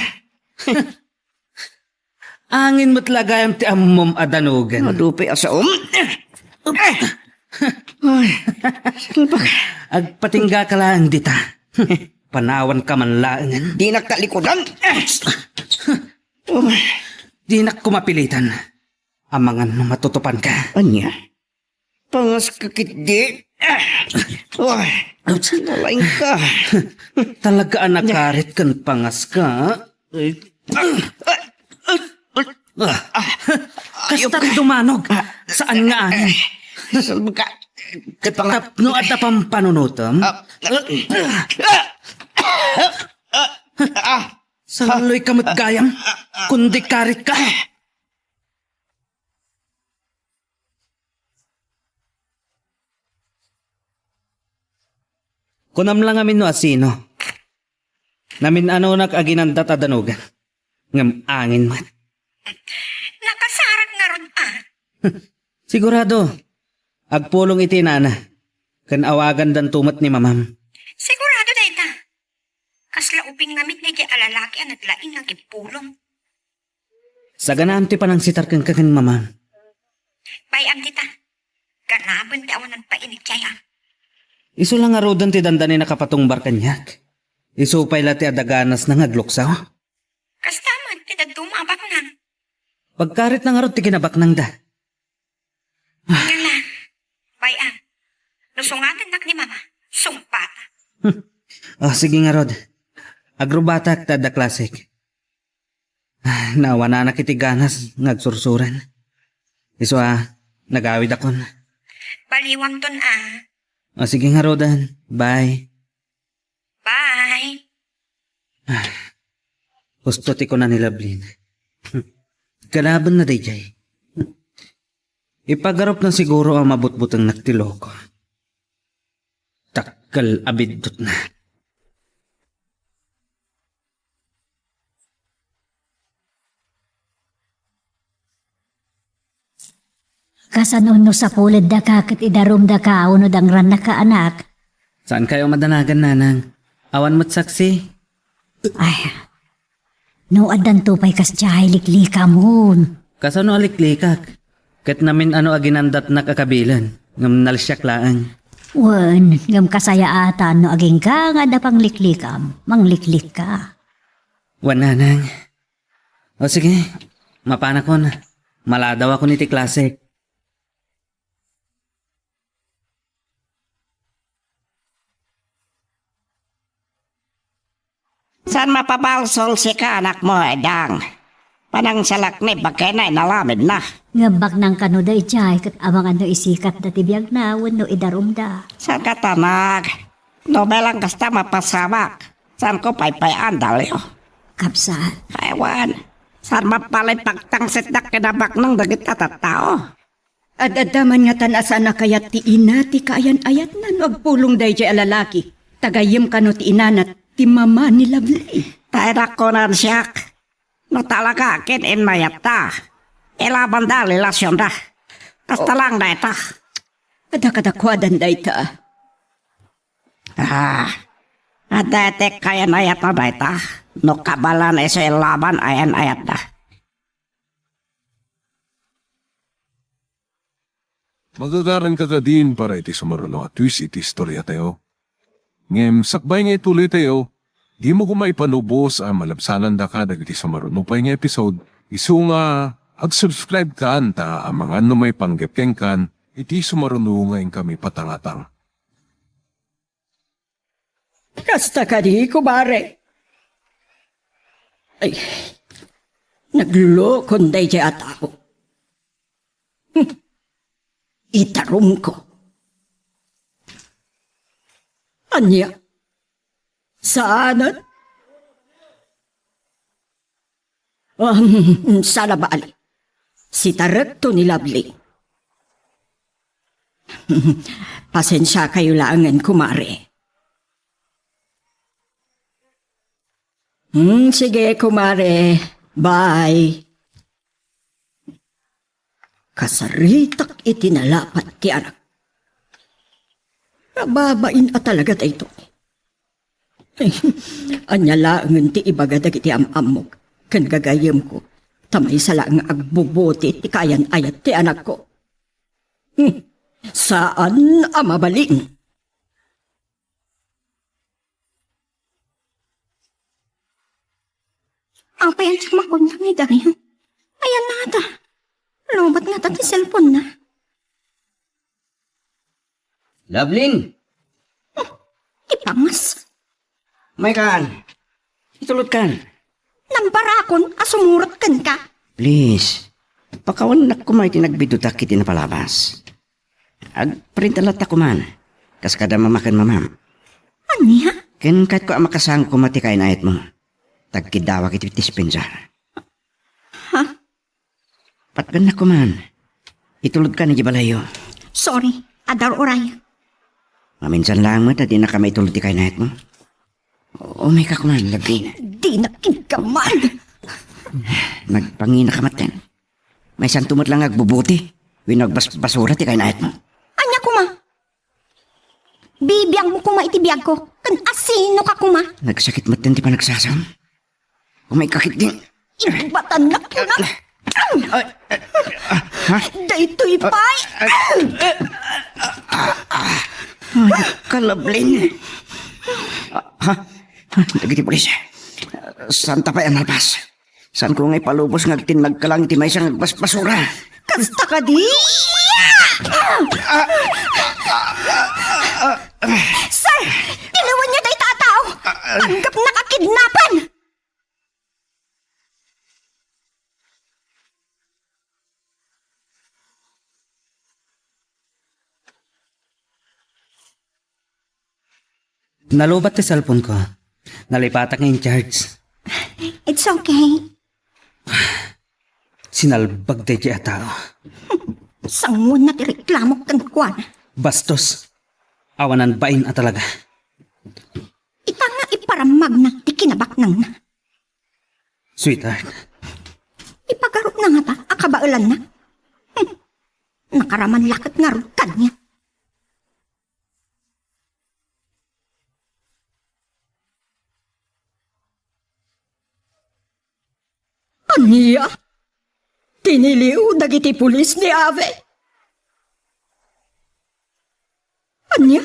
Angin met la gayam ti ammom a danugen. Madupay a saom. Ay, salbag. Agpatinggaka laeng dita. Panawanka man laengen. Dinak talikudan. Oh. Dinak koma pilitan. Amangan no matutupanka. Ania? Pangaska ketdi. Ah! Uy, nalaingka. Talaga a nakarit ken pangaska. Kasta ti dumanog. Saan nga angin? Salbaka. Ket tapno adda pampanunotem? Ah. Saluloy ka met gayam. Kundi karit ka. Kunam la ngamin no asino. Namin-anonak a ginandat a danugan. Ngem angin met. Nakasarak ngarud, a. Sigurado, agpulong iti inana, ken awagandanto met ni mamam. Sigurado dayta. Kasla ubing ngamin daydiay a lalaki a naglaing nga agpulong. Saganaam ti panangsitar kenka ken mamam. Bay-am dita. Ganaben ti awan nagpainigay, a. Isu la ngaruden ti dandani nakapatungbar kaniak. Isu pay la ti adda ganasna nga agluksaw. Kasta met ti dadduma a baknang. Pagkaritna ngarud ti kinabaknangda. Ngala, bay-am. No sungatennak ni mama, sungpata. Ah, sige ngarud. Agrubatak ta adda klasek. Ah, naawananak iti ganas nga agsursuren. Isu a, nagawidakon. Baliwamton, a. Ah, sige ngaruden. Bye. Bye. Ah, husto ti kuna ni Lovelyn. Ganabenna daydiay. Ipagarupna siguro a mabutbutengnak ti loko. Dakkel a biddutna. Kasano no sapuleddaka ket idarumdaka wenno dangrannaka, anak? Saankayo madanagan, nanang. Awan met saksi. Ay, no addanto pay kasdiay, liklikamon. Kasano a liklikak? Ket namin-ano a ginandatnak a kabilen, ngem nalsiak laeng. Wen, ngem kasayaatan no agingga nga adda pangliklikam, mangliklikka. Wen, nanang. O sige, mapanakon. Maladawakon iti klasek. Saan mapabalsol sika, anakmo, Edang? Panangsalak ni bakena inalamidna. Ngem baknang kano daydiay ket amangan no isikatda ti biagna wenno idarumda. Saan ket, anak? No bilang kasta mapasamak, saanko paypay-an, Dalio? Kabsat. Ay, wen, saan mabalin pagtangsitdak ken baknang dagiti tattao? Ad-adda man ngatan a saan a kayat ti ina ti kaayan-ayatna no agpulong daydiay a lalaki. Ta gayyem kano ti inana ti mama ni Lovely. Ta inakkunan siak, no talaga ket innayatta, ilabanda a relasionda. Kasta laeng dayta. Adda kadakuadan dayta. Ah, adda iti kaayan-ayatna dayta. No kabaelan isu ilaban ayan-ayatda. Magagaranka kadin para iti sumaruno a twist iti istoriatayo. Ngem sakbay nga ituloytayo, dimo koma ipanubos a malabsanandaka dagiti sumaruno pay nga episode, isu nga ag-subscribe kan ta amangan no maipanggep kenkan iti sumaruno nga inkami patangatang. Kasta kadi, kumare. Ay, naglokon daydiay a tao. Hmm. Itarumko. Ania? Saanen? Um, saan a bali. Sitarekto ni Lovely. Pasensiakayo laengen, kumare. Hmm, sige, kumare. Bye. Kasaritak iti nalapat ti anak. Ababain a talaga daytoy. Ania laengen ti ibaga dagiti am-ammok ken gagayyemko, ta maysa laeng nga agbubuti ti kaayan-ayat ti anakko. Hmm, saan a mabalin. Apay, andiak makuntang ni Dario. Ayan na ngata. Lowbat ngata ti cellphone na. Lovelyn! Oh, ti pangas. Maykan. Itulod kan. barakon a sumurot kenka. Please, pakawannak koma iti nagbidutak iti napalabas. Agprinta latta koman, kas kada mama ken mamam. Ania? Ken kayatko a makasango koma ti kainayatmo. Tagkiddawak iti dispensar. Ha? Patgannak koman. Itulodkan idiay balayyo. Sorry, adda uray. Maminsan laeng met a dinaka maitulod ti kainayatmo. Umayka koman, Lovelyn. Dinak inkaman. Nagpanginaka metten. Maysanto met laeng nga agbubuti wenno agbasbasura ti kainayatmo. Ania koma? Bibiangmo koma iti biagko. Ken asinoka koma? Nagsakit metten ti panagsasam. Umayka ketdi. Ibatannak koma. Ay, ay, ah, ha? Daytoy pay. Ay, ka, Lovelyn. Ah, ha? Dagiti pulis. Saanta pay a nalpas. Saanko nga ipalubos nga agtinnagka laeng iti maysa nga agbasbasura. Kasta kadi? Sir, tiliwenyo dayta a tao. Tanggapnak a kidnapan. Nalobat ti cellphone ko. Nalipatak nga in-charge. It's okay. Sinalbag daydiay a tao. Sangoenna ti reklamo kenkuana. Bastos. Awanan bain a talaga. Ita nga iparammagna ti kinabaknangna. Sweetheart. Ipagarupna ngata a kabaelanna? Hmm. Nakaraman la ket ngarud kaniak. Ania? Tiniliw dagiti pulis ni Ave? Ania?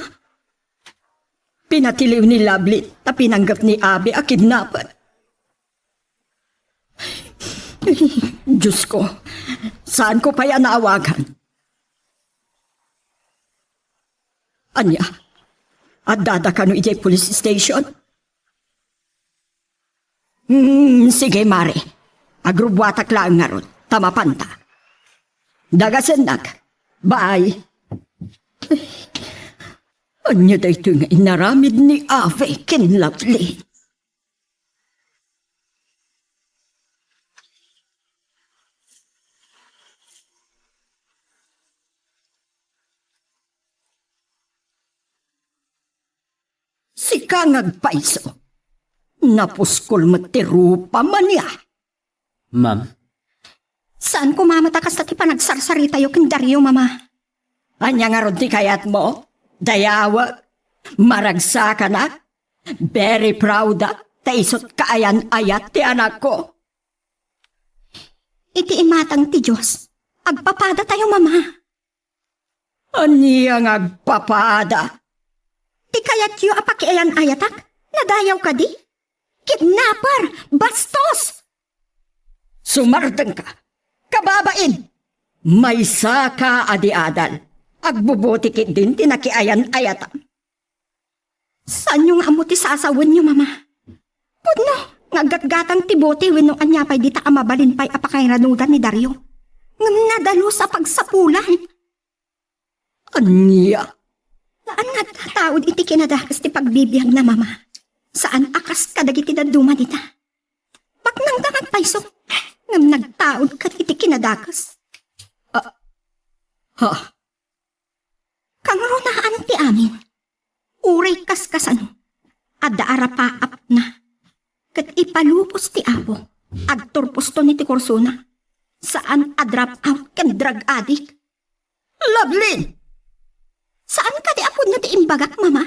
Pinatiliw ni Lovelyn ta pinanggep ni Ave a kidnapan. Diosko, saanko pay a naawagan. Ania? Addada kano idiay police station? Hmm, sige, Mare. Agrubbuatak laeng ngarud, ta mapanta. Dagasennak. Bye. Ania daytoy nga inaramid ni Ave ken Lovelyn? Sika nga agpayso. Napuskol met ti rupam ania? Ma'am? Saan ko mamata kasta ti panagsarsaritayo ken Dario, Mama? Ania ngarud ti kayatmo? Dayawek? Maragsakanak? Very proud-ak ta isut' kaayan-ayat ti anakko. Iti imatang ti Dios, agpapadatayo, Mama. Ania nga agpapada? Ti kayatyo a pakiayan-ayatak? Nadayaw kadi? Kidnapper! Bastos! Sumardengka! Kababain! Maysaka a di adal. Agbubuti ketdin ti nakiayan-ayatam. Saanyo nga ammo ti sasawenyo, Mama? Pudno nga aggatgatang ti bote wenno ania pay dita a mabalin pay a pakairanudan ni Dario. Ngem nadalus a pagsapulan. Ania? Saan nga agtataud iti kinadakes ti pagbibiagna, Mama. Saan a kas kadagiti dadduma dita. Baknangda nga agpayso, ngem nagtaud ket iti kinadakes. Ah, ha? Kangrunaan ti amin. Uray kaskasano, adda a rapaapna. Ket ipalubos ti Apo, agturposton iti kursona. Saan a drop out ken drug addict. Lovelyn! Saan kadi a pudno ti imbagak, Mama?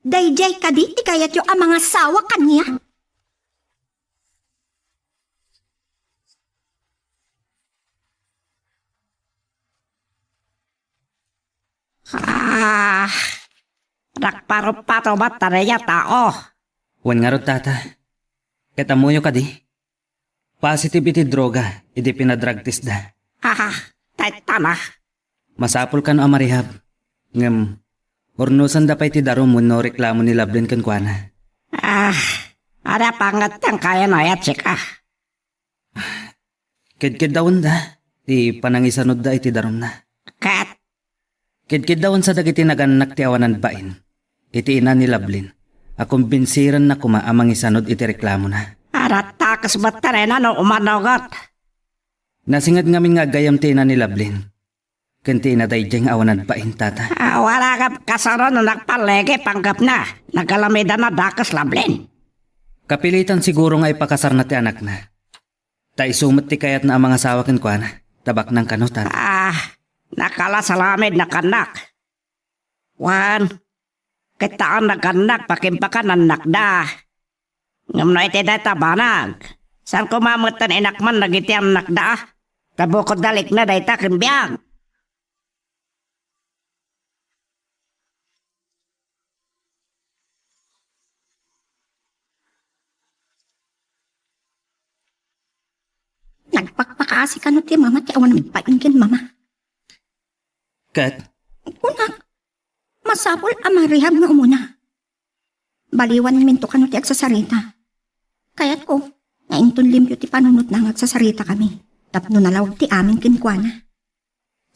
Daydiay kadi ti kayatyo a mangasawa kaniak? Ah, rakparuppato met ta daydiay a tao. Wen ngarud, Tata. Ket ammoyo kadi? Positive iti droga idi pinadrug testda. Haha, dayta na. Masapul kano a ma-rehab. Ngem, urnosanda pay ti darum wenno reklamo ni Lovelyn kenkuana. Ah, Ada pangetten kayo no ayat sika. Kedkeddawenda ti panangisanudda iti darumna. Ket? Kedkeddawen sa dagiti nagannak ti awanan bain iti ina ni Lablin a kumbinsirenna koma a mangisanud iti reklamona. Aratta kas batta no umanugot. Nasinged ngamin nga aggayam ti ina ni Lablin ken ti ina daydiay nga awanan bain, tata. Ah, wala nga kasano no nagpalligi panggepna. Nagalamidana dakes Lablin. Kapilitan siguro nga ipakasarna ti anakna. Ta isu met ti kayatna a mangasawa kenkuana. Tabaknang kano, tata. Ah, nakalasalamid na kannak. Wan, ket taan nagannak pakimbakan annakda. Ngem no iti dayta banag, saan koma metten inakman dagiti annakda? Ta bukod dalikna dayta ken biag. Nagpakpakasi kano ti mama ti awan bain ken mama. Ket? Kunak, masapul a marihab nga umuna. Baliwanminto kano ti agsasarita. Kayatko nga inton limpio ti panunotna nga agsasarita kami tapno nalawag ti amin kenkuana.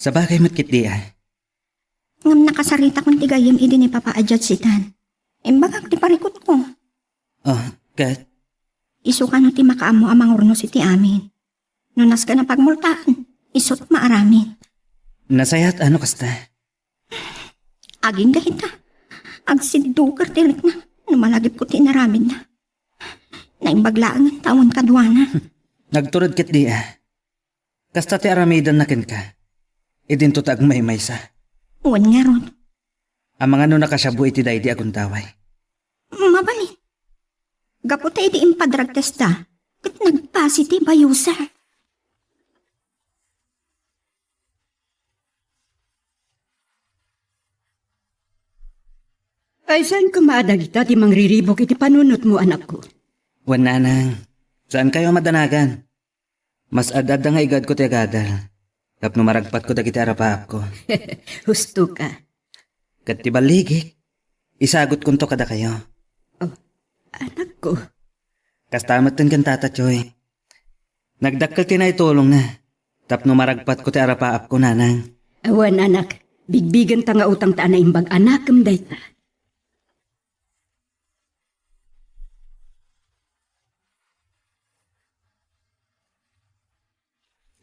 Sabagay met ketdi, a. Ngem nakasaritakon ti gayyem idi ni Papa a judge itan. Imbagak ti parikutko. Ah, ket? Isu kano ti makaammo a mangurnos iti amin. No nasken a pagmultaan, isut maaramid. Nasayaat a no kasta. Agingga ita. Agsidduker ti rikna no malagipko ti inaramidna. Naimbag laengen ta awan kaduana. Nagtured ketdi, a. Kasta ti aramidenna kenka. Idinto ta agmaymaysa. Wen ngarud. Amangan no nakasiabu iti daydi a gundaway. Mabalin. Gapu ta idi impa-drug testda, ket nag-positive a user. Ay, saan koma a dagita ti mangriribuk iti panunotmo, anakko? Wen, nanang, saankayo a madanagan. Mas ad-adda nga igadko ti agadal tapno maragpatko dagiti arapaapko. Husto ka. Ket ti balligik, isagutkonto kadakayo. Oh, anakko. Kasta metten ken Tata Choy. Nagdakkel ti naitulongna tapno maragpatko ti arapaapko, nanang. Awan, anak. Bigbigenta nga utang ta a naimbag anakem dayta.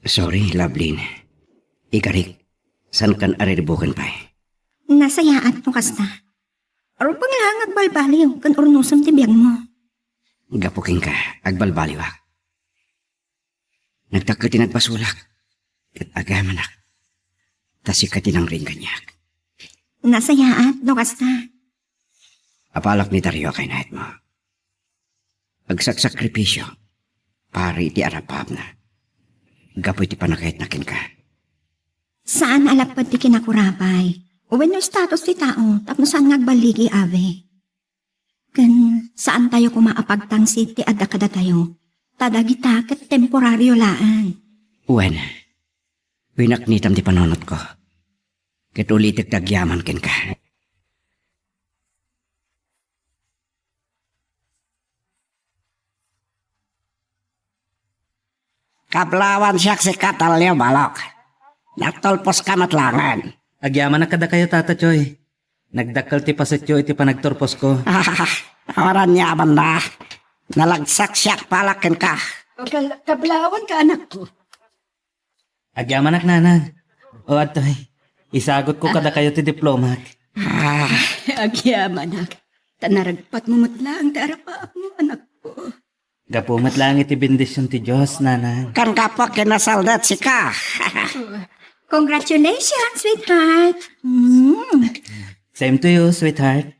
Sorry, Lovelyn. Ikarik, saankan a riribuken pay? Nasayaat no kasta. Rumbeng laeng agbalbaliw ken urnosem ti biagmo. Gapu kenka, agbalbaliwak. Nagdakkel ti nagbasolak, ket agamanak. Ta sika ti nangrin kaniak. Nasayaat no kasta. Apalak ni Dario a kaynaetmo. Agsaksakripisio para iti arapaapna. Gapu iti pannakayatna kenka. Saan a lapped ti kinakurapay wenno status ti tao tapno saan nga agballigi, Ave. Ken saantayo koma a pagtangsit ti adda kadatayo, ta dagita ket temporario laeng. Wen, pinaknitam ti panunotko, ket ulitek ti agyaman kenka. Kablawan siak sika, Talio, balok. Nagturposka met laengen. Agyamanak kadakayo, Tata Choy. Nagdakkel ti pasetyo iti panagturposko. Awanan yamanna. Nalagsak siak palak kenka. O, kal-, kablawanka, anakko. Agyamanak, nanang. O, adtoy. Isagutko kadakayo ti diplomak. Ah. Agyamanak. Ta naragpatmo met laeng ti arapaapmo, anakko. Gapu met laeng iti bendision ti Dios, nanang. Ken gapu a kinasalda ti sika. Congratulations, sweetheart. Mm. Same to you, sweetheart.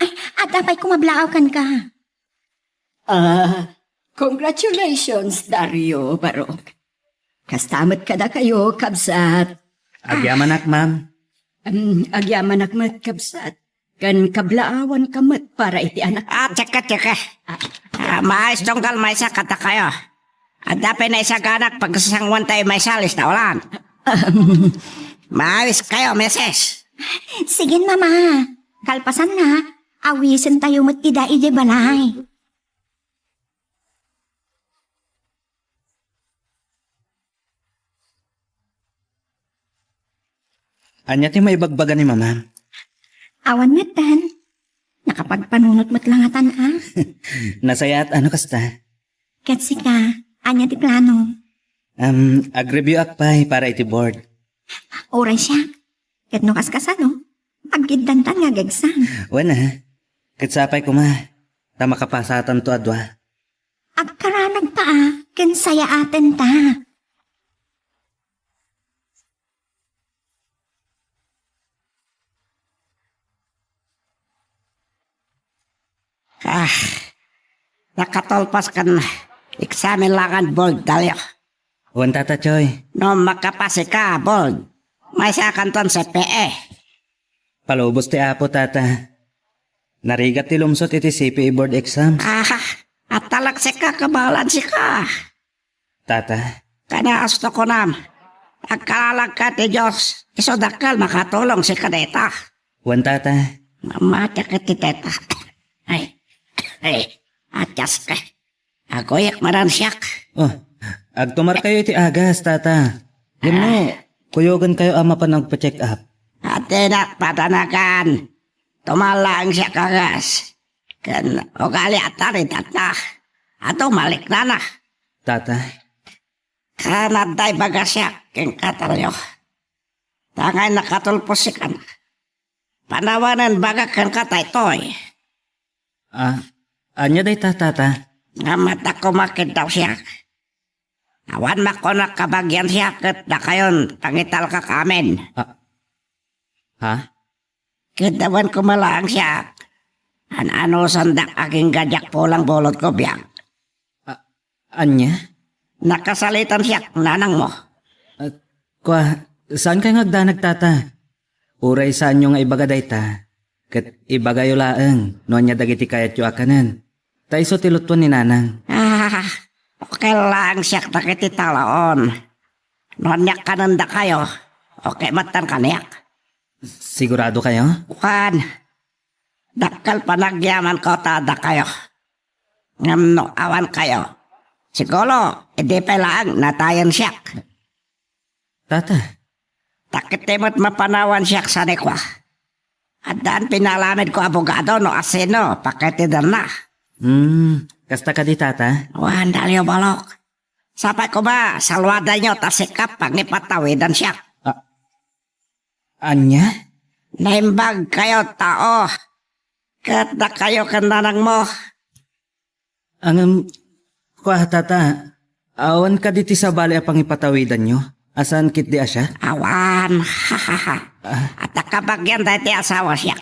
Ay, adda pay kumablaaw kenka. Ah, congratulations, Dario, Barok. Kasta met kadakayo, kabsat. Agyamanak, ma'am. Em, agyamanak met, kabsat. Ken kablaawanka met para iti anak. Ah, tsaka, tsaka. Ah, maayos tunggal maysa kadakayo. Adda pay naisaganak pagsasanguan tayo maysa, Lista Ulan. Maayos kayo, misis. Sige, mama. Kalpasanna, awisentayo met ida idiay balay. Ania ti maibagbaga ni Mamam? Awan metten. Nakapagpanunot met la ngatan a. Nasayaat a no kasta. Ket sika, ania ti plano? Um, ag-review ak pay para iti board. Uray siak. Ket no kaskasano, aggiddanta nga ag-exam. Wen a. Ket sapay koma, ta makapasatanto a dua. Agkaranagta a, ken sayaatenta. Ah, nakatulpas ken eksamen la ngarud, Board, dalio. Wen, Tata Choy. No makapasika, Board, maysakanton C P E. Palubos ti Apo, Tata. Narigat ti lumsot iti C P E board exams. Ah, atalek sika, kabalan sika. Tata. Kanasto kunam, agkalalagka ti Dios, isu dakkel makatulong sika dayta. Wen, Tata. Mamatek iti teta. Ay, ay, atias ka. Aguyek manen siak. Oh, agtumarkayo iti agas, Tata. Wenno, kuyogenkayo a mapan agpa-check up. Adinak padanagan. Tumallaeng siak agas. Ken ugali a taridatna. Adu maliknana. Tata. Ken adda ibaga siak kenka, Talio. Tangay nakatulpos sikan. Panawanen bagak kenka daytoy. Ah, ania dayta, Tata? Nga madak koma ket daw siak. Awan makunak kabagian siak ket dakayon pangitalkak amin. Ah, ha? Ket awan koma laeng siak. An-anusandak agingga diak pulang bulodko biag. Ah, ania? Nakasalitan siak, nanangmo. Ah, kua, saankayo nga agdanag, Tata? Uray saanyo nga ibaga dayta, ket ibagayo laeng no ania dagiti kayatyo a kanen. Ta isu ti lutuen ni Nanang. Ah, okay laeng siak dagiti talaon. No aniak kanendakayo, okay met kaniak. Sigurado kayo? Kuan, dakkel panagyamanko ta dakayo. Ngem no awan kayo, siguro, idi pay laeng natayen siak. Tata. Ta ket ti met mapanawan siak sa ni kua. Addaan pinalamidko abogado no asino, pakitidenna. Hmm, kasta kadi, Tata? Wen, Dalio Balok. Sapay koma, saluadanyo ta sika pangipatawidan siak. Ah, ania? Naimbag kayo tao. Ket dakayo ken nanangmo. Ngem, kua, Tata, awan kadi ti sabali a pangipatawidanyo? A saan ketdi a siak? Awan. Ah. Adda kabagian daytoy asawa siak.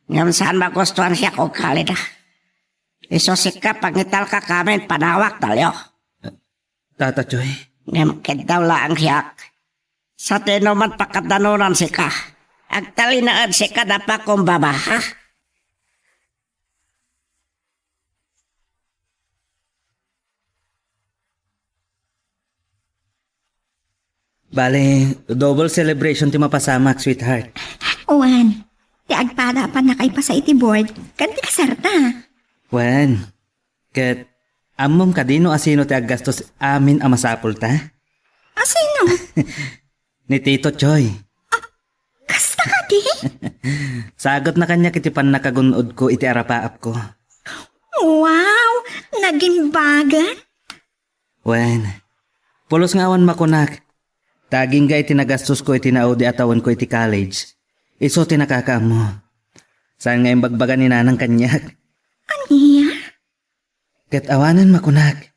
Ngem saan magustuan siak ugalida. Isu sika pangitalkak amin panawak, Dalio. Tata Choy. Ngem ket daw laeng siak. Sa ti no man pakadanonan sika. Agtalinaed sika da pakumbaba, ha? Bale, double celebration ti mapasamak, sweetheart. Wen, ti agpada a pannakaipasa iti board, ken ti kasarta. Wen, ket ammom kadi no asino ti aggastos amin a masapulta? Asino? Ni Tito Choy. Ah, kasta kadi? Sagut na kaniak iti pannakagun-odko iti arapaapko. Wow! Nagimbagan? Wen, pulos nga awan makunak. Ta agingga iti nagastosko iti naudi a tawenko iti college. Isu ti nakakaammo. Saan nga imbagbaga ni Nanang kaniak? Ania? Ket awanen makunak.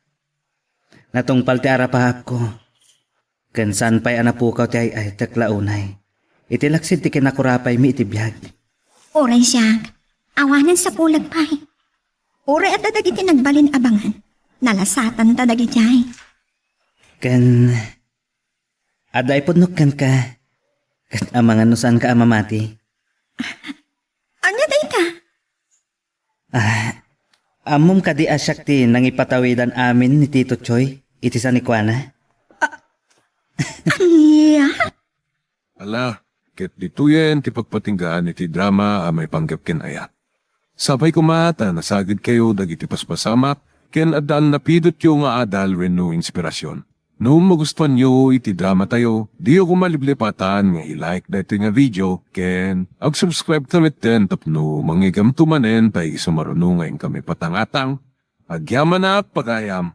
Natungpal ti arapaapko. Ken saan pay a napukaw ti ay-aytek la unay. Iti laksid ti kinakurapaymi iti biag. Uray siak, awanen sapulek pay. Uray adda dagiti nagbalin a bangan, nalasatanta dagidiay. Ken adda ipudnok kenka, ket amangan no saanka a mamati. Ania dayta? Ah, ammom kadi a siak ti nangipatawidan amin ni Tito Choy iti sanikuana? Ah, ania? Ala, ket ditoyen ti pagpatinggaan iti drama a maipanggep ken ayat. Sapay koma ta nasagidkayo dagiti paspasamak ken adda napidotyo nga adal wenno inspirasion. No magustuanyo iti dramatayo, diyo koma liplipatan nga i-like daytoy nga video ken ag-subscribe ta metten tapno mangngeggamto manen pay isu maruno nga inkami patangatang. Agyamanak pagayam.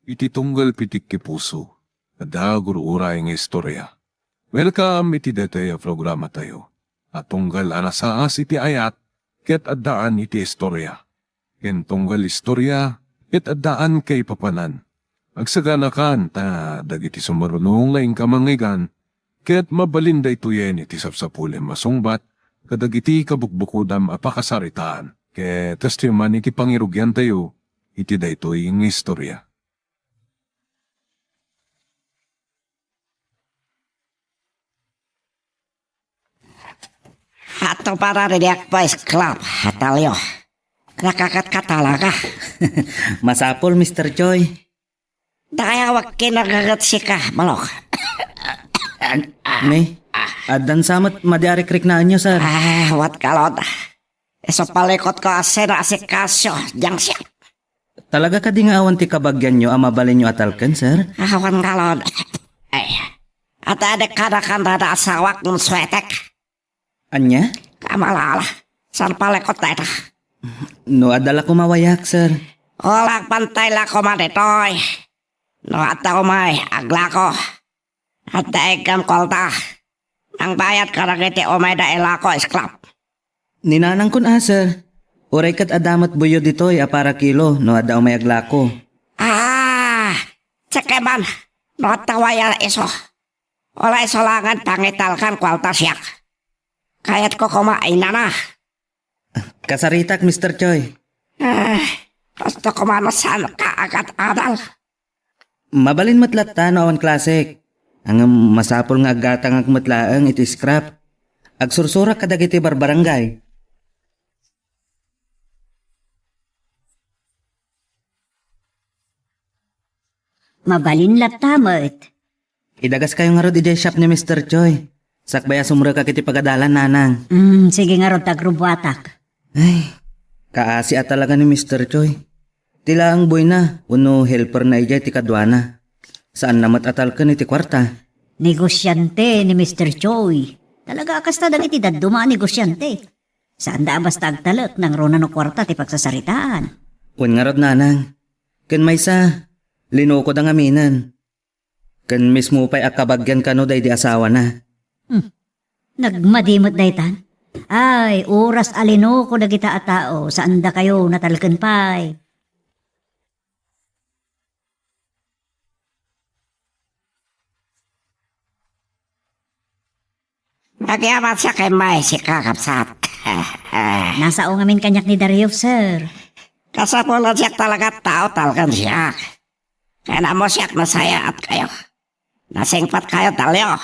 Iti tunggal pitikki puso, adda gur-uray nga istorya. Welcome iti daytoy a programatayo a tunggal a nasaas iti ayat ket addaan iti istorya. Ken tunggal istorya ket addaan kaipapanan. Agsaganakan ta dagiti sumaruno nga inka mangngeggan ket mabalin daytoyen iti sapsapulem a sungbat kadagiti kabukbukodam a pakasaritaan ket kastoy man iti pangirugiantayo iti daytoy nga istorya. Ato para ridiak pa isklap, Atalio. Nakakat ka talaga. Masapul, Mister Joy. Dayawak kinagagat sika, balok. Ni, addan sa met madi a rikriknaenyo, sir. Ah, what kalod. Isu palikot ko a sino a si Casio, diyang siya. Talaga kadi nga awan ti kabagianyo a mabalinyo a talken, sir? Awan kalod. Ay, at adik kada kan dada asawak ng swetek. Anya? Kamalala. Saan palikot na ita? No, adala kumawayak, sir. Wala pantay la kumaditoy. No, at ako may, aglako. At daig kam kwalta. Ang bayad ka na kiti umay da ilako, isklap. Ninanang kun a, sir. Uray ket adda met buyo ditoy a para kilo no adda umay aglako. Ah, tsekeman. No, tawaya iso. Wala iso langan pangitalkan kwalta siak. Kayat ko kuma inana. Kasaritak, Mister Choi. Ah, gusto ko man saan ka agad adal. Mabalin met latta no awan klasek. Ngem masapul nga aggatangak met laeng iti scrap. Agsursurak kadagiti barbarangay. Mabalin latta met. Idagaskayo ngarud idiay shop ni Mister Choi. Sakbay a sumrekak iti pagadalan, nanang. Mm, sige ngarud, ta agrubuatak. Ay, kaasi a talaga ni Mister Choi. Ti laeng buyna, wenno helper na idiay ti kaduana. Saanna met a talken iti kuarta. Negosyante ni Mister Choi. Talaga a kasta dagiti dadduma a negosyante. Saanda a basta agtalek nangruna no kuarta ti pagsasaritaan. Wen ngarud, nanang. Ken maysa, linukoda ngaminen. Ken mismo pay a kabagian kano daydi asawana. Hmm. Nagmadi met daytan? Ay, oras a linuko dagita a tao, saandakayo natalken pay. Nagyaman siak immay, sika, kabsat. Nasao ngamin kaniak ni Dario, sir. Kasapulan siak talaga tao talken siak. Kaya mo siak nasayaat kayo. Nasingpat kayo, Dalio.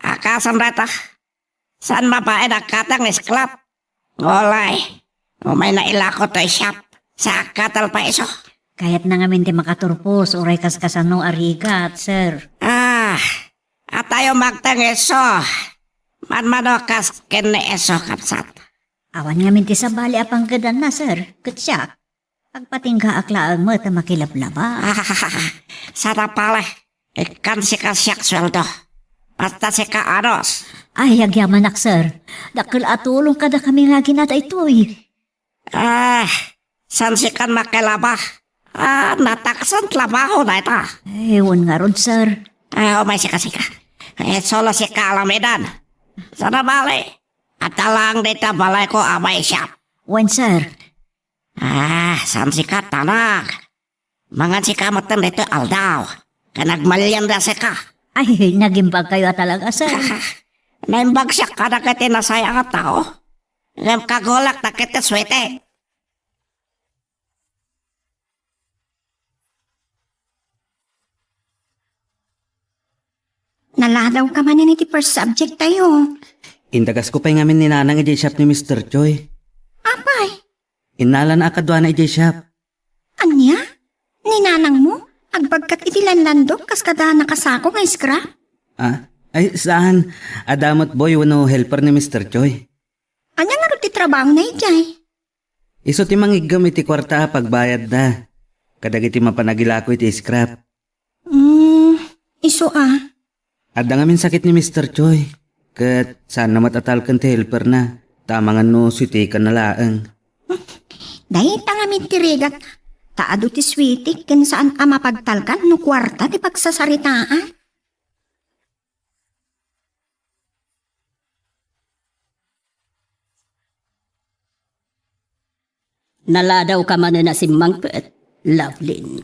Akasan dayta. Saan mabain a katang isklap? Ngolay. Umay na ilako toy shop. Sa katal pa iso. Kayat na ngamin ti makaturpos, uray kaskasano a rigat, sir. Ah, atayo magteng iso. Manmano kas ken ni iso, kabsat. Awan ngamin ti sabali a panggedanna, sir. Ket siak, agpatinggaak laeng met a makilablaba. Sarapala, ikkan sika siak sueldo. Basta sika anos. Ay, agyamanak, sir. Dakkel a tulong kadakami nga agina daytoy. Ah, saan sikan makilaba? Ah, nataksan trabaho na ita. Eh, wen ngarud, sir. Ah, umay sika, sika. Eh, solo sika alamidan. Sana bali. At alang dita balay ko, amay siya. Wen, sir. Ah, saan sika, tanak? Mangan sika metten daytoy aldaw. Ken agmalian da sika. Ay, nagimbag kayo a talaga, sir. Naimbag siak kadagiti nasayaat a tao. Ngem kagulak dagiti suete. Naladaw ka manen iti first subject tayo. Indagasko pay ngamin ni Nanang idiay shop ni Mister Choi. Apay? Innalana a kaduana idiay shop. Ania? Ni nanangmo? Agbagkat iti lanlandok kas kada nakasako nga scrap? Ah? Ay, saan. Adda met boy wenno helper ni Mister Choi. Ania ngarud ti trabahona idiay? Isu ti mangiggem iti kuarta a pagbayadda kadagiti mapan agilako iti scrap. Hmm, isu a. Adda ngamin sakit ni Mister Choi, ket saanna met a talken ti helperna, ta amangan no suitikanna laeng. Dayta ngamin ti rigat, ta adu ti suitik ken saan a mapagtalkan no kuarta ti pagsasaritaan. Naladawka manen a simmangpet, Lovelyn.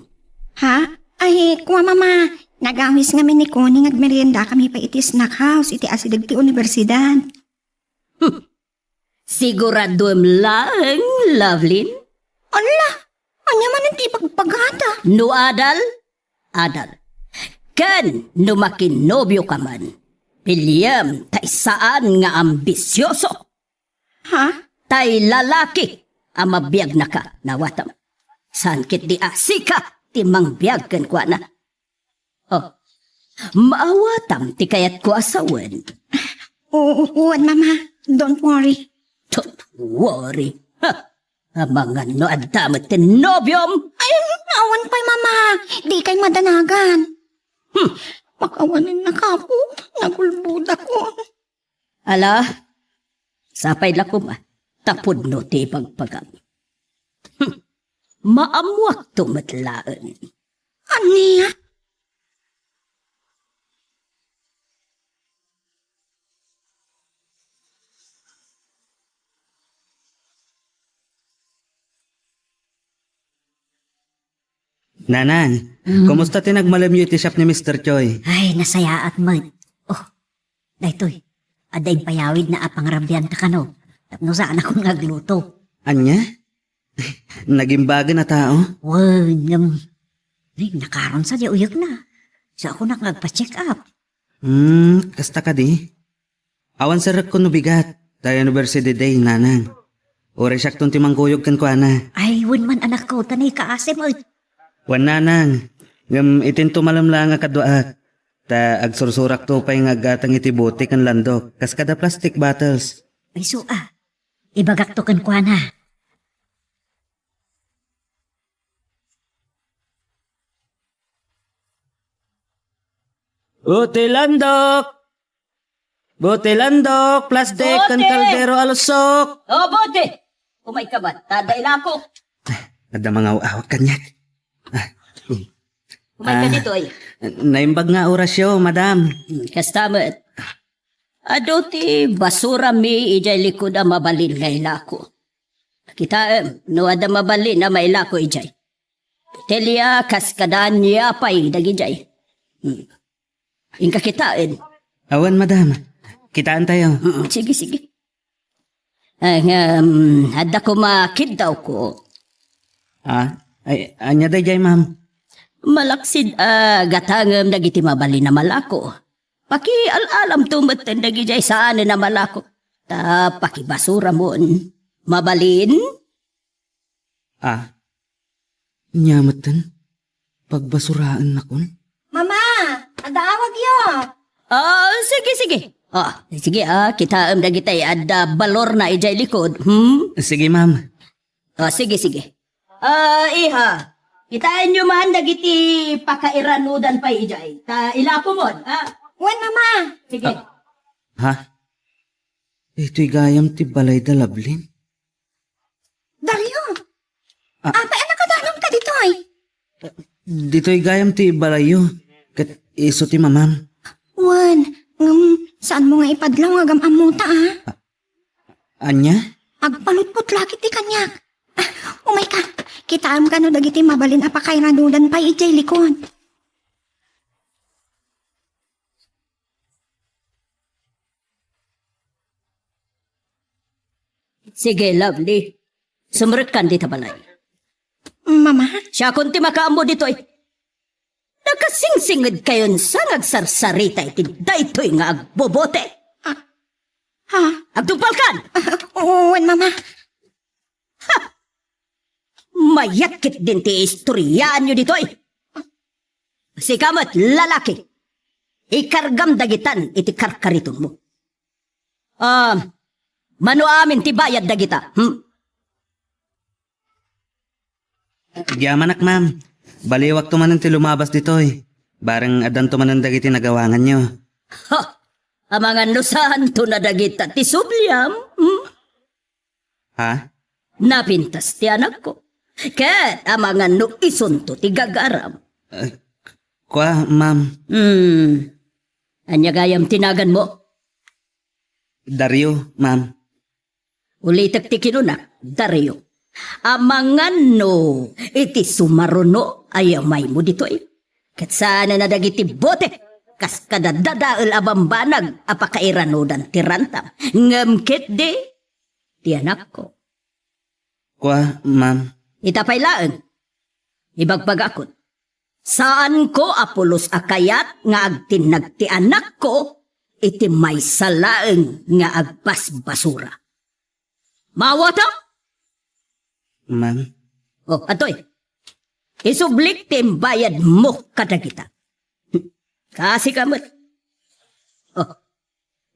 Ha? Ay, kua, Mama. Nagawis ngamin ni Connie nga agmeriendakami pay iti snack house iti asideg ti universidad. Hmm. Siguraduem laeng, Lovelyn? Ala, ania manen ti ibagbagada? No adal, adal. Ken no makinnobioka man, piliem tay saan nga ambisioso. Ha? Tay lalaki a mabiagnaka, nawatam. Saan ketdi a sika ti mangbiag kenkuana. Oh, maawatam ti kayatko a sawen. Oo, oo, Mama. Don't worry. Don't worry. Ha? Amangan no adda met ti nobiom. Ay, awan pay, Mama. Dikay madanagan. Hmm. Makawanen na kapo. Nagulbodakon. Ala, sapay la koma, ta pudno ti ibagbagam. Hmm. Maammuakto met laeng. Ania? Nanang, Mm. Kumusta ti nagmalemyo iti shop ni Mister Choi? Ay, nasayaat met. Oh, daytoy. Adda impayawidna a pangrabianta kano. Tapno saanakon nga agluto. Ania? Nagimbagen a tao? Wen, ngem, ay, nakaron sa di uyekna. Sa ako nak nga agpa-check up. Hmm, kasta kadi? Awan serrekko no bigat, ta University Day, nanang. Uray siakton ti mangkuyog kenkuana. Ay, wen man, anakko, ta naikaasim, ay. Wen, nanang. Ngem itinto malem laeng a kaduaak, ta agsursurakto pay nga aggatang iti bote ken landok, kas kada plastic bottles. Ay, su a. Ibagakto kenkuana. Bote landok! Bote landok, plastik, ken Bote! Kaldero a lusok. O, bote! Umayka man, ta adda ilako. Adda mangaw-awag kaniak. Ah, Umayka Ah, ditoy. Naimbag nga orasyo, madam. Hmm, kasta met. Adu ti basurami idiay likud a mabalin nga ilako. Kitaem, no adda mabalin a mailako idiay. Telia, kas kadaan ya pay dagidiay. Hmm. Inka kitaen. Awan, madam. Kitaentayo. Mm, sige, sige. Ay, ngem, adda koma kiddawko. Ah, ay, ania daydiay, ma'am? Malaksid a gatangem dagiti mabalin a malako. Pakial-alamto metten dagidiay saanen a malako. Ta pakibasuramon. Mabalin? Ah, nia metten? Pagbasuraennakon? Mama, adda awagyo. Ah, sige, sige. Ah, sige, ah, kitaem dagitay adda balorna idiay likod, hmm? Sige, ma'am. Ah, sige, sige. Ah, iha, kitaenyo man dagiti pakairanudan pay idiay. Ta ilakomon, ah. Wen, Mama. Sige. Ah, ha? Itoy gayam ti balay da Lovelyn? Dario! Ah. Apay a nakadanonka ditoy? Ditoy gayam ti balayyo, ket isu ti mamam. Wen, ngem, saanmo nga ipadlaw nga agam-ammota, a? Ah, ania? Agpalutpot la ketdi kaniak. Ah, umayka, kitaem kano dagiti mabalin a pakairanudan pay idiay likod. Sige, Lovely. Sumrekkan dita balay. Mama? Siakon ti makaammo ditoy. Nakasingsinged kayon sa nga agsarsarita iti daytoy nga agbobote. Ah, ha? Agtungpalkan! Ah, wen, Mama. Ha! Mayat ketdin ti istoryaanyo ditoy. Sika met, lalaki, ikargam dagitan iti karkaritonmo. Ah, mano amin ti bayad dagita? Hmm? Agyamanak, ma'am. Baliwakto manen ti lumabas ditoy. Bareng addanto manen dagiti nagawanganyo. Ha! Amangan no saanto na dagita ti subliam? Hmm? Ha? Napintas ti anakko. Ket amangan no isunto ti gagaram. Eh, kua, ma'am. Hmm. Ania gayam ti naganmo? Dario, ma'am. Ulitek ti kinunak, Dario. Amangan no iti sumaruno a yamaymo ditoy. Ket saanen a dagiti bote, kas kadadadael a bambanag a pakairanudan ti rantam. Ngem ketdi, ti anakko. Kua, ma'am. Ita pay laeng, ibagbagakon. Saanko a pulos a kayat nga agtinnag ti anakko iti maysa laeng nga agbasbasura. Maawatam? Ma'am. Oh, atoy. Isublik ti imbayadmo kadagita. Kaasi ka met. Oh,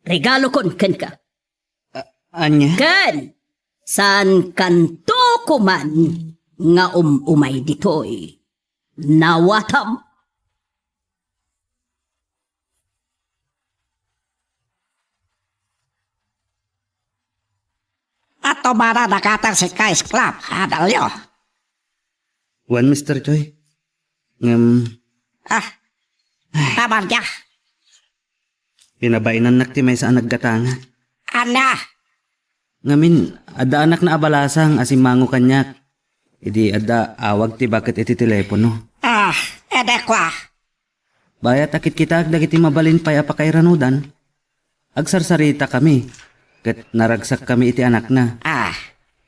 regalokon kenka. A-, ania? Ken, saan kanto koman nga um-umay ditoy. Nawatam. At tumara nakater si Kais Club, adalyo. Wen, Mister Choi. Ngem, ah, taman ka. Pinabainannak ti maysa a naggatanga. Ania? Ngamin, adda anakna a balasang a simmango kaniak. Idi adda awag ti baket iti telepono. Ah, ede kua. Bayat a kitkitaak dagiti mabalin pay a pakairanudan, agsarsaritakami, ket naragsakkami iti anakna. Ah.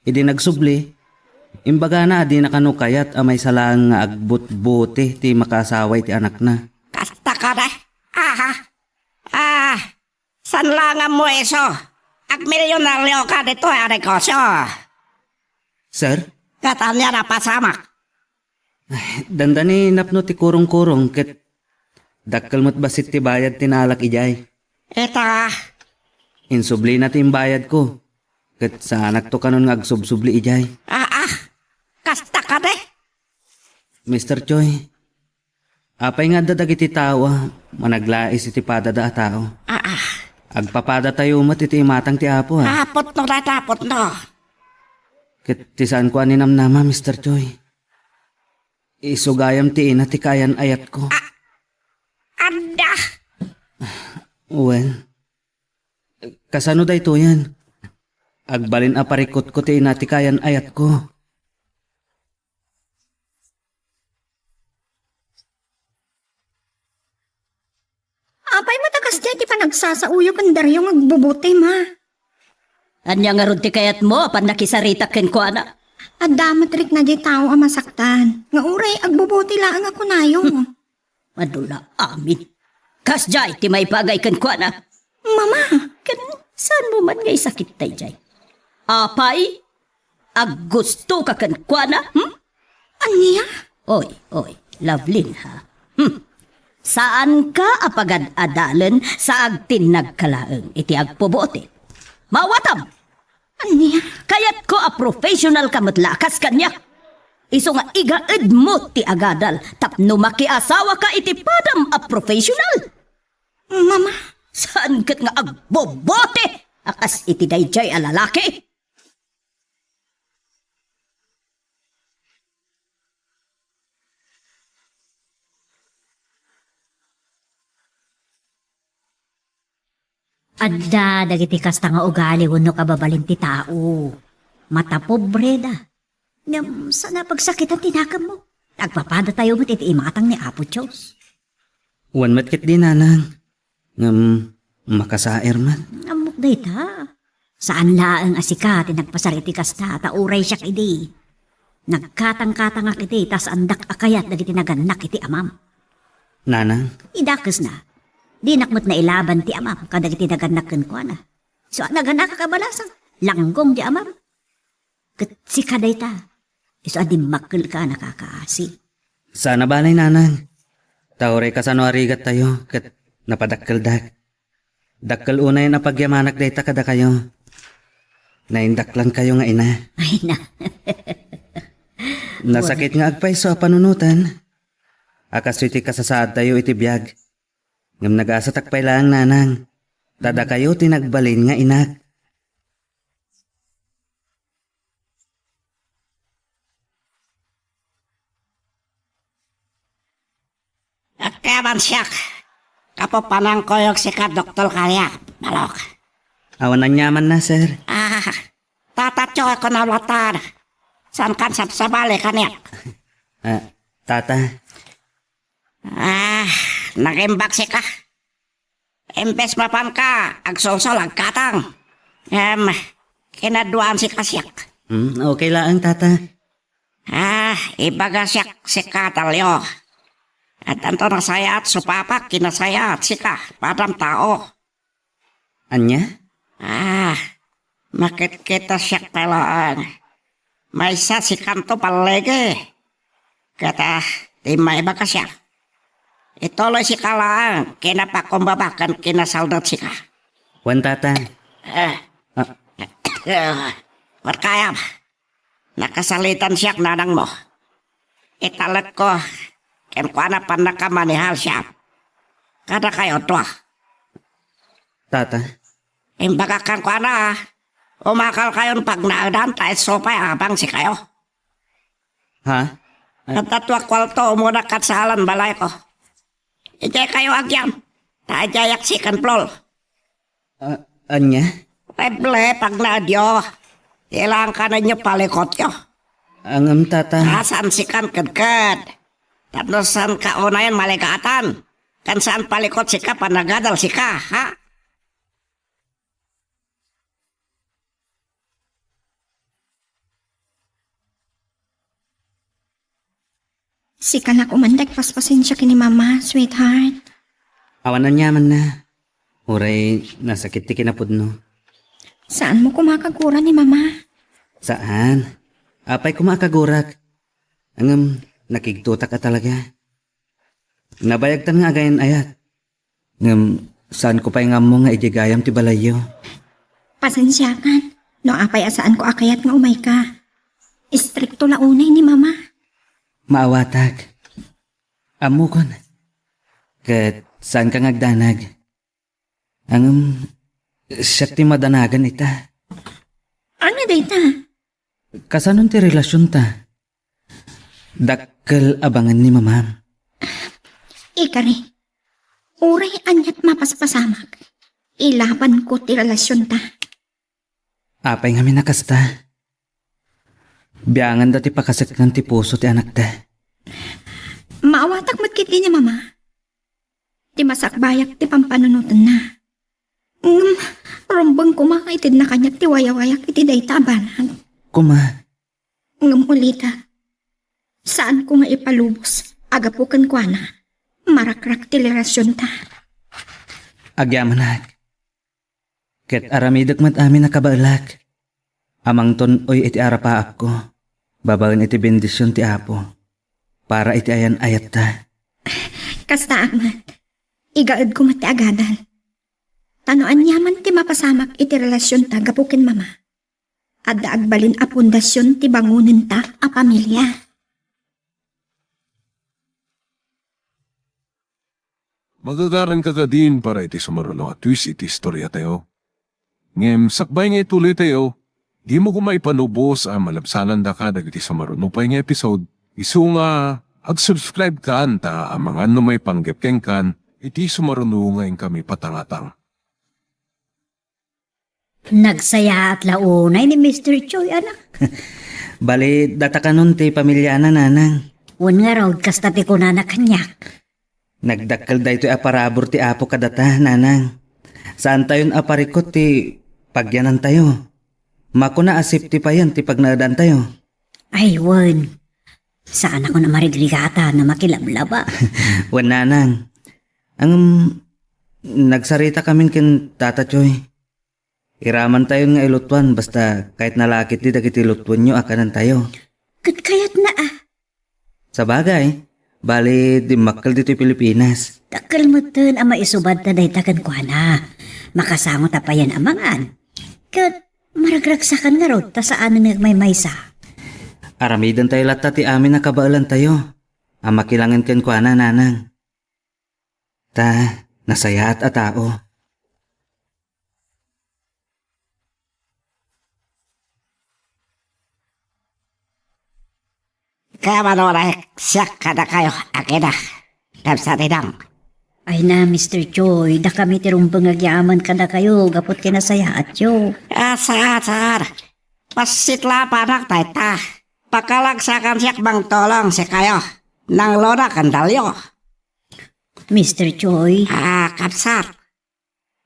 Idi nagsubli, imbagana a dina kano kayat a maysa laeng nga agbutbuti ti makaasawa iti anakna. Kasta kadi? Aha. Ah, saan la ngammo isu? Agmilionaryo ka ditoy a negosyo. Sir? Ket ania napasamak? Dandani napno ti kurong-kurong ket dakkel met bassit ti bayad ti naalak idiay. Ita. Insublina ti imbayadko. Ket saanakto kanon nga agsubsubli idiay. Ah, ah. Kasta kadi? Mister Choi, apay nga adda dagiti tao a managlais iti padada a tao? Ah, ah. Agpapadatayo met iti imatang ti Apo, a. Apotno dayta, apotno. Ket ti saanko a ninamnama, Mister Choi. Isu gayam ti ina ti kaayan-ayatko. Ah, adda. Wen, kasano daytoyen? Agbalin a parikutko ti ina ti kaayan-ayatko. Apay met a kasdiay ti panagsasaoyo ken Dario nga agbubuti, ma? Ania ngarud ti kayatmo a pannakisaritak kenkuana? Adda met rikna diay tao a masaktan, nga uray agbubuti laeng a kunayo. Hmm. Madula amin. Kasdiay ti maibagay kenkuana. Mama! Ken saanmo man nga isakit daydiay? Apay, aggustoka kenkuana, hmm? Ania? Oy, oy, Lovelyn, ha? Hmm. Saanka a pagad-adalen sa agtinnagka laeng iti agpubuti. Maawatam! Ania? Kayatko a professional ka met la a kas kaniak. Isu nga igaedmo ti agadal tapno makiasawaka iti padam a professional. Mama. Saan ket nga agbubuti a kas iti daydiay a lalaki? Adda dagiti kasta nga ugali wenno kababalin ti tao. Matapobreda. Ngem saan a pagsakitan ti nakemmo. Agpapadatayo met iti imatang ni Apo Dios. Wen met ketdi, nanang. Ngem makasaer met. Ammok dayta. Saan laeng a sika ti nagpasar iti kasta, ta uray siak idi. Nagkatangkatangak idi, ta saandak a kayat dagiti nagannak iti amam. Nanang? Idakesna. Dinak met nailaban ti amam kadagiti nagannak kenkuana. So, naganakak a balasang, langgong ti amam. Ket sika dayta, isu a dimmakkelka a nakakaasi. Saan a balay, nanang. Ta uray kasano a rigattayo ket napadakkeldak. Dakkel unayen a pagyamanak dayta kadakayo. Naindaklankayo nga ina. Ay na. Nasakit nga agpayso a panunotan. A kastoy ti kasasaadtayo iti biag. Ngem nagasatak pay laeng, nanang. Ta dakayo ti nagbalin nga inak. Agkayaban siak. Gapu panangkuyog sika, Doktor Kariak, balok. Awan aniamanna, sir. Ah, tatatyo ako na ulatan. Saan kan sabsabali kaniak? Ah, tata. Ah, nagimbag sika. Imbes mapanka, agsulsol, agkatang. Em, kinaduaan sika siak. Hmm, okay laeng, tata. Ah, ibaga siak sika, Talio. Addanto nasayaat supapak, kinasayaat sika, padam tao. Ania? Ah, makitkita siak pay laeng. Maysa sikanto palligi. Ket, ah, ti maibaga siak. Ituloy sika laeng, kinapakumbaba ken kinasaldet sika. Wen, tata. Eh. Ah. Eh, Markayam. Nakasalitan siak nanangmo. Italekko, kenkuana pannakamanihal siak. Kadakayo dua. Tata. Imbagak kenkuana, umakalkayon pagnaedan ta isu pay abang sikayo. Ha? Adda dua kuarto umuna kad saalan balayko. Idiay kayo agyam, ta idiayak second floor. Ah, ania? Weble, pagnaedyo. Kailangan ka ninyo palikotyo. Ngem, tata. Ah, saan sikan kedked? Tapno saan ka unayen maligatan? Kan saan palikot sika, panagadal sika, ha? Sika la koman ti agpaspasensia ken ni Mama, sweetheart. Awan aniamanna. Uray nasakit ti kinapudno. Saanmo koma a kagura ni Mama? Saan. Apay koma a kagurak. Ngem, nakigtotak a talaga. Nabayagtan nga agayan-ayat. Ngem, saanko pay nga ammo nga idiay gayam ti balayyo. Pasensiakan, no apay a saanko a kayat nga umayka. Istrikto la unay ni Mama. Maawatak. Ammokon. Ket saanka nga agdanag. Ngem, siak ti madanagan ita. Ania dayta? Kasanon ti relasionta? Dakkel a bangen ni Mamam. Ikari, uray aniat mapaspasamak, ilabanko ti relasionta. Apay ngamin a kasta? Bianganda ti pakaseknan ti puso ti anakda. Maawatak met ketdi ni Mama. Ti masakbayak ti pampanunotenna. Ngem, rumbeng koma nga itedna kaniak ti wayawayak iti dayta a banag. Koma. Ngem ulita, saanko nga ipalubos a gapu kenkuana, marakrak ti relasionta. Agyamanak. Ket aramidek met amin a kabaelak. Amangton-oy iti arapaapko, babaen iti bendision ti Apo, para iti ayan-ayatta. Kasta met, igaedko met ti agadal. Ta no aniaman ti mapasamak iti relasionta gapu ken Mama, adda agbalin a pundasion ti bangonenta a pamilia. Magagaranka kadin para iti sumaruno a twist iti istoriatayo. Ngem sakbay nga ituloytayo, dimo koma ipalubos a malabsanandaka dagiti sumaruno pay nga episode, isu nga ag-subscribe kan ta amangan no maipanggep kenkan iti sumaruno nga inkami patangatang. Nagsayaat la unay ni Mister Choi, anak. Bali, datakanon ti pamiliana, nanang. Wen ngarud, kasta ti kunana kaniak. Nagdakkel daytoy a parabur ti Apo kadata, nanang. Saantayon a parikut ti pagyanantayo. Makuna a safety payen ti pagnaedantayo. Ay, wen. Saanakon a marigrigata no makilablaba. Wen, nanang. Ngem, nagsarita kamin ken Tata Choy. Iramantayon nga ilutuan basta kayatna la ketdi dagiti lutuenyo a kanentayo. Ket kayatna a. Sabagay, bali dimmakkel ditoy Pilipinas. Dakkel metten a maisubadta dayta kenkuana. Makasango ta payen a mangan. Ket maragragsakan ngarud ta saanen nga agmaymaysa. Aramidentayo latta ti amin a kabaelantayo a makilangen kenkuana, nanang. Ta, nasayaat a tao. Kaya mano, siak kadakayo, agina, kabsat Idang. Ay na, Mister Joy, dakami ti rumbeng agyaman kadakayo gapu ti nasayaatyo. Ah, sir, sir. Bassit la a panak dayta. Pakalagsakan siak mangtulong sikayo. Nanglona ken Dalio. Mister Joy. Ah, kabsat.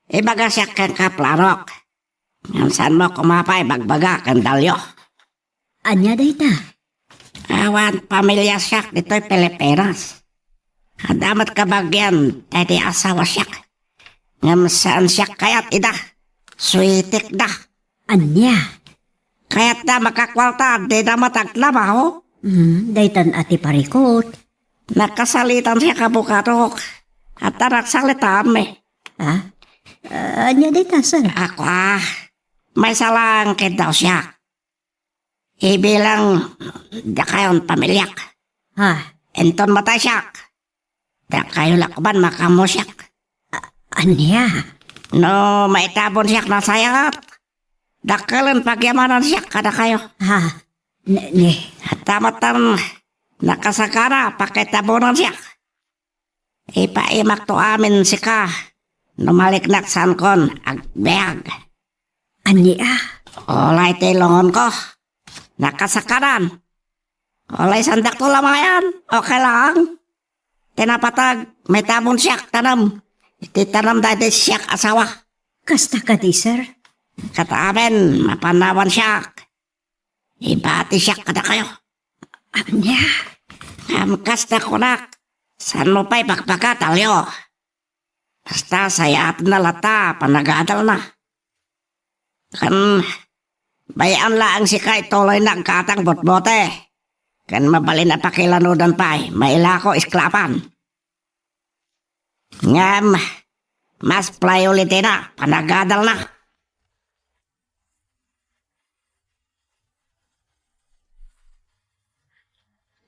Ibaga siak kenka planok. Ngem saanmo koma pay ibagbaga ken Dalio. Ania dayta? Awan pamilia siak ditoy Pilipinas. Adda met kabagian daydi asawa siak. Ngem saan siak kayat ida. Suitikda. Ania? Kayatda makakuarta, dida met agtrabaho. Hmm, daytan a ti parikut. Nakasalitan siak, abokadok. Adda nagsalitaan mi. Ah? Ah, ania dayta, sir? Ako, ah, maysa laeng ket daw siak. Ibilang dakayon pamiliak. Ha? Inton matay siak, dakayo la koma makaammo siak. A-, ania? No maitabon siak, nasayaat. Dakkelen pagyamanan siak kadakayo. Ha? Ne, ne. Adda met nakasakana, pakitabonan siak. Ipaimakto amin sika no maliknak saankon agbiag. Ania? Ulay ti lungonko, nakasakanan. Ulay saandakto lamayan, okay lang. Ti napateg, maitabon siak tanem. Iti tanem daydi siak asawa. Kasta kadi, sir? Ket amin, mapannawan siak. Ibati siak kadakayo. Ania? Ngem kasta kunak, saanmo pay ibagbaga, Dalio. Basta sayaatenna latta panagadalna. Ken bay-an laeng sika ituloyna aggatang butbote. Ken mabalin a pakilanudan pay, mailako esklapan. Ngem, mas priority na panagadalna.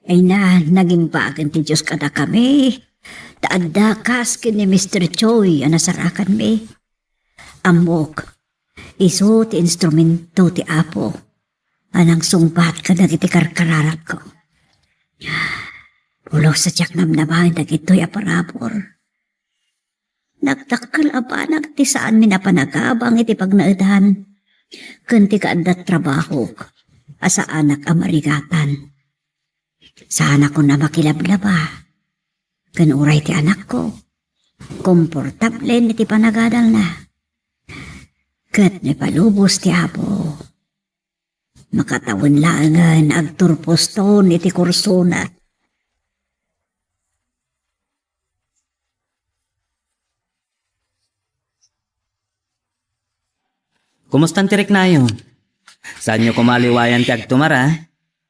Ay na, nagimbagan ti Dios kadakami. Ta adda kas ken ni Mister Choi a nasarakanmi. Ammok, isu ti instrumento ti Apo a nangsungbat kadagiti karkararagko. Pulos a diak namnamaen dagitoy a parabur. Nagdakkel a banag ti saanmi a panagabang iti pagnaedan ken ti kaadda trabahok a saanak a marigatan. Saanakon a makilablaba ken uray ti anakko, komportablen iti panagadalna. Ket no ipalubos ti Apo, makatawen laengen agturposton iti kursona. Kumustan ti riknayo? Saanyo koma liwayan ti agtumar, a?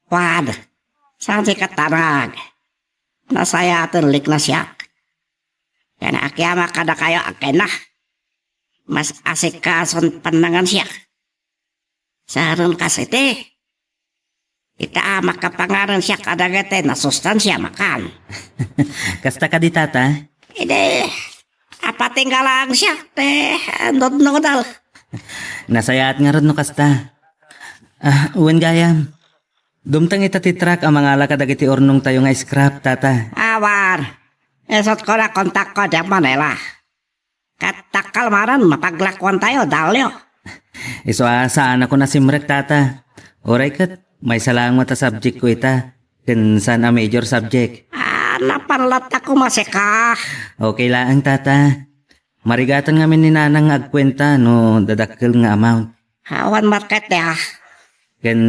Wen, saan ti katarag? Nasayaaten likna siak. Ken akiama kadakayo a kenna. Mas asikason pannangan siak. Saan kas iti? Ita a makapanganan siak kadagiti nasustansia makan. Kasta kadi, tata? Idi, apatingga laeng siak ti nudnudal. Nasayaat ngarud no kasta. Ah, wen gayam. Dumteng ita ti truck a mangala kadagiti urnongtayo nga scrap, tata. Awan. Isut ko na kontakko diay Manila. Ket dakkel manen mapaglakuantayo, Dalio. Isu a saanakon a simrek, tata. Uray ket maysa laeng met a subject ko ita, ken saan a major subject. Ah, napan latta koma sika. Okay laeng, tata. Marigatan ngamin ni nanang nga agkuenta no dadakkel nga amount. Awan met ket, a. Ken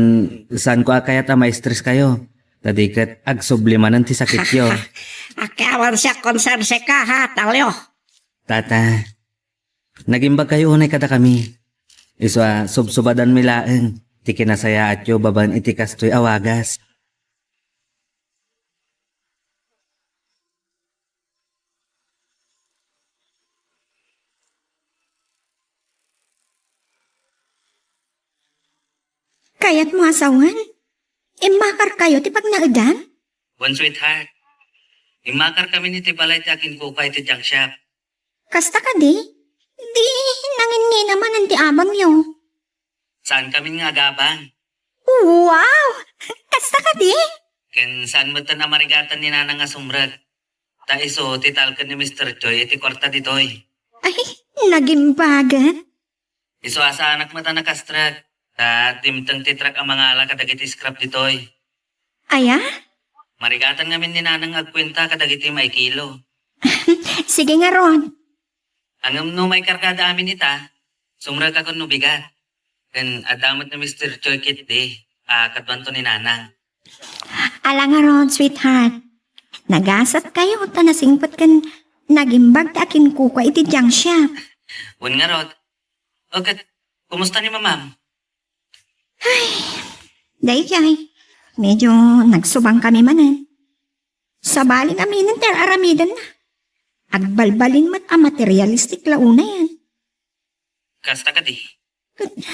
saanko a kayat a ma-stress kayo, ta di ket agsubli manen ti sakityo. Awan siak concern sika, ha, Dalio. Tata, nagimbagkayo unay kadakami. Isu a subsubadanmi laeng ti kinasayaatyo babaen iti kastoy a wagas. Kayatmo a sawen? Immakarkayo ti pagnaedan? Wen, sweetheart. Immakarkamin iti balay ti akinkukua iti junk shop. Kasta kadi? Di, nangingina manen ti abangyo. Saankamin nga agabang. Wow! Kasta kadi? Ken saan metten a marigatan ni Nanang nga sumrek. Ta isu ti talken ni Mister Choi iti kuarta ditoy. Ay, nagimbagan. Isu a saanak met a nakastrek, ta dimteng ti truck a mangala kadagiti scrap ditoy. Aya? Marigatan ngamin ni Nanang agkuenta kadagiti maikilo. Sige ngarud. Ngem no maikargada amin ita, sumrekakon no bigat. Ken adda met ni Mister Choi ketdi a kaduanto ni Nanang. Ala ngarud, sweetheart. Nagasatkayo ta nasingpet ken nagimbag ti akinkukua iti junk shop. Wen ngarud. O ket, kumusta ni Mamam? Ay, daydiay, medyo nagsubangkami manen. Sabali ngaminen ti ar-aramidenna. Agbalbalin met a materialistic la unayen. Kasta kadi?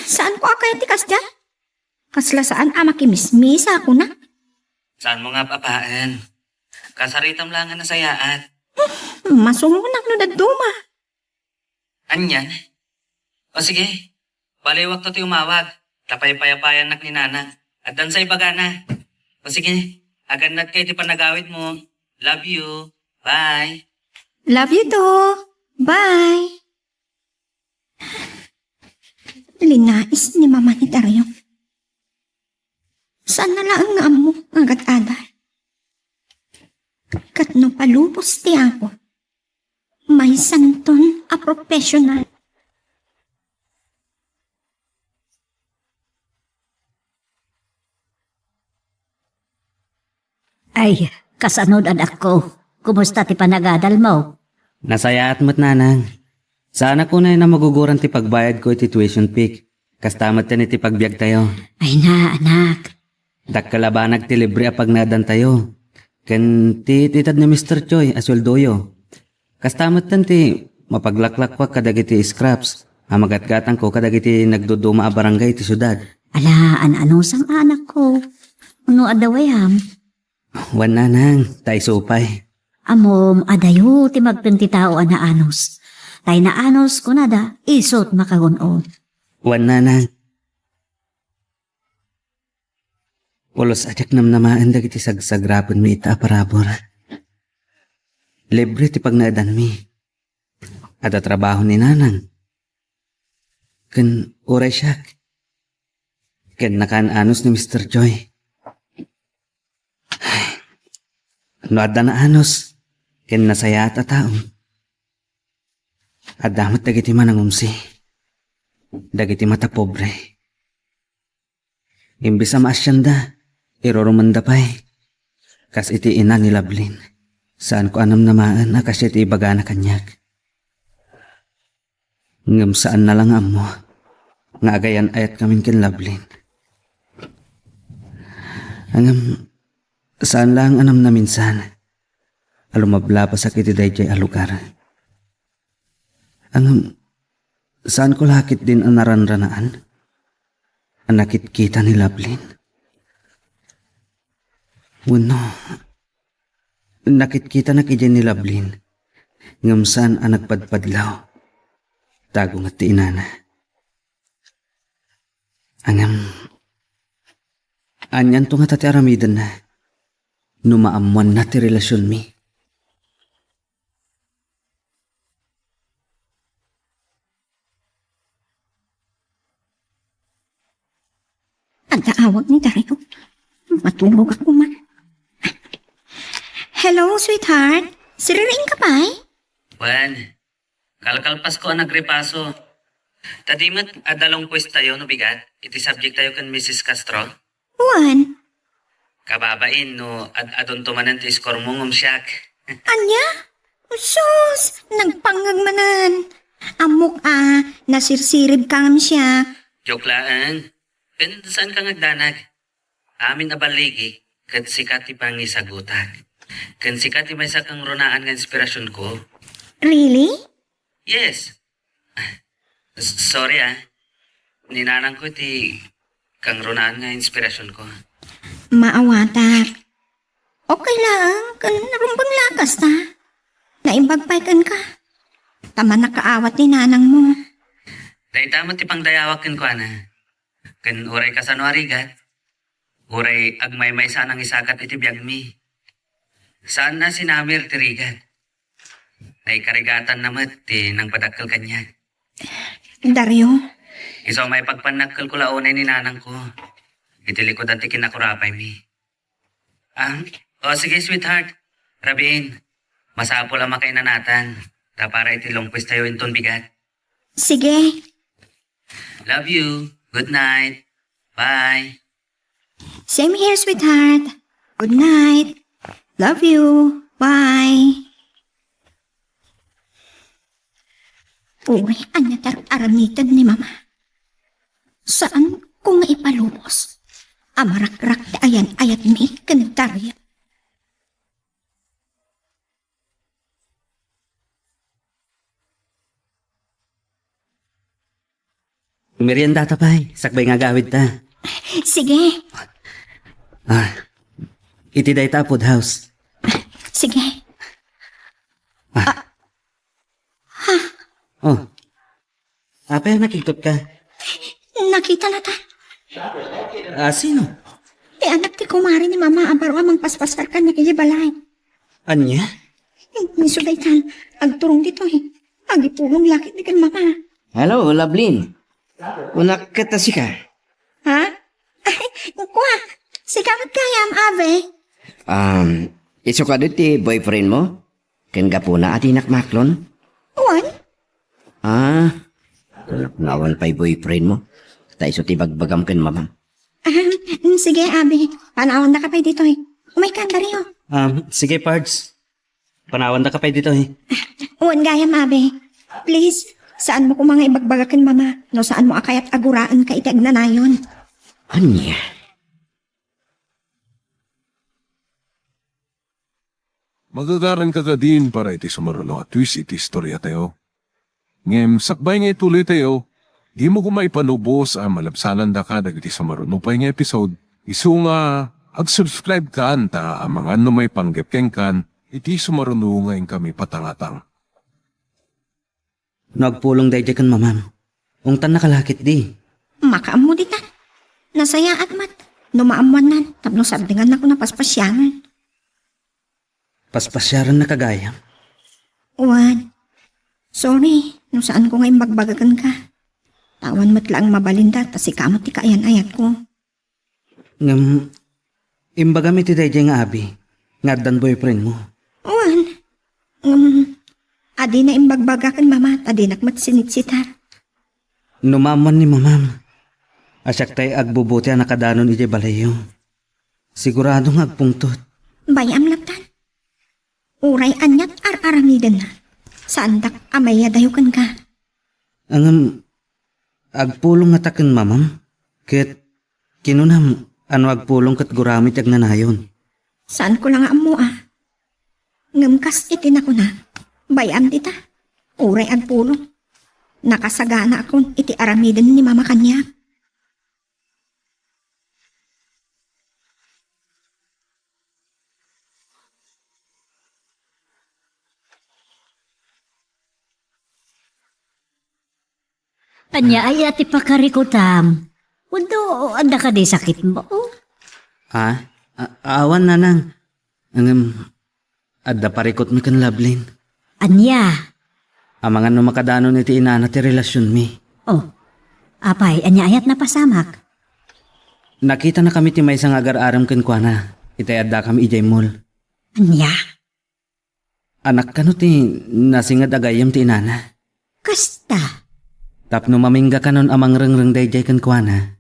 Saanko a kayat ti kasdiay? Kasla saan a makimismisa, kuna. Saanmo nga ap-apaen? Kasaritam la nga nasayaat. Masuronak no dadduma. Anian? O sige, baliwakto ti umawag. Ta paypayapayannak ni Nanang. Addan sa ibagana. O sige, agannadka iti panagawidmo. Love you. Bye. Love you too. Bye. Linais ni Mama ni Dario. Saan na laeng nga ammo nga agad-adal? Ket no palubos ti Apo, maysanton a professional. Ay, kasano, anakko? Kumusta ti panagadalmo? Nasayaat met, Nanang. Saanak unay a maguguran ti pagbayadko iti tuition fee. Kasta met ken iti pagbiagtayo. Ay na, anak. Dakkel a banag ti libre a pagnaedantayo. Ken ti ititad ni Mister Choi a sueldoyo. Kasta met ken ti mapaglaklakkuak kadagiti scraps a magatgatangko kadagiti nagduduma a barangay iti siudad. Ala, an-anusam, anakko. No adda wayam? Wen, Nanang, ta isu pay. Ammom, adayo ti magteng ti tao a naanus. Tay naanus, kunada, isu ti makagun-od. Wen, Nanang. Pulos a diak namnamaen dagiti sagsagrapenmi ita a parabur. Libre ti pagnaedanmi. Adda trabaho ni Nanang. Ken uray siak. Ken nakaan-anus ni Mister Choi. No adda naanus ken nasayaat a tao, adda met dagiti manangumsi, dagiti matapobre. Imbes a maasianda, irurumenda pay. Kas iti ina ni Lovelyn, saanko a namnamaen a kasia ti ibagana kaniak. Ngem saanna la nga ammo nga agayan-ayatkamin ken Lovelyn. Ngem saan laeng a namnaminsan a lumablabasak iti daydiay a lugar. Ngem saanko la ketdin a naranranaan a nakitkita ni Lovelyn. Wenno, nakitkitanak idiay ni Lovelyn, ngem saan a nagpadpadlaw ta agunget ti inana. Ngem, anianto ngata ti aramidenna no maammoanna ti relasionmi? Adda awag ni Dario. Matulogak man. Hello, sweetheart. Siriring ka pay? Wen, kalkalpasko a nagripaso. Ta di met adda long quiz tayo no bigat iti subject tayo ken Missus Castro? Wen. Kababain no ad-adunto manen ti score mo ngem siak. Ania? Sus, nagpangngeg manen. Ammok a nasirsiribka ngem siak. Joke laeng. Ken saanka nga agdanag. Amin a balligi, ket sika ti pangisagutak. Ken sika ti maysa a kangrunaan nga inspirasionko. Really? Yes. S-, sorry, ah. Ni nanangko ti kangrunaan nga inspirasionko. Maawatak. Okay laeng, ken rumbeng la kasta. Naimbag pay kenka. Ta mannakaawat ni nanangmo. Dayta met ti pangdayawak kenkuana. Ken uray kasano a rigat, uray agmaymaysa a nangisakat iti biagmi. Saanna sinamir ti rigat. Naikarigatanna met ti nangpadakkel kaniak. Dario. Isu a maipagpannakkelko la unay ni nanangko iti likudan ti kinakurapaymi. Ah, o sige, sweetheart. Rabiin, masapul a makainanatan ta para iti longquest tayo inton bigat. Sige. Love you. Good night. Bye. Same here, sweetheart. Good night. Love you. Bye. Uy, ania ti ar-aramiden ni Mama? Saan ko nga ipalubos a marakrak ti ayan-ayatmi ken Dario. Meriendata pay, sakbay nga agawidta. Sige. Ah, iti dayta a food house. Sige. Ah. Oh. Apay a nakigtotka? Nakita nata. Ah, sino? Ti anak ti kumare ni Mama a baro a mangpaspasiar kaniak idiay balay. Ania? Isu dayta, agturong ditoy. Agipulong la ketdi ken Mama. Hello, Lovelyn. Kunak ket a sika. Ha? Ay, kua, sika met gayam, Abi. Um, isu kadi ti boyfriend mo? Ken gapuna a dinak maaklon? Wen. Ah, anak, no awan pay boyfriend mo. Ta isu ti ibagbagam ken Mamam. Ah, mm, sige, Abi. Panawandaka pay ditoy. Umayka, Dario. Um, sige, Pards. Panawandaka pay ditoy. Wen gayam, Abi. Please, saanmo koma nga ibagbaga ken Mama no saanmo a kayat a guraenka iti agnanayon. Ania? Magagaranka kadin para iti sumaruno a twist iti istoriatayo. Ngem sakbay nga ituloytayo, dimo koma ipalubos a malabsanandaka dagiti sumaruno pay nga episode. Isu nga, ag-subscribe kan ta amangan no maipanggep kenkan iti sumaruno nga inkami patangatang. No agpulong daydiay ken Mamam, ungtannaka la ketdi. Makaammo dita. Nasayaat met no maammoanna tapno sabdengannako a paspasiaran. Paspasiarannaka gayam? Wen. Sorry no saanko nga imbagbaga kenka. Ta awan met laeng mabalinda ta sika met ti kaayan-ayatko. Ngem, imbagam iti daydiay nga abi nga addan boyfriendmo. Wen. Ngem, adina imbagbaga ken Mama ta dinak met sinitsitar. No maammoan ni Mamam a siak tay agbubuti a nakadanon idiay balayyo, sigurado nga agpungtot. Bay-am latta. Uray aniat ar-aramidenna, saandak a maiyadayo kenka. Ngem, agpulong ngata ken Mamam, ket kinunam a no agpulong ket gurami ti agnanayon. Saanko la nga ammo a. Ngem kas iti nakuna, bay-am dita, uray agpulong. Nakasaganaakon iti aramiden ni Mama kaniak. Ania aya ti pakarikutam? Wenno, adda kadi sakitmo? Ha? A-, awan, Nanang. Ngem, adda parikutmi ken Lovelyn. Ania? Amangan no makadanon iti inana ti relasionmi. Oh, apay, ania ayat napasamak? Nakitanakami ti maysa nga agar-arem kenkuana, itay addakami idiay mall. Ania? Anak kano ti nasinged a gayyem ti inana? Kasta. Tapno mamingga kanon a mangrengreng daydiay kenkuana,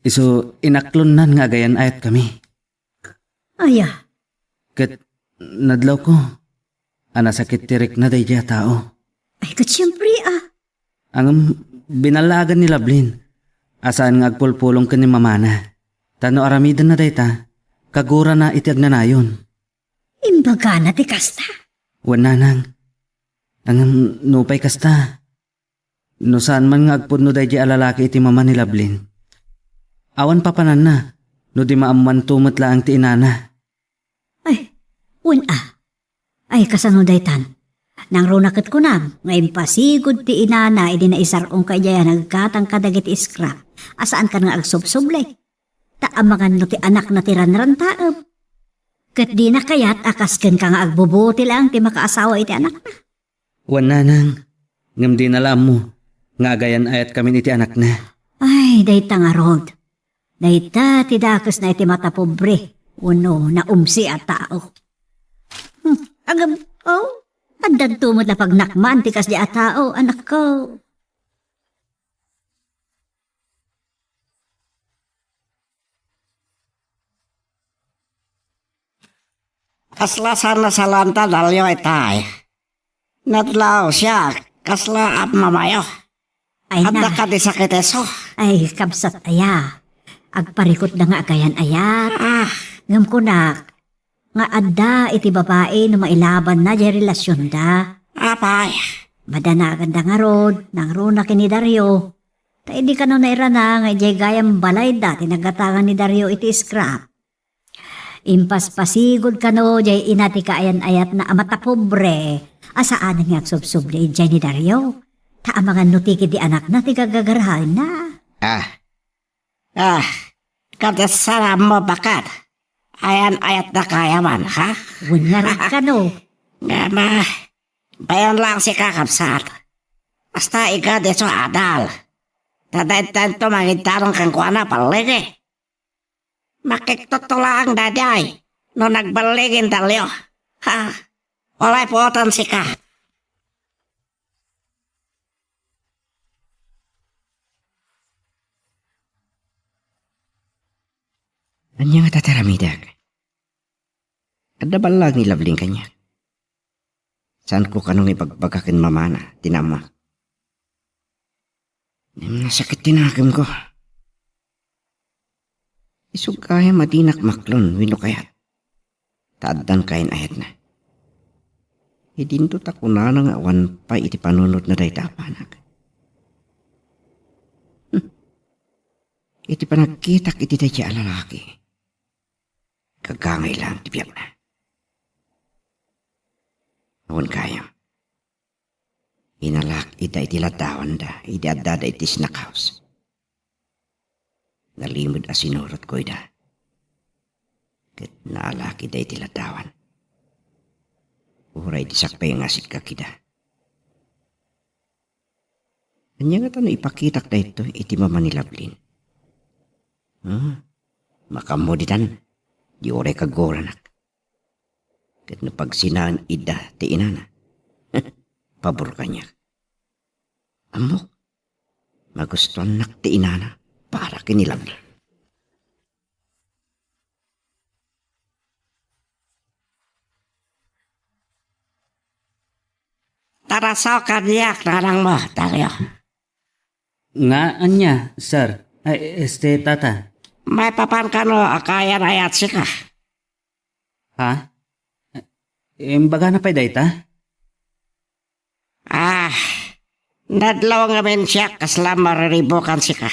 isu inaklonnan nga agayan-ayatkami. Aya? Ket nadlawko a nasakit ti rikna daydiay a tao. Ay, ket siempre, ah. Ngem binallaagan ni Lovelyn a saan nga agpulpulong ken ni mamana. Ta no aramidenna dayta, kagurana iti agnanayon. Imbagana ti kasta? Wen, Nanang. Ngem nupay kasta, no saan man nga agpudno daydiay a lalaki iti mama ni Lovelyn, awan papananna No di maammoanto met laeng ti inana. Ay, wen a. Ay, kasano daytan? Nangruna ket kunam nga impasigud ti inana idi naisar-ongka idiay a naggatang kadagiti scrap a saankan nga agsubsubli. Ta amangan no ti anakna ti ranrantaem. Ket dina kayat a kas kenka nga agbubuti laeng ti makaasawa iti anakna. Wen, nanang, ngem dina la ammo nga agayan-ayatkamin iti anakna. Ay, dayta ngarud. Dayta ti dakesna iti matapobre wenno naumsi a tao. Hmm, agam, oh, addanto met la pagnakman ti kasdi a tao, anakko. Kasla saan a salanta, Dalio, itay? Nadlaw siak, kasla ammamayo? Ay, adda na. Kadi sakit isu? Ay, kabsat aya. Agparikutda nga agayan-ayat. Ah. Ngem kunak, nga adda iti babai no mailabanna diay relasionda. Apay? Madanaganda ngarud, nangruna ken ni Dario. Ta idi kano nairana nga idiay gayam balayda ti naggatangan ni Dario iti scrap. Impaspasigud kano diay ina ti kaayan-ayatna a matapobre a saanen nga agsubsubli idiay ni Dario. Ta amangan no ti ketdi anakna ti gagagaraenna. Ah. Ah, kadasaram mo bakat. Ayan-ayat na kayaman, ha? Wen ngarud kano. Nga ma, bayan lang si kakabsat. Basta igad isu adal. Ta dayta to mangidaron kenkuana palligi. Makiktutulaang daydiay no nagballigin Dalio. Ha? Walay puotan sika. Ania nga tataramidek? Adda ballag ni Labling kaniak. Saanko kano nga ibagbaga ken mamana ti naammoak. Ngem nasakit ti nakemko. Isug gayam a dinak maklon wenno kayat. Ta addan kayan-ayatna. Idinto ta kunana nga awan pay iti panunotna dayta a panak. Hmm. Iti panagkitak iti dayta a lalaki, gagangay lang ti biagna. Awan gayam. Inalak ida iti laddawanda idi addada iti snack house. Nalimed a sinurotko ida. Ket naalak ida iti laddawan. Uray idi sakbay nga asitkak ida. Ania ngata no ipakitak daytoy iti mama ni Lablin? Hmm? Makaammo ditan, di uray kaguranak. Ket no pagsinaen ida ti inana, pabor kaniak. Ammok, magustuannak ti inana para ken ni Lablin. Tarasaw kaniak, nanangmo, Dario. Nga ania, sir? Ay, este, tata. Maipapan kano a kayan-ayat sika? Ha? Imbagana pay dayta? Ah, nadlaw ngamin siak kasla mariribukan sika.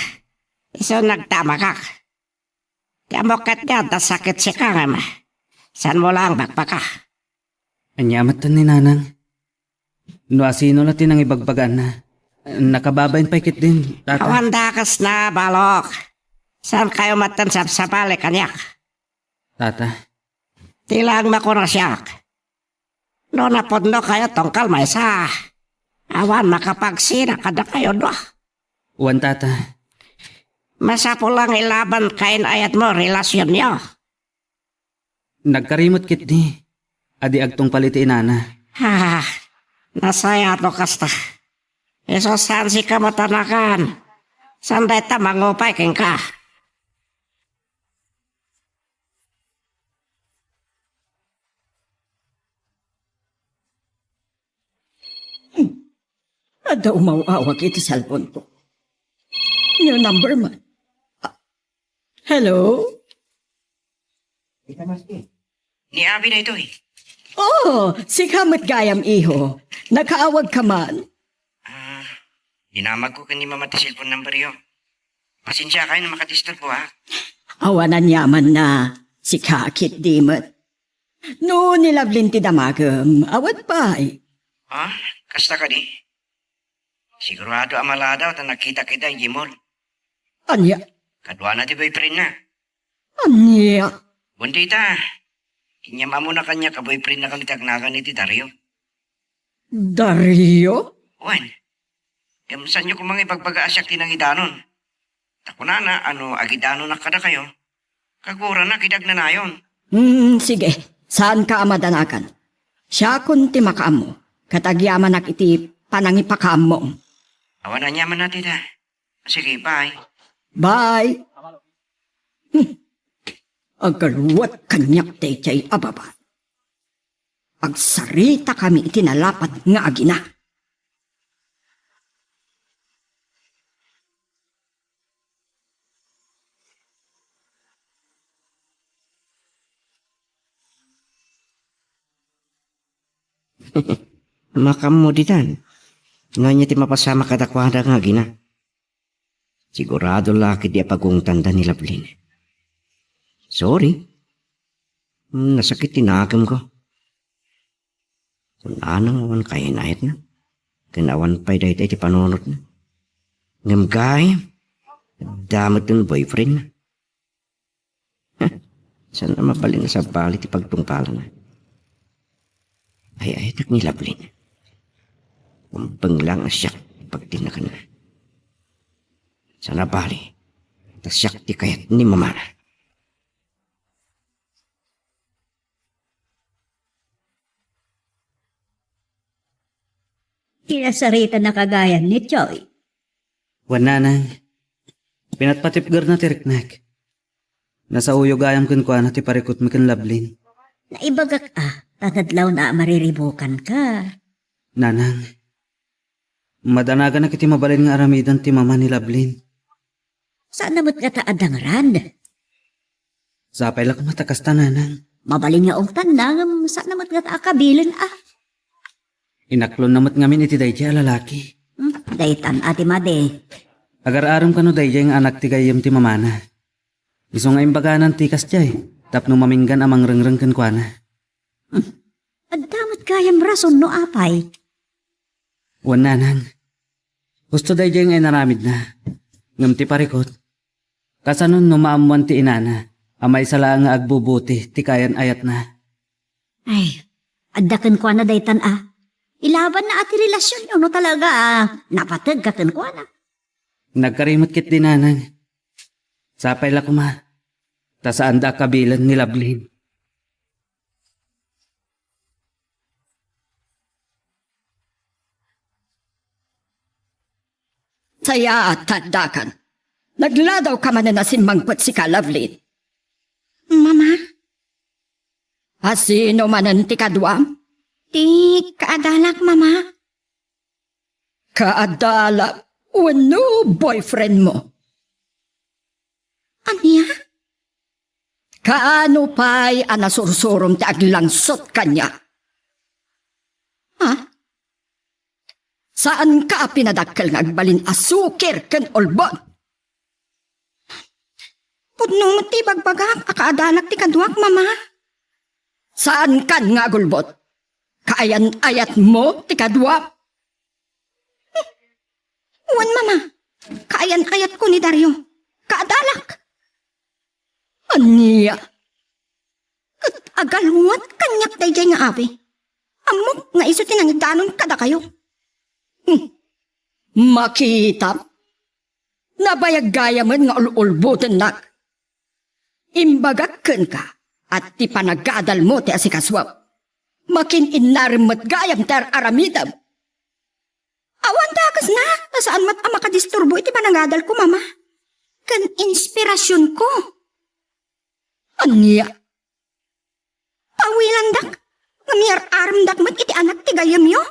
Isu nagtamakak. Ti ammok ket nga adda sakit sika ngem saanmo laeng bakbaka. Ania metten ni Nanang? No asino la ti nangibagbagaanna, nakababain pay ketdin, Tata. Awan dakesna, balok. Saankayo metten sabsabali kaniak. Tata. Ti laeng makunasiak. No napudnokayo tungkal maysa, awan makapagsina kadakayo dua. Wen, Tata. Masapul lang ilaban kayan-ayatmo relasionyo. Nagkarimut ketdi a di agtungpal iti inana. Ah, nasayaat no kasta. Isu saan sika matanakan. Saan dayta mangupay kenka? Adda umaw-awag iti cellphone ko. New number man. Ah, hello? Ni Abi daytoy. Oh, sika met gayam, iho. Nakaawag ka man. Ah, dinamagko ken ni Mama ti cellphone numberyo. Pasensiakayo no makadisturbo, ha? Awan aniamanna, sika ketdi met. No ni Lovelyn ti damagem, awan pay. Ah, kasta kadi? Sigurado a maladaw ta nagkita-kita idiay mall. Ania? Kaduana ti boyfriendna. Ania? Wen dayta. Inyam-ammona kaniak a boyfriendna kano ti agnagan iti Dario. Dario? Wen. Ngem saanyo koma nga ibagbaga a siak ti nangidanon. Ta kunana a no agidanonak kadakayo, kaguranak idi agnanayon. Hmm, sige. Saanka a madanagan. Siakon ti makaammo. Ket agyamanak iti panangipakaammom. Awan aniamanna dayta. Sige, bye. Bye. Hmm. Agaluat kaniak daydiay a babai. Agsaritakami iti nalapat nga agina. Makaammo ditan. No ania ti mapasamak kadakuada nga agina? Sigurado la ketdi a pagungtanda ni Lovelyn. Sorry. Hmm, nasakit ti nakemko. Kunana nga awan kayan-ayatna. Ken awan pay dayta iti panunotna. Ngem gayyem, adda met ti boyfriendna. Saan a mabalin a sabali ti pagtungpalanna. Ay-ayatek ni Lovelyn. Umbeng lang a siak ti pagtinnaganna. Saan a bali, ta siak ti kayat ni mamana. Kinasaritan na kagayan ni Choy. Wen, nanang. Pinatpatipgerna ti riknek. Nasaoyo gayam kenkuana ti parikutmi ken Lovelyn. Naibagak a, ta nadlawna a mariribukanka. Nanang, madanaganak iti mabalin nga aramiden ti mama ni Lovelyn. Saan na met ngata a dangrad? Sapay la koma ta kasta, nanang. Mabalin nga ungtanna, ngem saan na met ngata a kabilen a. Inaklonna met ngamin iti daydiay a lalaki. Hmm, daytan a ti madi. Agar-arem kano daydiay nga anak ti gayyem ti mamana. Isu nga imbaganan ti kasdiay, tapno maminggan a mangrengreng kenkuana. Hmm. Adda met gayam rason no apay. Wen, nanang. Husto daydiay nga inaramidna. Ngem ti parikut, kasano no maammuan ti inana a maysa laeng nga agbubuti ti kayan-ayatna? Ay, adda kenkuana daytan a. Ilabanna a ti relasionyo no talaga a napategka kenkuana. Nagkari met ketdi, nanang. Sapay la koma, ta saanda a kabilen ni Lovelyn. Sayaat, ta addakan. Nagladawka manen a simmangpet sika, Lovelyn. Mama? A sino manen ti kaduam? Ti kaadalak, Mama. Kaadalak wenno boyfriend mo? Ania? Kaano pay a nasursurom ti aglangsot kaniak? Ha? Saanka a pinadakkel nga agbalin a sukir ken ulbod? Pudno met ti ibagbagak a kaadalak ti kaduak, Mama. Saankan nga agulbod? Kaayan-ayatmo ti kaduak? Wen, Mama. Kaayan-ayatko ni Dario. Kaadalak. Ania? Ket agaluat kaniak daydiay nga abi. Ammok nga isu ti nangidanon kadakayo. Hmm. Makitam? Nabayag gayamen nga ul-ulbotennak. Imbagak kenka a ti panagadalmo ti asikasuem. Makin-innarem met gayam ti ar-aramidem. Awan dakesna, ta saan met a makadisturbo iti panagadalko, Mama. Ken inspirasionko. Ania? Pawilandak, ngem yar-aremdak met iti anak ti gayyemyo?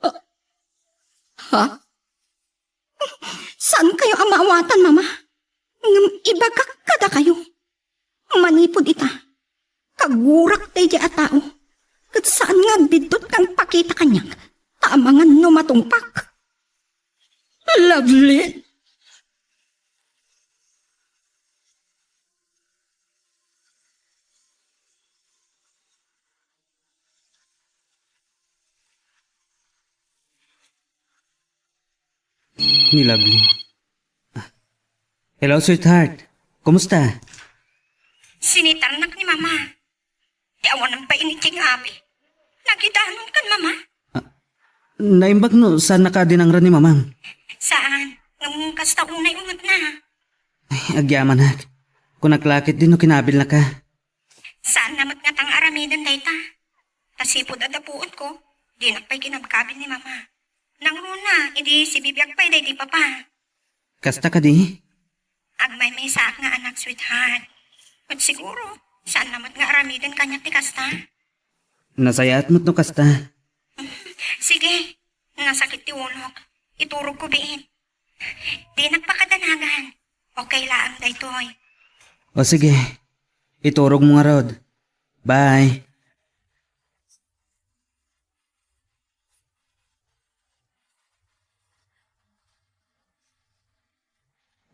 Ah, ha? Saankayo a maawatan, Mama. Ngem ibagak kadakayo. Manipud ita, kagurak daydiay a tao, ket saan nga agbiddut nga agpakita kaniak, ta amangan no matungpak. Lovely! ni Lovely. Hello, sweetheart. Kumusta? Sinitarnak ni Mama. Ti awanan pay inikking abi. Nakidanon kan Mama? Ah, naimbag no saan naka dinangra ni Mamam? Saan? Ngem kasta unay unget na. Ay, agyamanak. Kunak lakit din no kinabil na ka. Saan na met nga tang aramiden dayta? Ta sipud a dapuon ko, dinak pay kinabkabil ni Mama. Nangruna, idi sibibiag pay daydi Papa. Kasta kadi? Agmaymaysaak nga anak, sweetheart. Ket siguro, saan na met nga aramiden kaniak ti kasta? Nasayaat met no kasta. Sige, nasakit ti ulok. Iturog ko biit. Dinak pakadanagan. Okay laeng daytoy. O sige, iturog mo ngarud. Bye.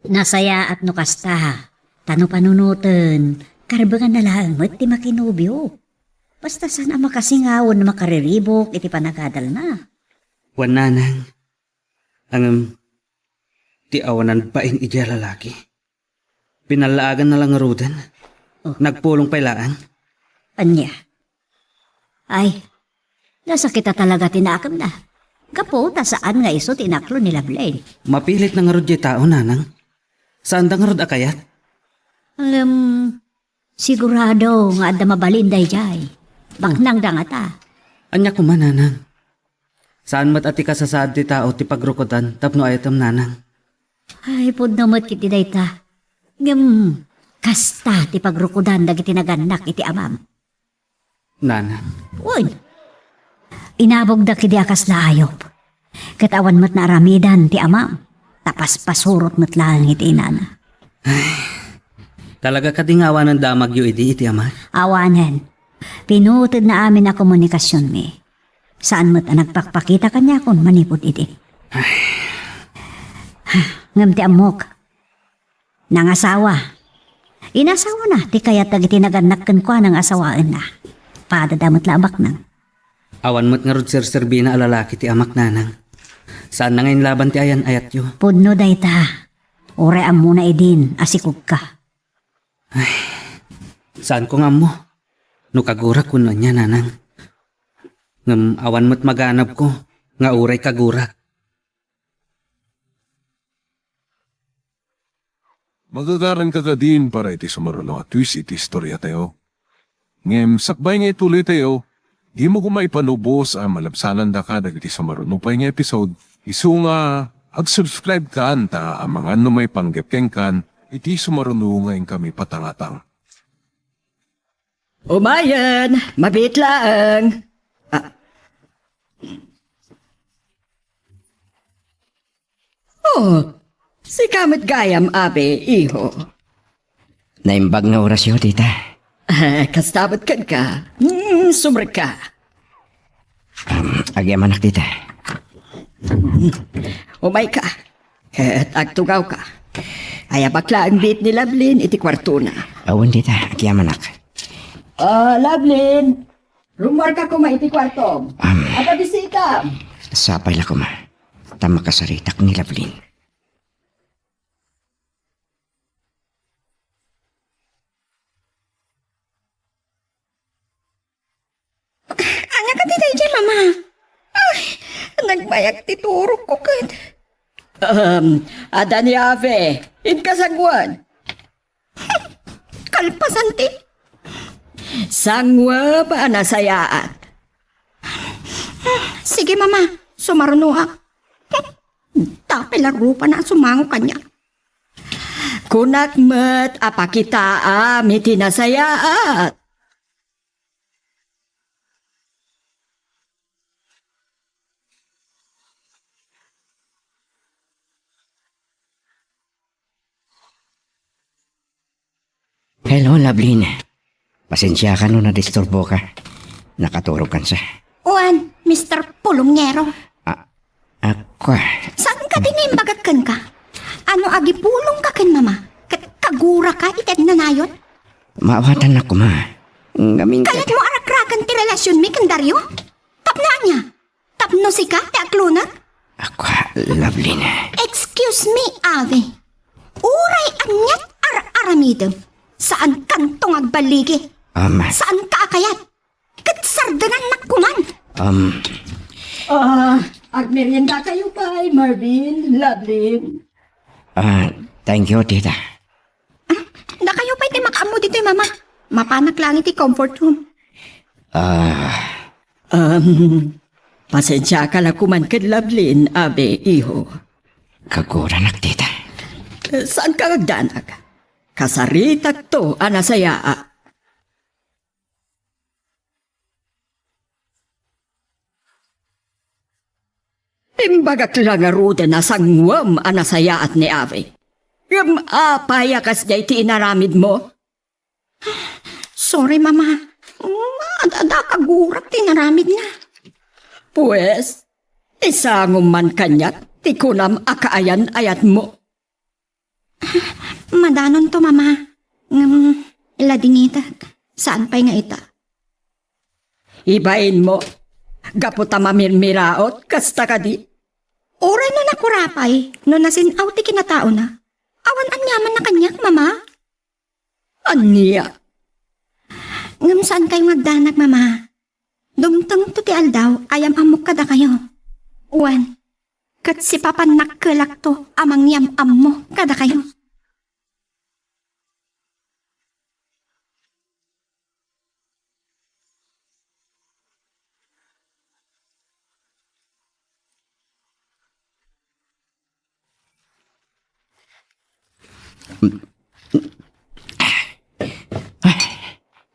Nasayaat no kasta, ta no panunoten, karbenganna laeng met ti makinobio. Basta saan a makasingawen a makariribuk iti panagadalna. Wen, nanang, ngem ti awanan bain idiay a lalaki. Pinallaaganna la ngaruden. Oh. Nagpulong pay laeng. Ania? Ay, nasakita talaga ti nakemna. Gapu ta saan nga isu ti inaklo ni Loveline. Mapilit na ngarud diay tao, nanang. Saanda ngarud a kayat? Ngem, sigurado nga adda mabalin daydiay. Baknangda ngata. Ania koma, nanang? Saan met a ti kasasaad ti tao ti pagrukodan tapno ayatem, nanang. Ay, pudno met ketdi dayta. Ngem, kasta ti pagrukodan dagiti nagannak iti amam. Nanang. Uy! Inabogda ketdi a kasla ayup. Ket awan met naaramidan ti amam. Ta paspasurot met laeng iti inana. Talaga kadi nga awanen damagyo idi iti amak? Awanen. Pinutedna amin a komunikasionmi. Saan met a nagpakpakita kaniakon manipud idi. Ngem ti ammok, nangasawa. Inasawana ti kayat dagiti nagannak kenkuana nga asawaenna. Padada met la a baknang. Awan met ngarud serserbina a lalaki ti amak, nanang. Saanna nga inlaban ti ayan-ayatyo. Pudno dayta. Uray ammona idin a sikogka. Ay, saanko nga ammo no kagurak wenno ania, nanang. Ngem awan met maganabko nga uray kagurak. Magagaranka kadin para iti sumaruno a twist iti istoriatayo. Ngem sakbay nga ituloytayo, dimo koma ipanubos a malabsanandaka dagiti sumaruno pay nga episode, isu nga ag-subscribe kan ta amangan no maipanggep kenkan iti sumaruno nga inkami patangatang. Umayen, mabiit laeng. Ah. Oh, sika met gayam, abi, iho. Naimbag nga orasyo, tita. Ah, kasta met kenka. Hmm, sumrekka. Um, agyamanak, tita. Umayka. Ket agtugawka. Ayabak laeng biit ni Loveline iti kuartona. Awan, tita. Agyamanak. Ah, Loveline, rummuarka koma iti kuartom. Am. Adda bisitam. Sapay la koma. Ta makasaritak ni Loveline. Ania kadi daydiay, Mama? Ay, nagmayag ti turogko ket. Ahem, adda ni Ave. Inka sanguem. Kalpasan ti. Sanguem a nasayaat. Sige, Mama. Sumarunoak. Tapay la rupana a sumango kaniak. Kunak met a pakitaam iti nasayaat. Hello, Loveline. Pasensiaka no nadisturboka. Nakaturogkan sa. Wen, Mister Pulongero. Ah, ako. Saan kadi nga imbagak kenka? Ano agipulongka ken Mama? Ket kaguraka iti agnanayon? Maawatannak koma. Ngamin ket kayatmo a rakraken ti relasionmi ken Dario? Tapno ania? Tapno sika ti aklonek? Ako, Lovelyn. Excuse me, Avi. Uray aniat ar-aramidem, saankanto nga agballigi. Um, Saanka a kayat. Ket sardengannak koman. Um, Ah, agmerienda kayo pay, Marvin, Lovelyn. Ah, thank you, tita. Ah, dakayo pay ti makaammo ditoy, Mama. Mapanak lang iti comfort room. Ah, Um, pasensiaka la koman ken Lovelyn, Avi, iho. Kaguranak, tita. Saanka nga agdanag. Kasaritakto a nasayaat. Imbagak la ngaruden a sanguem a nasayaat ni Avi. Ngem apay a kasdiay ti inaramidmo? Sorry, Mama. Mm, ad-, adda kagurak ti inaramidna. Pues, isangom man kaniak ti kunam a kaayan-ayatmo. Madanonto, Mama. Ngem, ladingitak. Saan pay nga ita? Ibainmo, gapu ta mamirmiraot, kasta kadi? Uray no nakurapay, no nasin-aw ti kinataona, awan aniamanna kaniak, Mama? Ania? Ngem saankayo nga agdanag, Mama. Dumtengto ti aldaw a yam-ammok kadakayo. Wen, ket sipapan nakkelakto a mangyam-ammo kadakayo.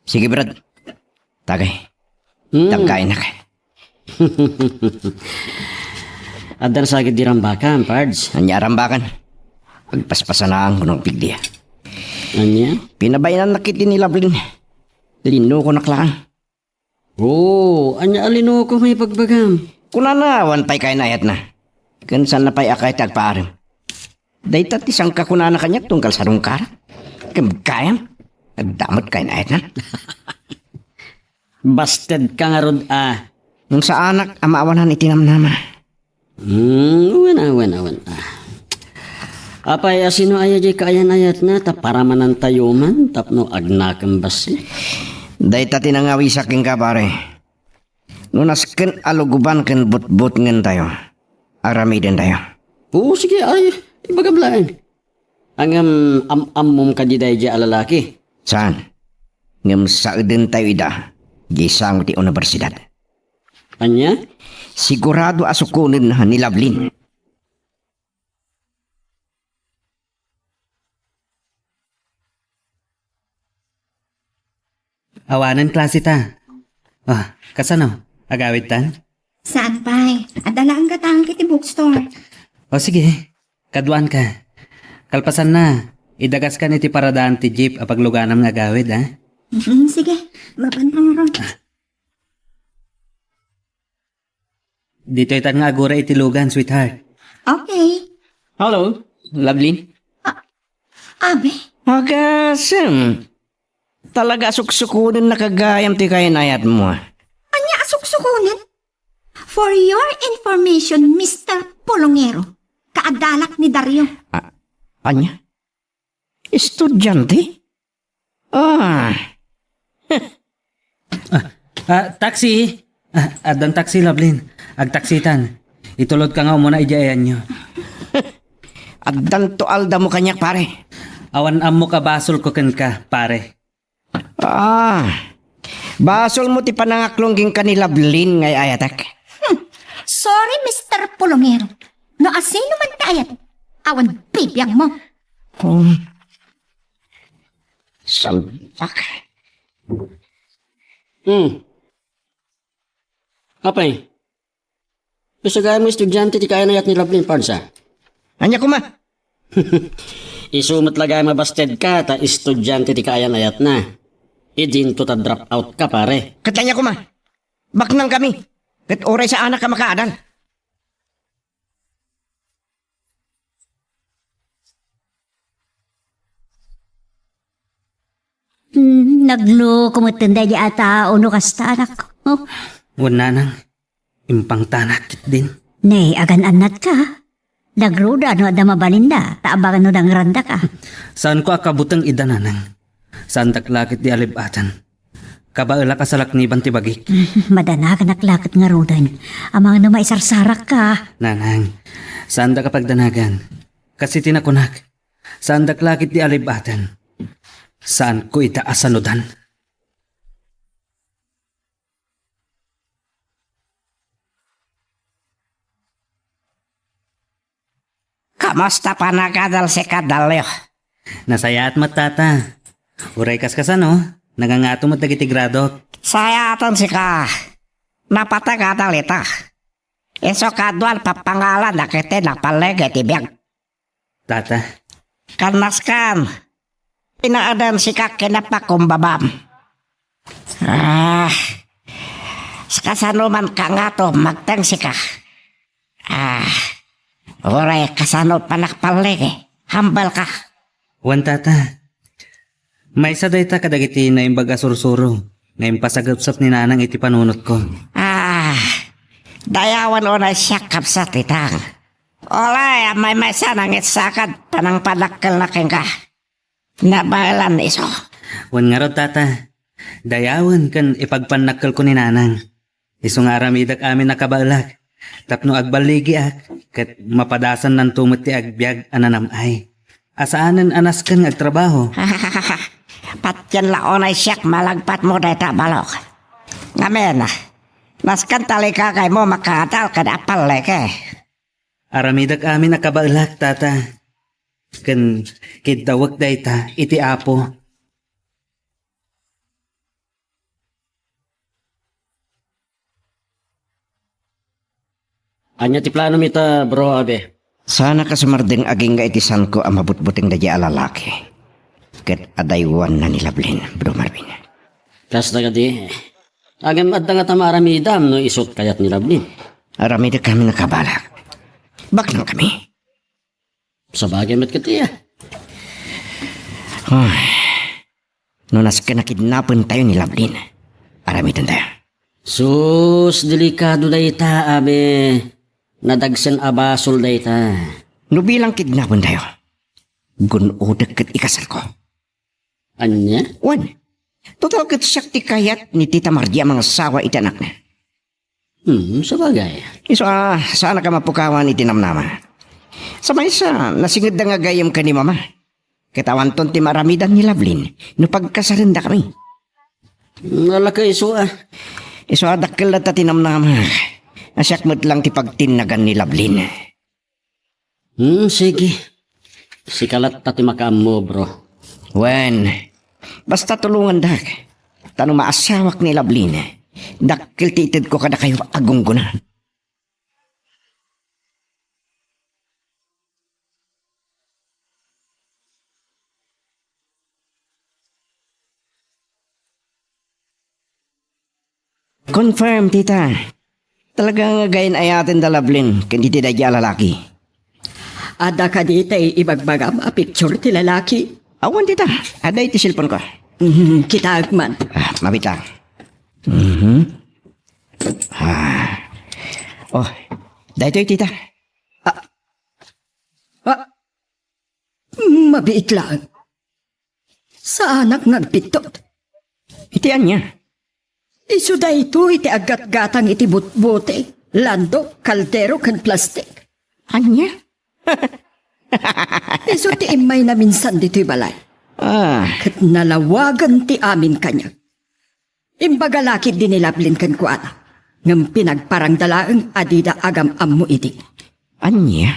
Sige, Brad. Tagay. Hmm. Tagkaynak. Adda sa gid di rambakan, Pards. Ania rambakan? Agpaspasanaanko no agpigdi. Ania? Pinabainannak iti ni Lovelyn. Linukonak laeng. Oo, ania a linuko nga ibagbagam? Kunana, awan pay kayan-ayatna. Ken saanna pay a kayat ti agpaarem. Dayta ti sangkakunana kaniak tunggal sarungkarak. Ken gayam, adda met kayan-ayatna. Basted ka ngarud, a. Ngem saanak a maawanan iti namnama. Hmm, awan, awan, awan. Ah. Apay, asino aya diay kaayan-ayatna, ta paramanantayo man tapno agnakem bassit? Dayta ti nangawisak kenka, pare. No nasken a lugoban ken butbutngentayo, aramidentayo. Oo, sige, ay, ibagam laeng. Ngem am-ammom kadi daydiay a lalaki? Saan? Ngem saedentayo ida, diay sango ti universidad. Ania? Sigurado a sukonen ni Lovelyn. Awanen klaseta. Ah, kasano? Agawidtan? Saan pay? Adda laeng gatangek iti bookstore. O sige, kaduanka. Kalpasanna, idagaskan iti paradaan ti jeep a pagluganam nga agawid, a? Mm, sige, mapan ka ngarud. Ditoy tan nga agura iti lugan, sweetheart. Okay. Hello, Lovelyn. Ah, Abe? Agasem. Talaga a suksukonennaka gayam ti kayan-ayatmo, a. Ania a suksukonen? For your information, Mister Polongero, kaadalak ni Dario. Ah, ania? Estudiante? Ah. Ah, ah, taxi! Ah, addan taxi, Lovelyn. Agtaksitan. Itulodka nga umuna idiay ayanyo. Addanto aldamo kaniak, pare. Awan ammok a basolko kenka, pare. Ah, basolmo ti panangaklong kenka ni Lovelyn nga ay-ayatek. Hmm. Sorry, Mister Polongero. No asino man ti ayat, awan bibiangmo. Oh. Salpak. Hmm. Apay, isu gayam nga estudiante ti kaayan-ayat ni Lovelyn, Pards, a? Ania koma? Isu met la gayam a basted ka ta estudiante ti kaayan-ayatna. Idinto ta drop out ka, pare. Ket ania koma? Baknangkami. Ket uray saanak a makaadal. Hmm, nagluko metten daydi a tao no kasta, anak. Oh. Wen, nanang, impangtanak ketdin. Nay, agan-annatka. Nagruda no adda mabalinda, ta abangan no nangrandaka. Saanko a kabuteng ida, nanang. Saandak la ket di alib-aten. Kabaelak a salakniban ti bagik. Madanaganak la ket ngaruden. Amangan no maisarsarakka. Nanang, saandak a pagdanagan. Kas iti nakunak, saandak la ket di alib-aten. Saanko ida a sanudan. Kumusta panagadal sika, Dalio? Nasayaat met, Tata. Uray kas kasano, nangangato met dagiti gradok. Sayaaten sika. Napatay nga adal ita. Isu kaduan papangalan dagiti napalliget iti biag. Tata. Ken nasken, inaeden sika ken napakumbabam. Ah, kasano man ka ngato, magteng sika. Ah, uray kasano panakpalligi, hambal ka. Wen, Tata. Maysa dayta kadagiti naimbag a sursuro nga impasagepsep ni Nanang iti panunotko. Ah, dayawen unay siak, kabsat, itang. Uray, a maymaysa nangitsakad panangpadakkelna kenka. Nabaelan isu. Wen ngarud, Tata. Dayawen ken ipagpannakkelko ni Nanang. Isu nga aramidek amin a kabaelak tapno agballigiak ket mapadasannanto met ti agbiag a nanam-ay a saanen a nasken nga agtrabaho. Patien la unay siak malagpatmo dayta, balok. Ngamin, nasken talikakaymo makaadal ken apalligi. Aramidek amin a kabaelak, Tata. Ken kiddawek dayta iti Apo. Ania ti planom ita, Bro Abe? Saanak a sumardeng agingga iti saanko a mabutbuteng daydiay a lalaki ket adaywanna ni Lovelyn, Bro Marvin. Kasta kadi, ngem adda ngata maaramidam no isut kayat ni Lovelyn? Aramidek amin a kabaelak. Baknangkami. Sabagay met ket iya. Ay, no nasken a kidnapentayo ni Lovelyn, aramidentayo. Sus, delikado dayta, Abe. Nadagsen a basol dayta. No bilang kidnapentayo, gun-odek ket ikasarko. Ania? Wen, total ket siak ti kayat ni Tita Margie a mangasawa iti anakna. Hmm, sabagay. Isu a, saanak a mapukawan iti namnama. Sa maysa, nasingedda nga gayyem ken ni Mama. Ket awanton ti maaramidan ni Lovelyn no pagkasarendakami. Nalaka isu a. Isu a, dakkel latta ti namnama. A siak met lang ti pagtinnagan ni Lovelyn. Hmm, sige. Sika latta ti makaammo, bro. Wen, basta tulongandak. Ta no maasawak ni Lovelyn, dakkel ti itedko kadakayo a gunggona. Confirm, tita. Talaga nga gain-ayaten da Lovelyn ken iti daydi a lalaki. Adda kadi tay ibagbagam a picture ti lalaki? Awan, tita. Adda iti cellphone ko. Mhm, kitaek man. Ah, mabita. Mhm. Ah. Oh, daytoy, tita. Ah. Ah. Mabiit laeng. Saanak nga agpittot. Iti ania? Isu daytoy ti aggatgatang iti butbote, landok, kaldero, ken plastik. Ania? Isu ti immayna minsan ditoy balay. Ah. Ket nalawagen ti amin kaniak. Imbaga la ketdi ni Lovelyn kenkuana, ngem pinagparangda laeng a dida agam-ammo idi. Ania?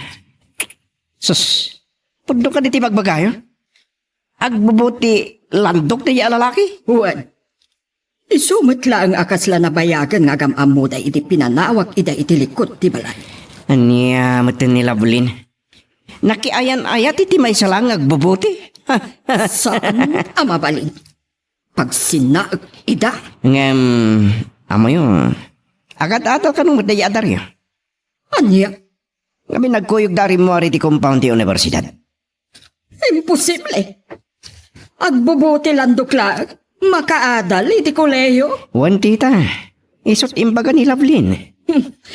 Sus, pudno kadi ti bagbagayo? Agbubuti landok daydi a lalaki? Wen. Isu met laeng a kasla nabayagen nga agam-ammoda idi pinanawak ida iti likod ti balay. Ania met ni Lovelyn? Nakiayan-ayat iti maysa laeng nga agbubuti? Saan a mabalin? Pagsinnaek ida. Ngem, ammoyo, agad-adal kano met daydi a Dario? Ania? Ngamin nagkuyogda a rimmuar iti compound ti universidad. Imposible. Agbubuti landok laeng, makaadal iti kolehiyo. Wen, tita. Isut' imbaga ni Lovelyn.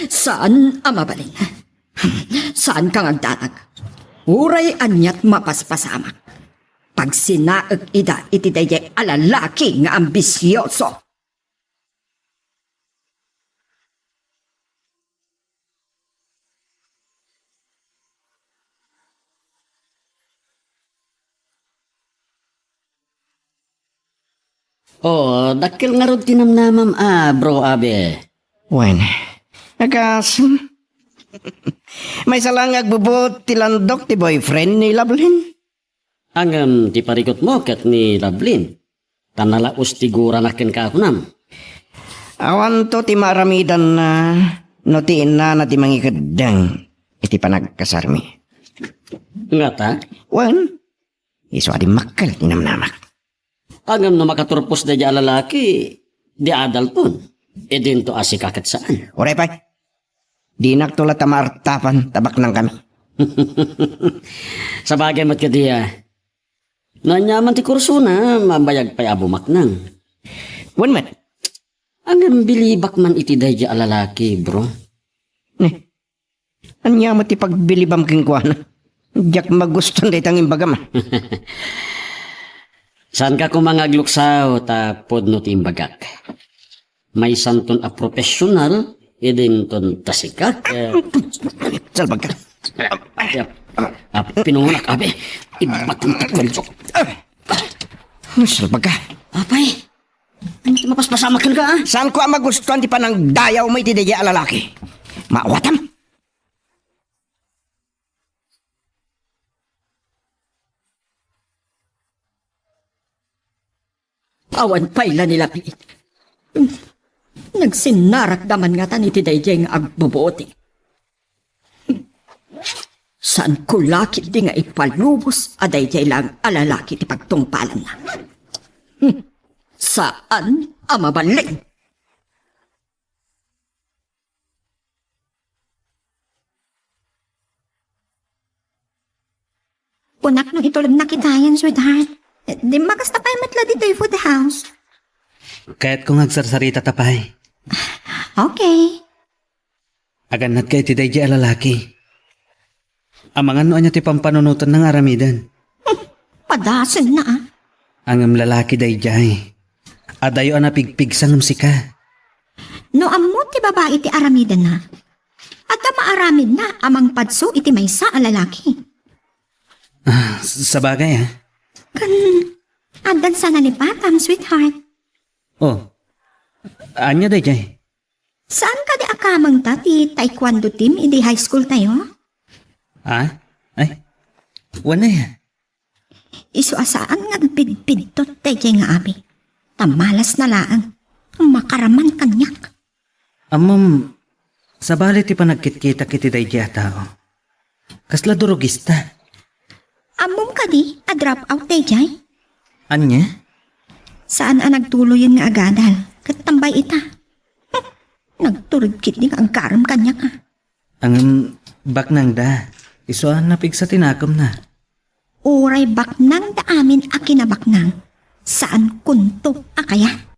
Saan a mabalin. Saanka nga agdanag. Uray aniat mapaspasamak. Pagsinaek ida iti daydiay a lalaki nga ambisioso. Oh, dakkel ngarud ti namnamam a, Bro Abe. Wen, agasem. Maysa la nga agbubuot ti landok ti boyfriend ni Lovelyn. Ngem ti parikutmo ket ni Lovelyn, ta nalaos ti gurana kenka, kunam. Awanto ti maaramidanna no ti innana ti mangikeddeng iti panagkasarmi. Ngata? Wen, isu a dimmakkel ti namnamak. Ngem no makaturpos daydiay a lalaki, di adalton. Idinto a sika ket saan. Uray pay. Dinakto latta maartapan ta baknangkami. Sabagay met kadi a. No aniaman ti kursona, mabayag pay a bumaknang. Wen met. Ngem bilibak man iti daydiay a lalaki, bro. Ne. Ania met ti pagbilibam kenkuana? Diak magustuan dayta nga imbagam. Saanka koma nga agluksaw ta pudno ti imbagak. Maysanton a professional, idinton ta sika, eh. Salbagka. Ah, pinungunak, abi. Ibaton ta kuelyo. Salbagka. Apay, ano ti mapaspasamak kenka, ah? Saanko a magustuan ti panangdayawmo iti daydiay a lalaki. Maawatam. Awan pay la ni Lapid. Nagsinnarakda man ngatan iti daydiay nga agbubuoti. Saanko la ketdi nga ipalubos a daydiay laeng a lalaki ti pagtungpalanna. Saan a mabalin. Kunak no itulognak itayen, sweetheart. Dimmagasta pay met la ditoy food house. Kayatko nga agsarsarita ta pay. Okay. Agannatka iti daydiay a lalaki. Amangan no ania ti pampanunotanna nga aramiden. Padasenna, ah. Ngem lalaki daydiay. Adayo a napigpigsa ngem sika. No ammo ti babai ti aramidenna, adda maaramidna a mangpadso iti maysa a lalaki. Ah, sabagay, ah. Kan, addan sa nalipatam, sweetheart. Oh, ania daydiay? Saan kadi a kamengta ti taekwondo team idi high school tayo? Ah? Ay, wen aya. Isu a saan nga agbidbidtot daydiay nga abi. Ta malasna laeng. Makaraman kaniak. Ammom, sabali ti panagkitkitak iti daydiay a tao. Kasla durogista. Ammom kadi a drop out daydiay? Ania? Saan a nagtuloyen nga agadal, ket tambay ita. Nagtured ketdi nga agarem kaniak, ah. Ngem baknangda, isu a napigsa ti nakemna. Uray baknangda amin a kinabaknang, saankonto a kayat.